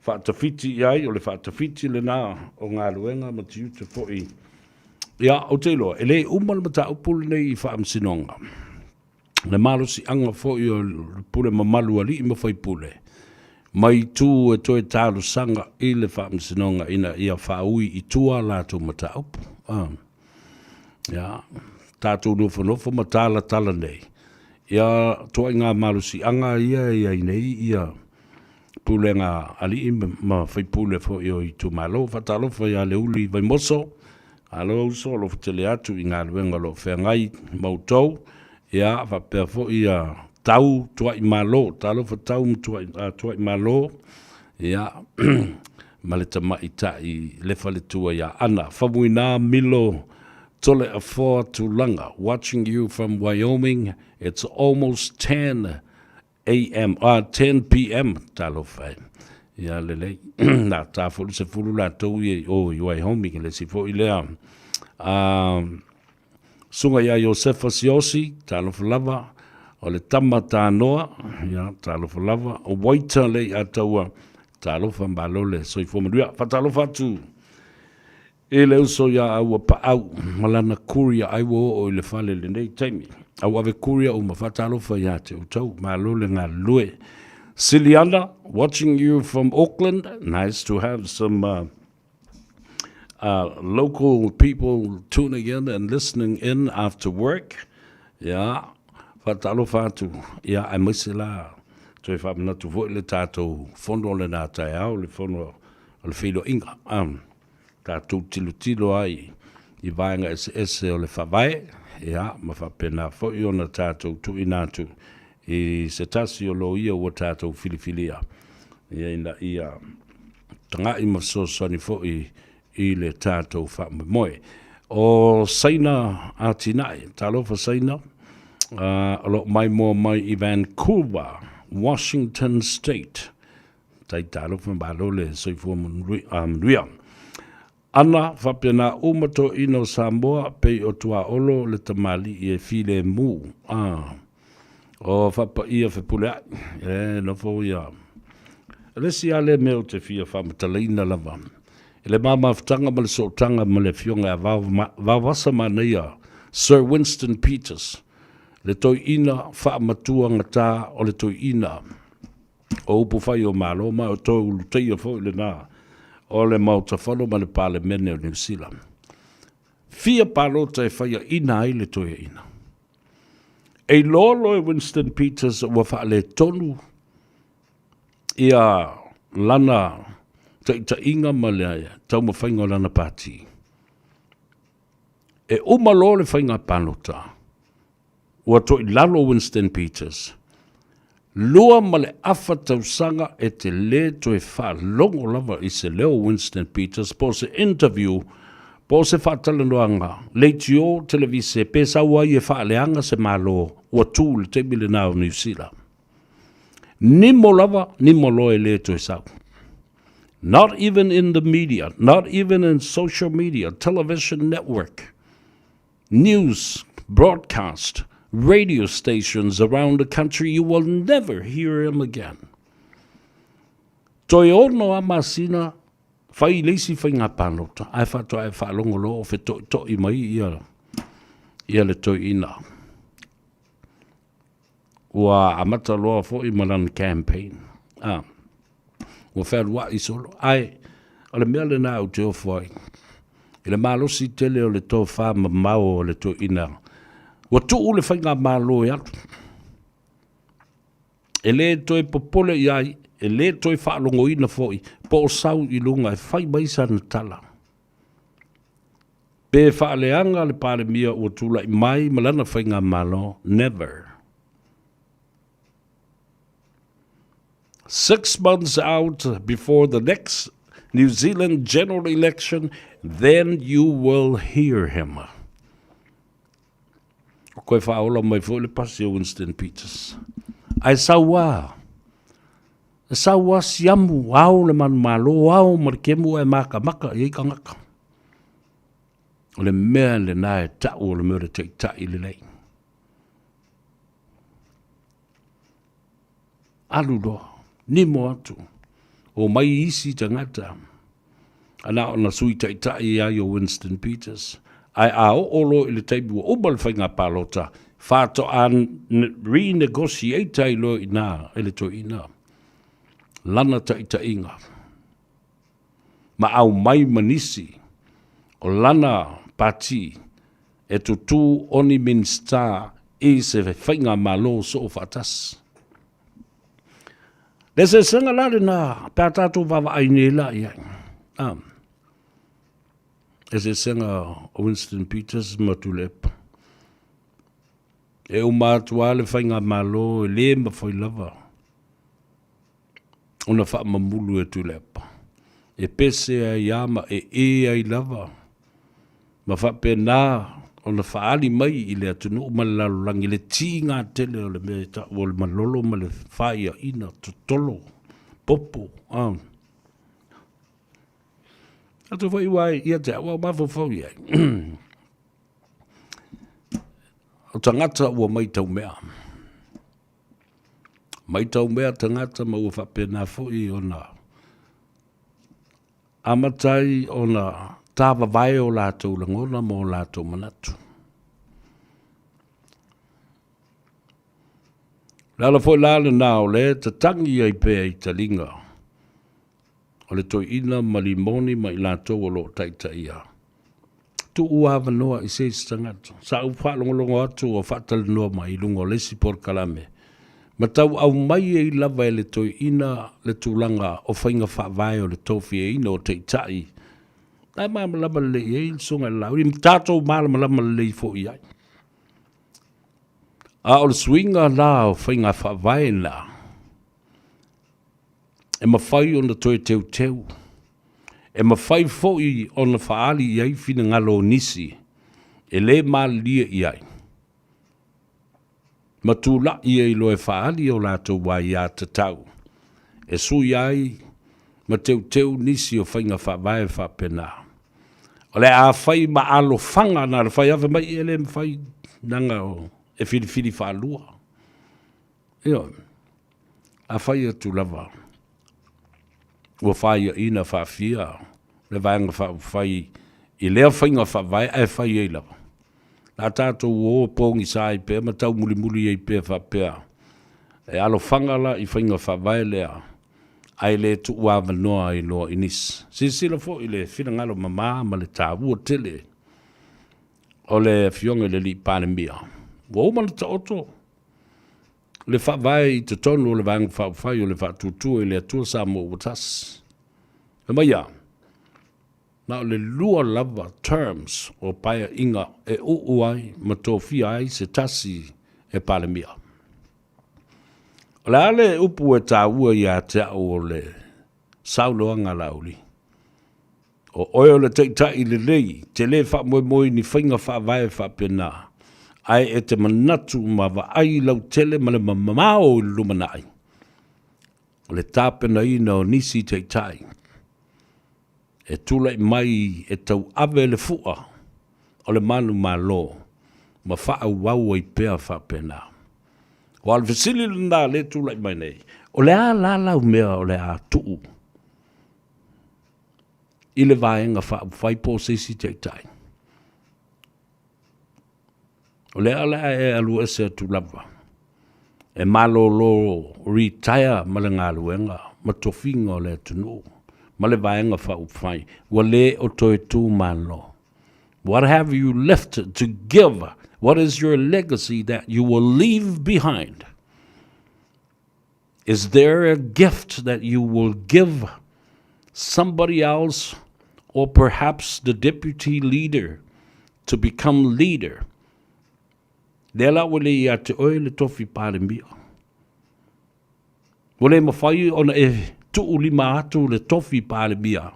I: faatafiti i ai, o le faatafiti lenā o galuega ma tiute foi. Ia, ou te iloa, e le uma le mataupu lenei i faamasinoga. Le malosiaga foi o le pule mamalu a alii ma faipule, mai tu e toe talosaga i le faamasinoga ina ia faaui i tua a latou mataupu. Ia, tatou nofonofo ma talatala nei, ia toaiga malosiaga ia e i ai nei ia pulega alii ma faipule foi o itumalo. Faatalofa ia Leuli Vaimoso, alo uso, alofa tele atu i galuega o lo o feagai ma outou. Ia, faapea foi ia Tau Tuaimalo, talofa Tau ma Tuai, Tuaimalo, ia, ma le tamaitai le faletua ia Ana. Famuina Milo Toleafoa Tulaga, watching you from Wyoming, it's almost 10 am, 10 pm, talofa e. Ia lelei, na ta foi le sefulu latou ia i o i Wyoming, le isi foi lea. Susuga ia Iosefa Siaosi, talofa lava, o le tama tanoa, ia, talofa lava, o Waita le Iataua, talofa malo le soifua manuia. Faatalofa atu i le uso ia Aua Paau ma lana courier ai ua oo i le fale i lenei taimi. Au ave courier uma, faatalofa ia te outou, malo le galulue. Siliana, watching you from Auckland, nice to have some local people tuning in and listening in after work. Ia, faatalofa atu, ia, aemaise la, toe faamanatu foi le tatou fono lena taeao, le fono o le feiloaiga. Um, tatou tilotilo ai i vaega eseese o le faavae, ia, ma faapena foi ona tatou tuuina atu i se tasi o loia ua tatou filifilia, ia ina ia taga'i ma fesoasoani foi i le tatou faamoemoe. O Saina Atinae, talofa Saina, o lo o maimoa mai i Vancouver, Washington State. Tai talofa malo le soifua manuia. Ana faapena uma toeaiina o Samoa pei o Tuaolo le tamalii e filemu a o faapaia Fepuleai e nofo ia. O le isi lava lea mea ou te fia faamatalaina lava i le ma mafutaga ma le sootaga ma le Afioga ia Vaovasa Manaia Sir Winston Peters, le toeaina faamatuagata o le toeaina o upu fai o Malo, ma o toe ulutaia foi lena o le Maota Fono ma le Palemene o Niu Sila. Fia palota e faiaina ai le toeaina. E iloa loa e Winston Peters ua faaletonu ia lana taitaiga ma le taumafaiga o lana pati. E uma loa le faiga palota, Ua toilalo Winston Peters, 2.5 tausaga e te lē toe faalogo lava i se leo o Winston Peters po o se interview po o se faatalanoaga leitio, televise pe sau ai e faaleaga se Malo ua tu i le taimi lena o Niu Sila. Nimo lava, nimo loa e lē toe sau. Not even in the media, not even in social media, television network. News broadcast, radio stations around the country, you will never hear him again. Toe ono a masina, fai le isi faiga palota, ae faatoa e faalogo loa o fetoʻitoʻi mai ia, ia le toeaina. Ua amata loa foi ma lana campaign. Ah, ua fealuai solo. Ae, o le mea lena ou te ofo ai, i le malosi tele o le tofa mamao o le toeaina, ua tuu le faigamalo e alu. E le toe popole i ai, e le toe faalogoina foi, po o sau i luga e fai mai sana tala. Pe faaleaga le Palemia ua tulai mai ma lana faigamalo, never. 6 months out before the next New Zealand general election, then you will hear him. Koe whaola mai foi le pasi o Winston Peters. Ae sau a, e sau a siamu, ao le manumalo, ao ma le kemu e makamaka i ai tagata. O le mea lena e ta'u o le mea o le taitai lelei. Alu loa, nimo atu, o mai isi tagata, ana ona sui taitai ai o Winston Peters. Ae a oo loa i le taimi ua uma le faiga palota, faatoa renegotiate ai loa i ina e le toeaina lana taitaiga ma aumai ma nisi o lana pati. e tutū o ni Minisita i se faigamalo soofaatasi. Le eseesega la lena pe a tatou vaavaai nei la i ai. Ah. Eseesega o Winston Peters ma Tuilaepa. E uma atu lava le faigamalo e le mafai lava ona faamamulu e Tuilaepa. E pese ai lava ma ee ai lava ma faapena ona faaali mai i le atunuu ma le lalolagi le tiga tele o le mea e tau o le malolo ma le faiaina totolo popo. Ah. Atu foi ua ia te au au mafaufau i ai. O tagata ua maitau mea. Maitau mea tagata ma ua faapena foi ona amata ai ona tāvavae o latou lagona ma o latou manatu. Le ala foi la lena o le tatagi ai pea i taliga o le toeaina ma Limoni ma i latou o lo o taitaia. Tuu avanoa i se isi tagata. Sa ou faalogologo atu o faatalanoa mai i luga o le isi polokalame, ma tau aumai ai lava e le toeaina le tulaga o faiga faavae o le tofiaina o taitai. La e malamalama lelei i ai le Susuga i le Laauli, ma tatou malamalama lelei foi i ai. A o le suiga la o faiga faavae na, e mafai ona toe teuteu, e mafai foi ona faaali i ai finagalo o nisi e le malilie i ai, ma tulai ai loa e faaali o latou aiatatau e sui ai ma teuteu nisi o faiga faavae faapena. O le a fai ma alofaga na le fai ave mai e le mafai leaga e filifili faalua. Ioe. A fai atu lava ua faiaina faafia le Vaega Faaupufai i lea faiga faavae ae fai ai lava, o le a tatou o pogisa ai pea ma taumulimuli ai pea faapea, e alofaga la i faiga faavae lea ae le tuuavanoa ai loa i nisi. Silasila foi i le finagalo mama ma le taua tele o le Afioga i le Alii Palemia, ua uma ona taoto le faavae i totonu o le Vaega Faaupufai o le Faatuatua i le Atua Samoa ua Tasi. Fai mai a, na o le lua lava terms o paeaiga e uu ai ma tofia ai se tasi e Palemia. O le a le upu e taua ia te au o le saunoaga a Laauli? O oe o le taitai lelei, te le faamoemoe i ni faiga faavae faapena, ae e te manatu ma vaai lautele ma le mamao i le lumanai, o le tapenaina o nisi taitai e tulai mai e tauave le fua o le manumalo ma faaauau ai pea faapena. Aua o le fesili lena lea e tulai mai nei, o le a la lau mea o le a tuu i le Vaega Faaupufai po o se isi taitai? O lea o le a e alu ese atu lava e malolo retire ma le galuega ma tofiga o le atunuu ma le Vaega Faaupufai, ua le o toe tu malo. What have you left to give? What is your legacy that you will leave behind? Is there a gift that you will give somebody else or perhaps the deputy leader to become leader? Lea la ua le ia te oe le tofi Palemia. Ua le mafai ona e tuulima atu le tofi Palemia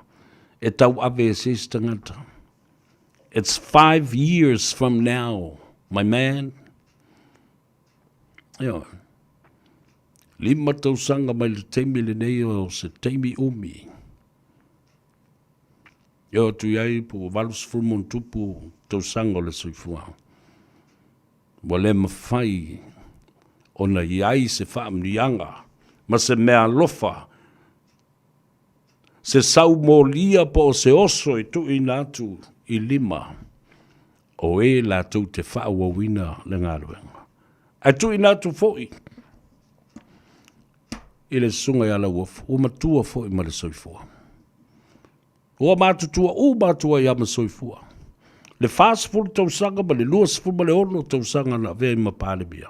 I: e tauave e se isi tagata. It's 5 years from now, my man. Ioe. 5 tausaga mai le taimi lenei o se taimi umi. E oo atu i ai po ua 80+ tausaga o le soifua. Ua le mafai ona i ai se faamanuiaga ma se meaalofa, se saumolia po o se oso e tuuina atu i lima o e latou te faaauauina le galuega. Ae tuuina atu foi i le susuga ia Lauofo, ua matua foi ma le soifua. Ua matutua uma atu ai lava ma soifua. Le 40 tausaga ma le 26 tausaga na avea ai ma Palemia.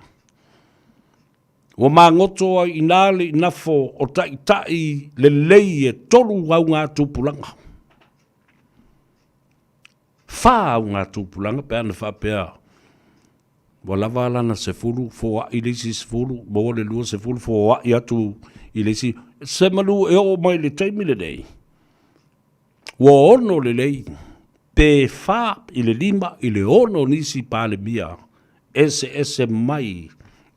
I: Ua magoto ai i ina le inafo o taitai lelei e tolu augatupulaga. Fa augatupulaga pe ana faapea ua lava lana sefulu, foai le isi sefulu, maua le 20, foai atu i le isi. Se manu e oo mai i le taimi lenei, ua ono lelei pe fa i le lima i le ono nisi Palemia eseese mai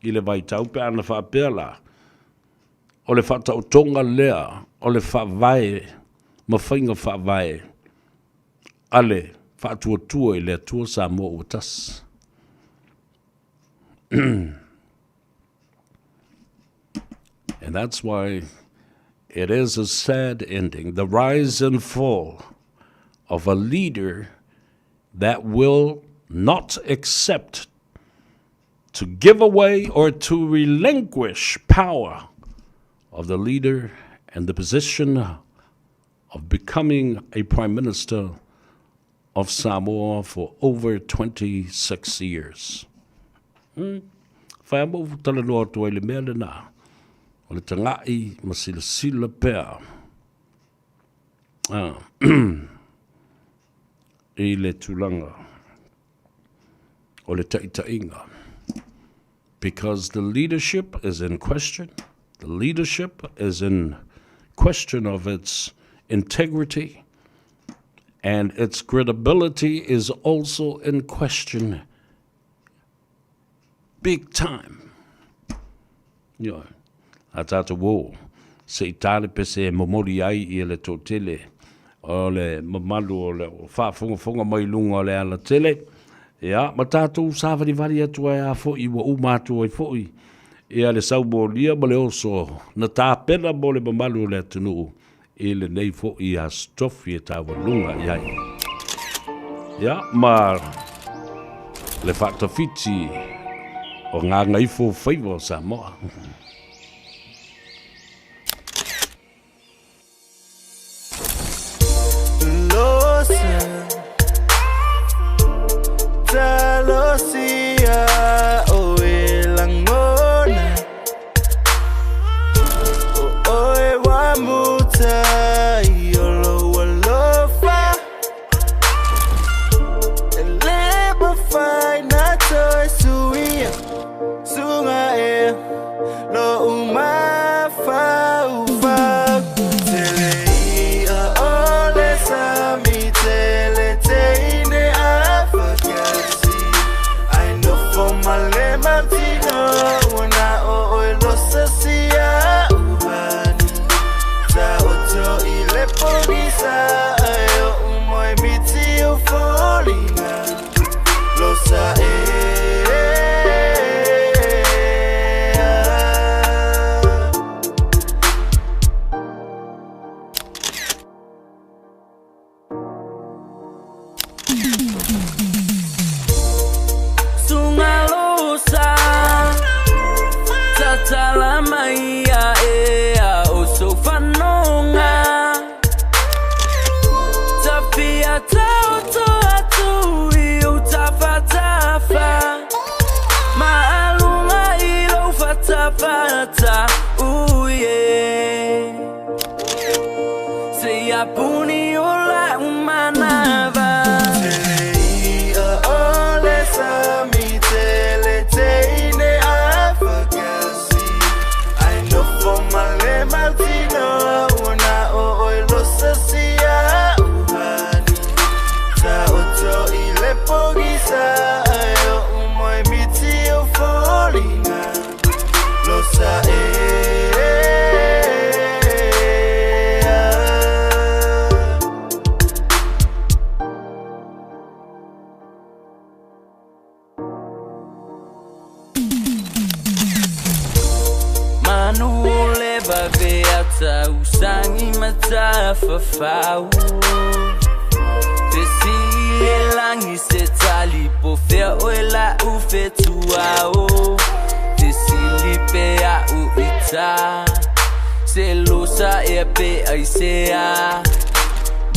I: i le vaitau pe ana faapea la, o le faataotoga lea o le faavae ma faiga faavae a le Faatuatua i le Atua Samoa ua Tasi. And that's why it is a sad ending, the rise and fall of a leader that will not accept to give away or to relinquish power of the leader and the position of becoming a prime minister of Samoa for over 26 years. Hmm. Whai ama ufu talanoa atu ai le mea lena. O le taga'i ma silasila pea. Ah. I le tulaga o le taʻitaʻiga. Because the leadership is in question, the leadership is in question of its integrity, and its credibility is also in question big time. Ioe. A tātou ō, se i tā le pese e momoli ai ia le toatele o le mamalu o le faafogafoga mai luga o le alatele, ia, ma tātou sāvalivali atu ai a foʻi ua uma atu ai foʻi ia le saumolia ma le oso na tapena mo le mamalu o le atunuu i lenei foʻi Aso Tofi e taualuga i ai. Ia, ma le faatafiti o Gagaifo Faiva o Samoa.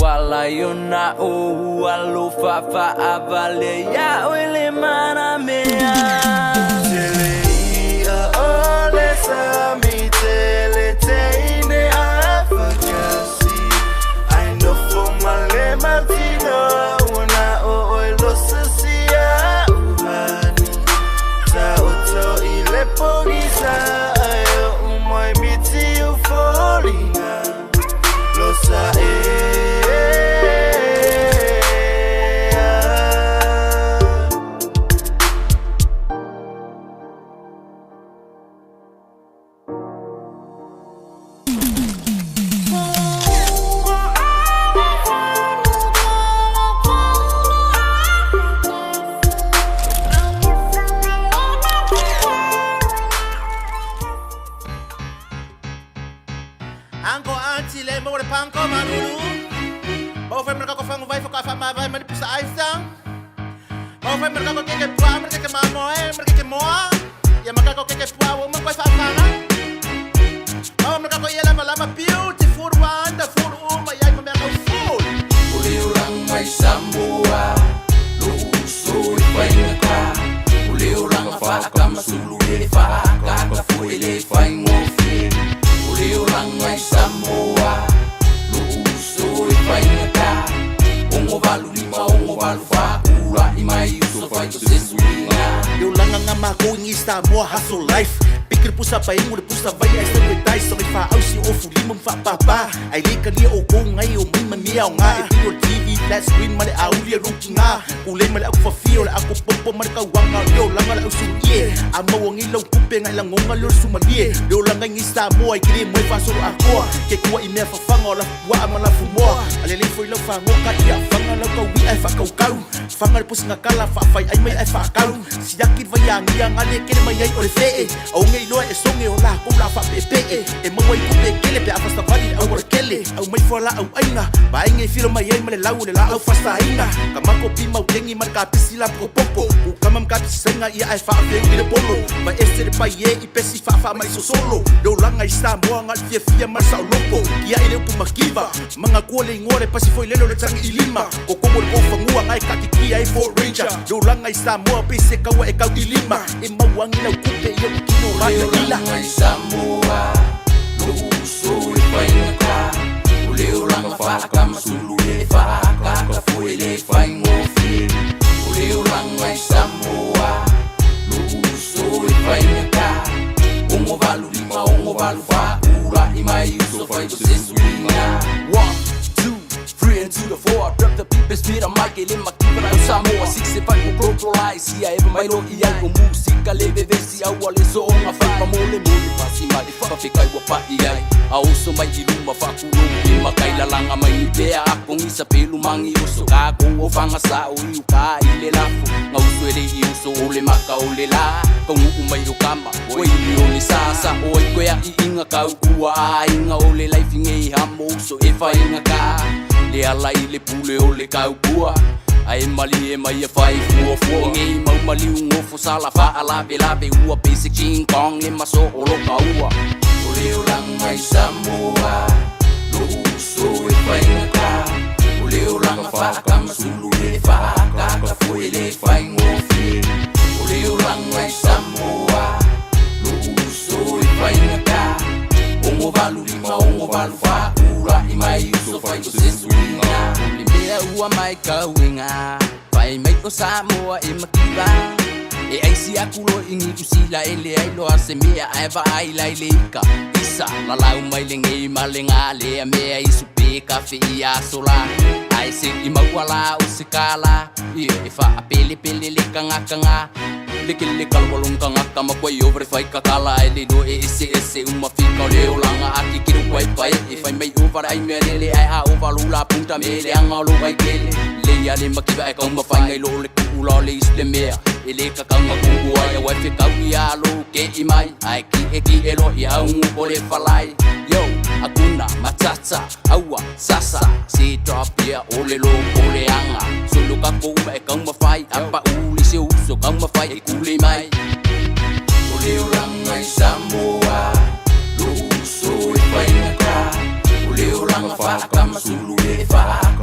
K: Wala ona o alofa faavale ia oe le manamea.
L: Tele ia o le sami tele teine afakasi. Ai nofo ma le mautino ua o oe losa sia uhani. Ta oto i le pogisa ai o umoi miti u folina. Losa e.
J: Anko anti le mo le panko manulu. Mo fe merka ko fangu vai fo ka fa ma vai mani pusa aisa. Mo fe merka ko keke pua merka ke mamo e merka ke moa. Ya maka ko keke pua wo mo ko fa fanga. Mo merka ko yela malama beautiful wonderful uma yai mo merka full.
M: O le olaga mai Samoa, lo'u uso e faigata. O le olaga faakamasulu le faakaka fo'i le faigofie. O le olaga mai Samoa, lo'u uso e faigata. 685 684 ula'i mai uso fai o se suiga.
J: Le olaga ga makou igi Samoa hustle life. Piki le pusa paingu le pusa vai ai sa tai sa fa au si ofu lima ma papa. Ai le kalia o kou ngai o mai mania o ngā e pili o TV flat screen ma le auli e ruki ngā. Kule ma le au fafia o le ako popo ma le kauanga le olaga le au suie. A maua ngi lau kupe ngai langonga le o le sumalie. Le olaga igi Samoa i kile moe fasolo akoa. Ke kua i mea fafanga o lafu puaa ma lafu moa. Ale le foi lau fagoka ia fanga lau kauia e whakaukau. Fanga le pusinga kala whaawhai ai mai ai whakau. Siaki le vaiangia ngale kele mai ai o le fee. Au ngei loa e songe o la kou la whapepe'e. E maua i kupe kele pe a whasawali le au wala kele. Au mai fua la au ainga. Vaenga i filo mai ai ma le lau o le la au whasainga. Ka mako pi mau kengi ma le kapisi la pokopoko. U kama ma kapisi sainga ia ai whaafeu i le polo. Ma ese le pai e i pesi whaawha mai sosolo. Le olaga i Samoa nga le fiafia ma le saoloko. Kia i le upu makiva. Manga kua le ingoa le pasi foi lelo le tangi i lima. Kokomo le kofangua ngai kakikia e Fort Ranger. Le olaga i Samoa pe se kaua e kau i lima. E mauangi lau kupe ia kino
M: O le
J: mata ila.
M: olaga mai Samoa, lo'u uso e faigata. O le olaga faakamasulu le faakaka fo'i le faigofie. O le olaga mai Samoa, lo'u uso e faigata. 685 684 ula'i mai uso fai o se suiga.
N: 1, 2, 3 and to the 4. Drop the beat, best beat, I'm Michael in my keep it out Samoa. 6 and 5 globalize. Ia eva mai lo i ai o musika le vevesi au ale so o ngā whai pamole mole pasi mai whawhekai wa pa i ai. A oso mai i luma whakuro i makai lalanga mai ni pea akongisa pelu mangi oso ka ko o whanga sa o i uka i le lafu. Ngā uso ele i uso o le maka o le la. Ka nguu mai o kama o i li o le sasa o i koea i inga kau kua a inga o le life ngei hamo uso e whainga ka. Le ala i le pule o le kaupua Ae mali e mai e fai fua fua Ngei mau maliu ngofo sala fa ala lape ua Basic King Kong le maso o lo kaua.
M: O le olaga mai Samoa, lo'u uso e faigata. O le olaga faakamasulu le faakaka fo'i le faigofie. O le olaga mai Samoa, lo'u uso e faigata. 685 684 ula'i mai uso fai o se suiga.
N: O le mea ua mai kauiga Fai mai o Samoa e makiva. E aisi aku lo ingi usila e le ai loa se mea ae vaai lai le ika. Isa lalau mai le ngei ma le ngā lea mea isu pe ka fe i aso la. Ai se i maua la o se kala. Ia e whaapele pele le kangakanga. Le ke le kalwalong kangaka ma koe over fai kakala e le no e ese ese uma fika o le olanga aki kiru kwai pai e fai mai over ai mea lele ai a over lula punta me le anga lo vai kele. Le ia le makiva e kauma fai ngai lo le kuula le is le mea. E le kakanga kuku ai a waife kau i a lo ke i mai. Ai ki e ki e lo i au ngu o le falai. Yo, akuna, matata, aua, sasa. Se drop ya o le lo o le anga. Solo ka kouma e kauma fai. Apa uli se uso kauma fai e kule mai.
M: O le olaga mai Samoa, lo'u uso e faigata. O le olaga faakamasulu le faakaka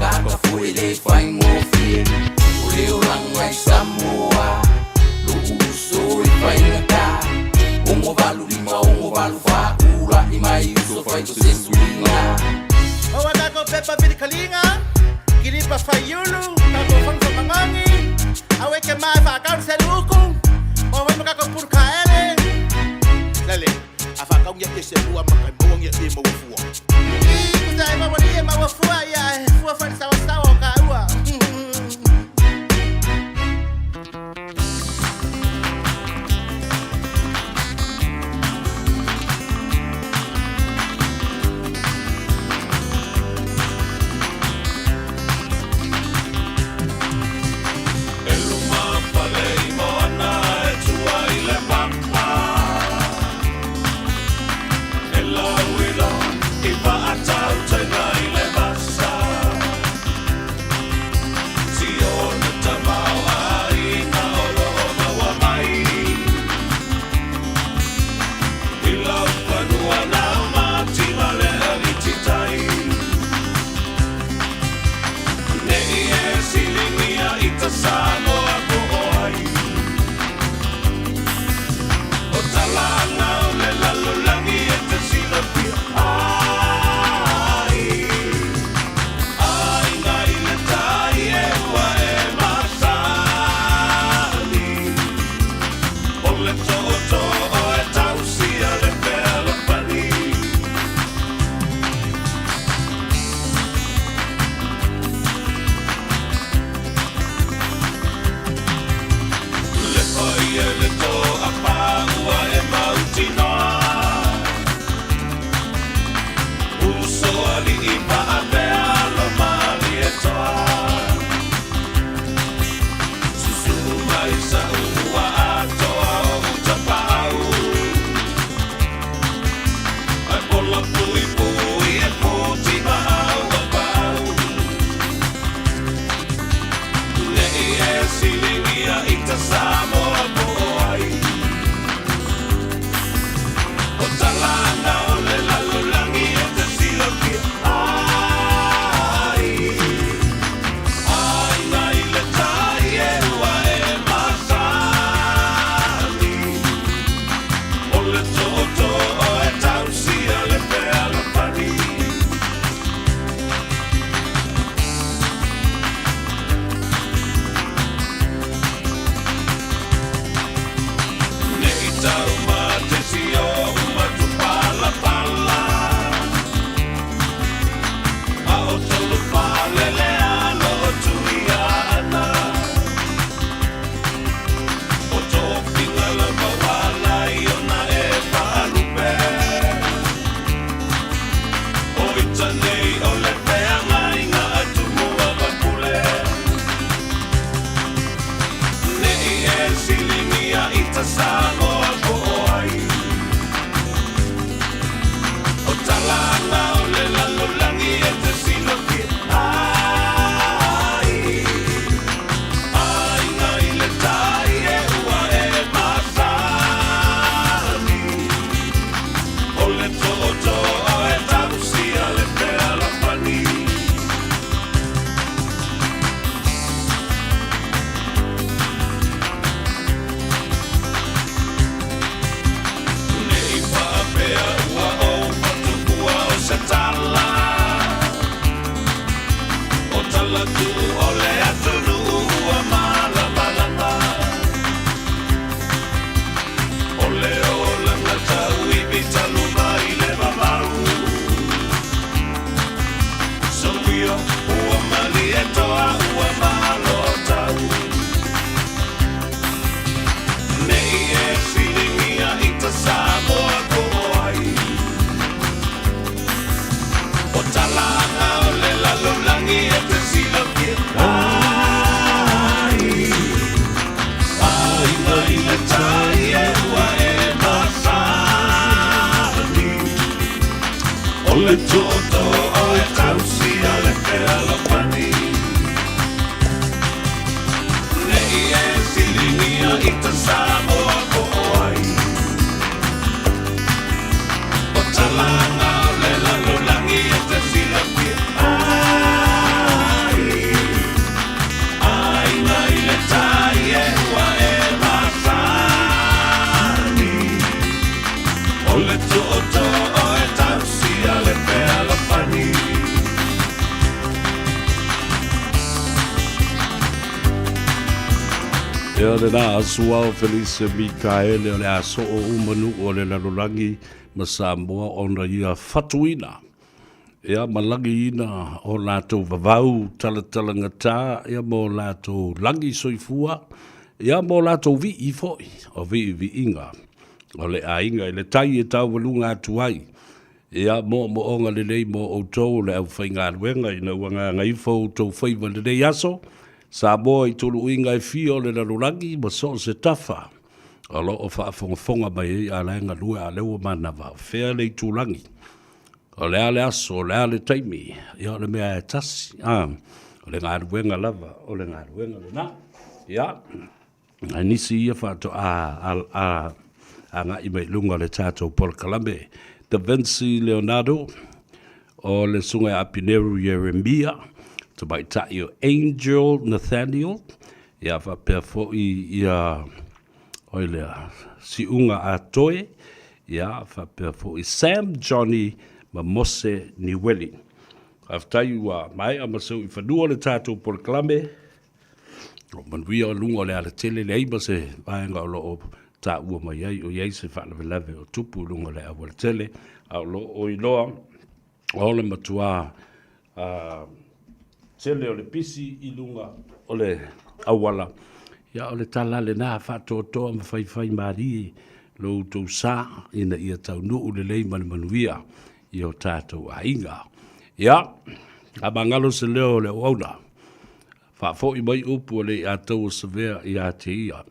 N: o se suiga.
O: Maua tatou pepa vilikaliga, kilipa faiulu, tatou fono faamagogi, aua e ke ma e faakau le selu uku, maua foi ma tatou pulu kaele.
J: Lele, a faakau ia e selua ma kai maua ia e maua fua.
O: I kusa e maua li e maua fua ia e fua foi le saosaoa o kaua.
H: E luma pale i moana e tua i le papa. E lauilo i faatautaiga i le vasa. Siona tamaoaiga o lo o maua mai. I lau fanua nao mativa le alititai. Nei e siligia i ta Samoa po o ai. O talaga o le lalolagi e te silafia ai. Aiga i le tai e ua e masani. O le tootoo e tausia le fealofani. Le paia le toa ua e mautinoa. Uso alii paapea lo Malietoa. Susu mai sa ua atoa o utapaau. Ai pola pui pui e puti maau a pau. Nei e siligia i ta Samoa po o ai. O talaga o le lalolagi e te silafia ai. Aiga i le tai e ua e masani. O le tootoo e tausia le fealofani. Nei tau matesi o matupalapala. A o tolu falele alo o tuia ana. O tofiga lava wala i ona e whaalupe. O ita nei o le feagaiga a Tumua ma Pule. Nei e siligia i ta Samoa po o ai. O talaga o le lalolagi e te silafia ai. Aiga i le tai e ua e masani. O le tootoo e tausia le fealofani. Nei faapea ua ou fatupu o se tala. O tala tuu o le atunuu ua malamalama. O le olaga tauivi talu mai le vavau. Soia ua Malietoa ua malo tau. Nei e siligia i ta Samoa po o ai. O talaga o le lalolagi e te silafia ai. Aiga i le tai e ua e masani. O le tootoo e tausia le fealofani. Nei e siligia i ta Samoa po o ai. O talaga o le lalolagi e te silafia ai. Aiga i le tai e ua e masani. O le tootoo e tausia
I: Ia lena Suao Felice Mikaele o le a soo uma nuu o le lalolagi ma Samoa ona ia fatuina ia ma lagiina o latou vavau talatalagata ia ma o latou lagi soifua ia ma o latou vii foi o viiviiga o le aiga i le tai e taualuga atu ai ia moomooga lelei mo outou le aufaigaluega ina ua gagaifo outou faiva i lenei aso Samoa i tuluuiga e fia o le lalolagi ma so o se tafa o lo o faafogafoga mai ai a la e galue a o lea ua manava o fea le itulagi O le a le aso, o le a le taimi, ia o le mea e tasi, a, o le galuega lava, o le galuega lena. Ia, a nisi ia faatoa a, a, agai mai i luga o le tatou polokalame. Da Vinci Leonardo, o le susuga ia Apineru Ieremia, tamaitai o Angel Nathaniel, ia faapea foi ia oi lea, Siuga Atoe, ia, faapea foi Sam Johnny ma Mose Niueli. Faafetai ua maea ma seu i fanua le tatou polokalame. O manuia o luga o le alatele leai ma se vaega o lo o taua mai ai o i ai se faalavelave o tupu i luga o le aualatele, a o lo o iloa o le matua tele o le pisi i luga o le auala. Ia, o le tala lena, faatoatoa ma faifai malie lo outou sa ina ia taunuu lelei ma le manuia i o tatou aiga. Ia, a magalo se leo o le auauna, faafoi mai upu a le Aiataua Savea ia te ia.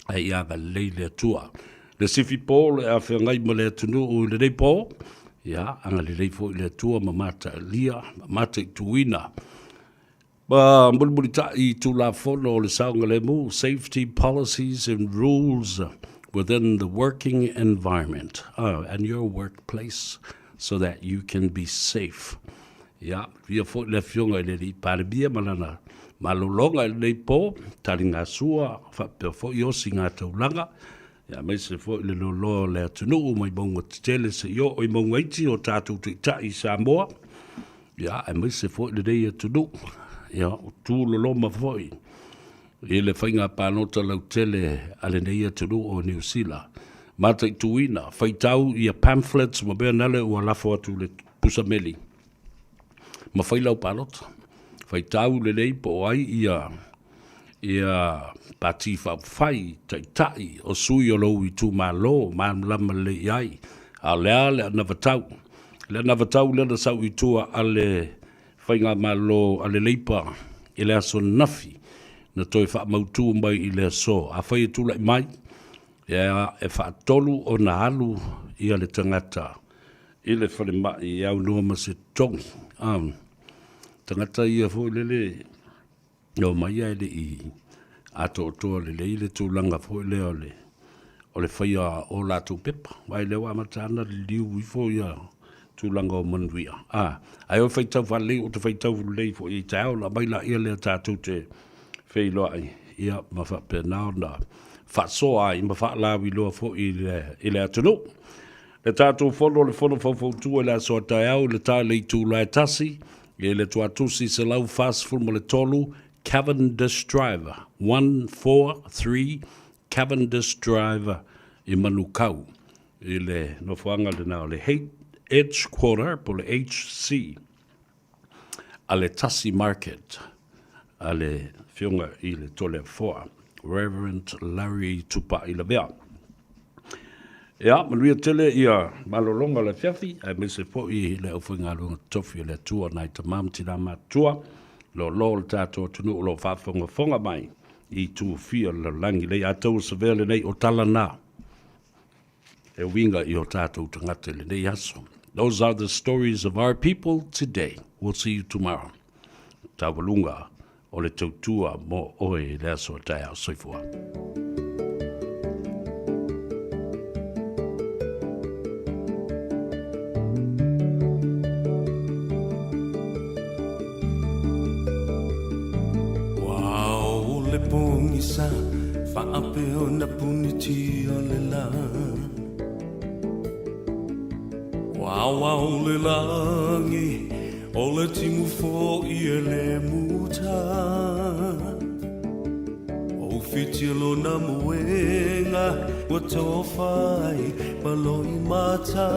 I: Ae ia agalelei le Atua. Le sifi po le a feagai ma le atunuu i lenei po, ia agalelei foi le Atua ma mataalia, ma mataituina. Ma mulimulitai i Tulafono o le Saogalemu, Safety Policies and Rules within the working environment and your workplace so that you can be safe. Ia, manuia foi le Afioga i le Alii Palemia ma lana malologa i lenei po, taligasua faapea foi osiga taulaga, ia aemaise foi le loaloa o le atunuu mai mauga tetele seia oo i mauga iti o tatou taitai i Samoa, ia aemaise foi lenei atunuu, ia o tuloloma foi i le faiga palota lautele a lenei atunuu o Niu Sila. Mataituina, faitau ia pamphlets ma mea nale ua lafo atu i le pusameli ma fai lau palota. Faitau lelei po o ai ia ia pati faaupufai, taitai o sui o lou itumalo, malamalama lelei i ai. A o le a le anavatau? Le anavatau lea na sau i tua a le Faigamalo a le Leipa i le aso ananafi na toe faamautu mai i le aso. Afai e tulai mai, ia e faatolu ona alu ia le tagata i le falemai e aunoa ma se totogi. Ah, tagata ia foi lele e omai ae le i atoatoa lelei le tulaga foi lea o le o le faia o latou pepa. Aua lea ua amata ana liliu ifo ia tulaga o manuia. A, ae o faitau faalelei, ou te faitau lelei foi i taeao, ona aumai laia lea tatou te feiloai, ia, ma faapena ona faasoa ai ma faalauiloa foi i le, i le atunuu. Le tatou fono, le fono faufautua i le aso a taeao i le ta i le itula e 1, i le tuatusi 143 Cavendish Drive, 143 Cavendish Drive i Manukau, i le nofoaga lena o le H Quarter po o le HC a le Tasi Market a le Afioga i le Toleafoa, Reverend Larry Tupai Lavea. Ia, manuia tele ia malologa o le afiafi, aemaise foi le aufaigaluega totofi a le Atua nai tama ma tina matutua, loaloa o le tatou atunuu o lo o faafogafoga mai i itu fia o le lalolagi. Lei atau savea lenei o tala na e uiga i o tatou tagata i lenei aso. Those are the stories of our people today. We'll see you tomorrow. Taualuga o le tautua mo oe i le aso a taeao. Soifua.
H: Ua o le pogisa faapea ona punitia le la Ua ao le lagi o le timu foi e le muta. O Fiti lona moega ua tofa ai ma loimata.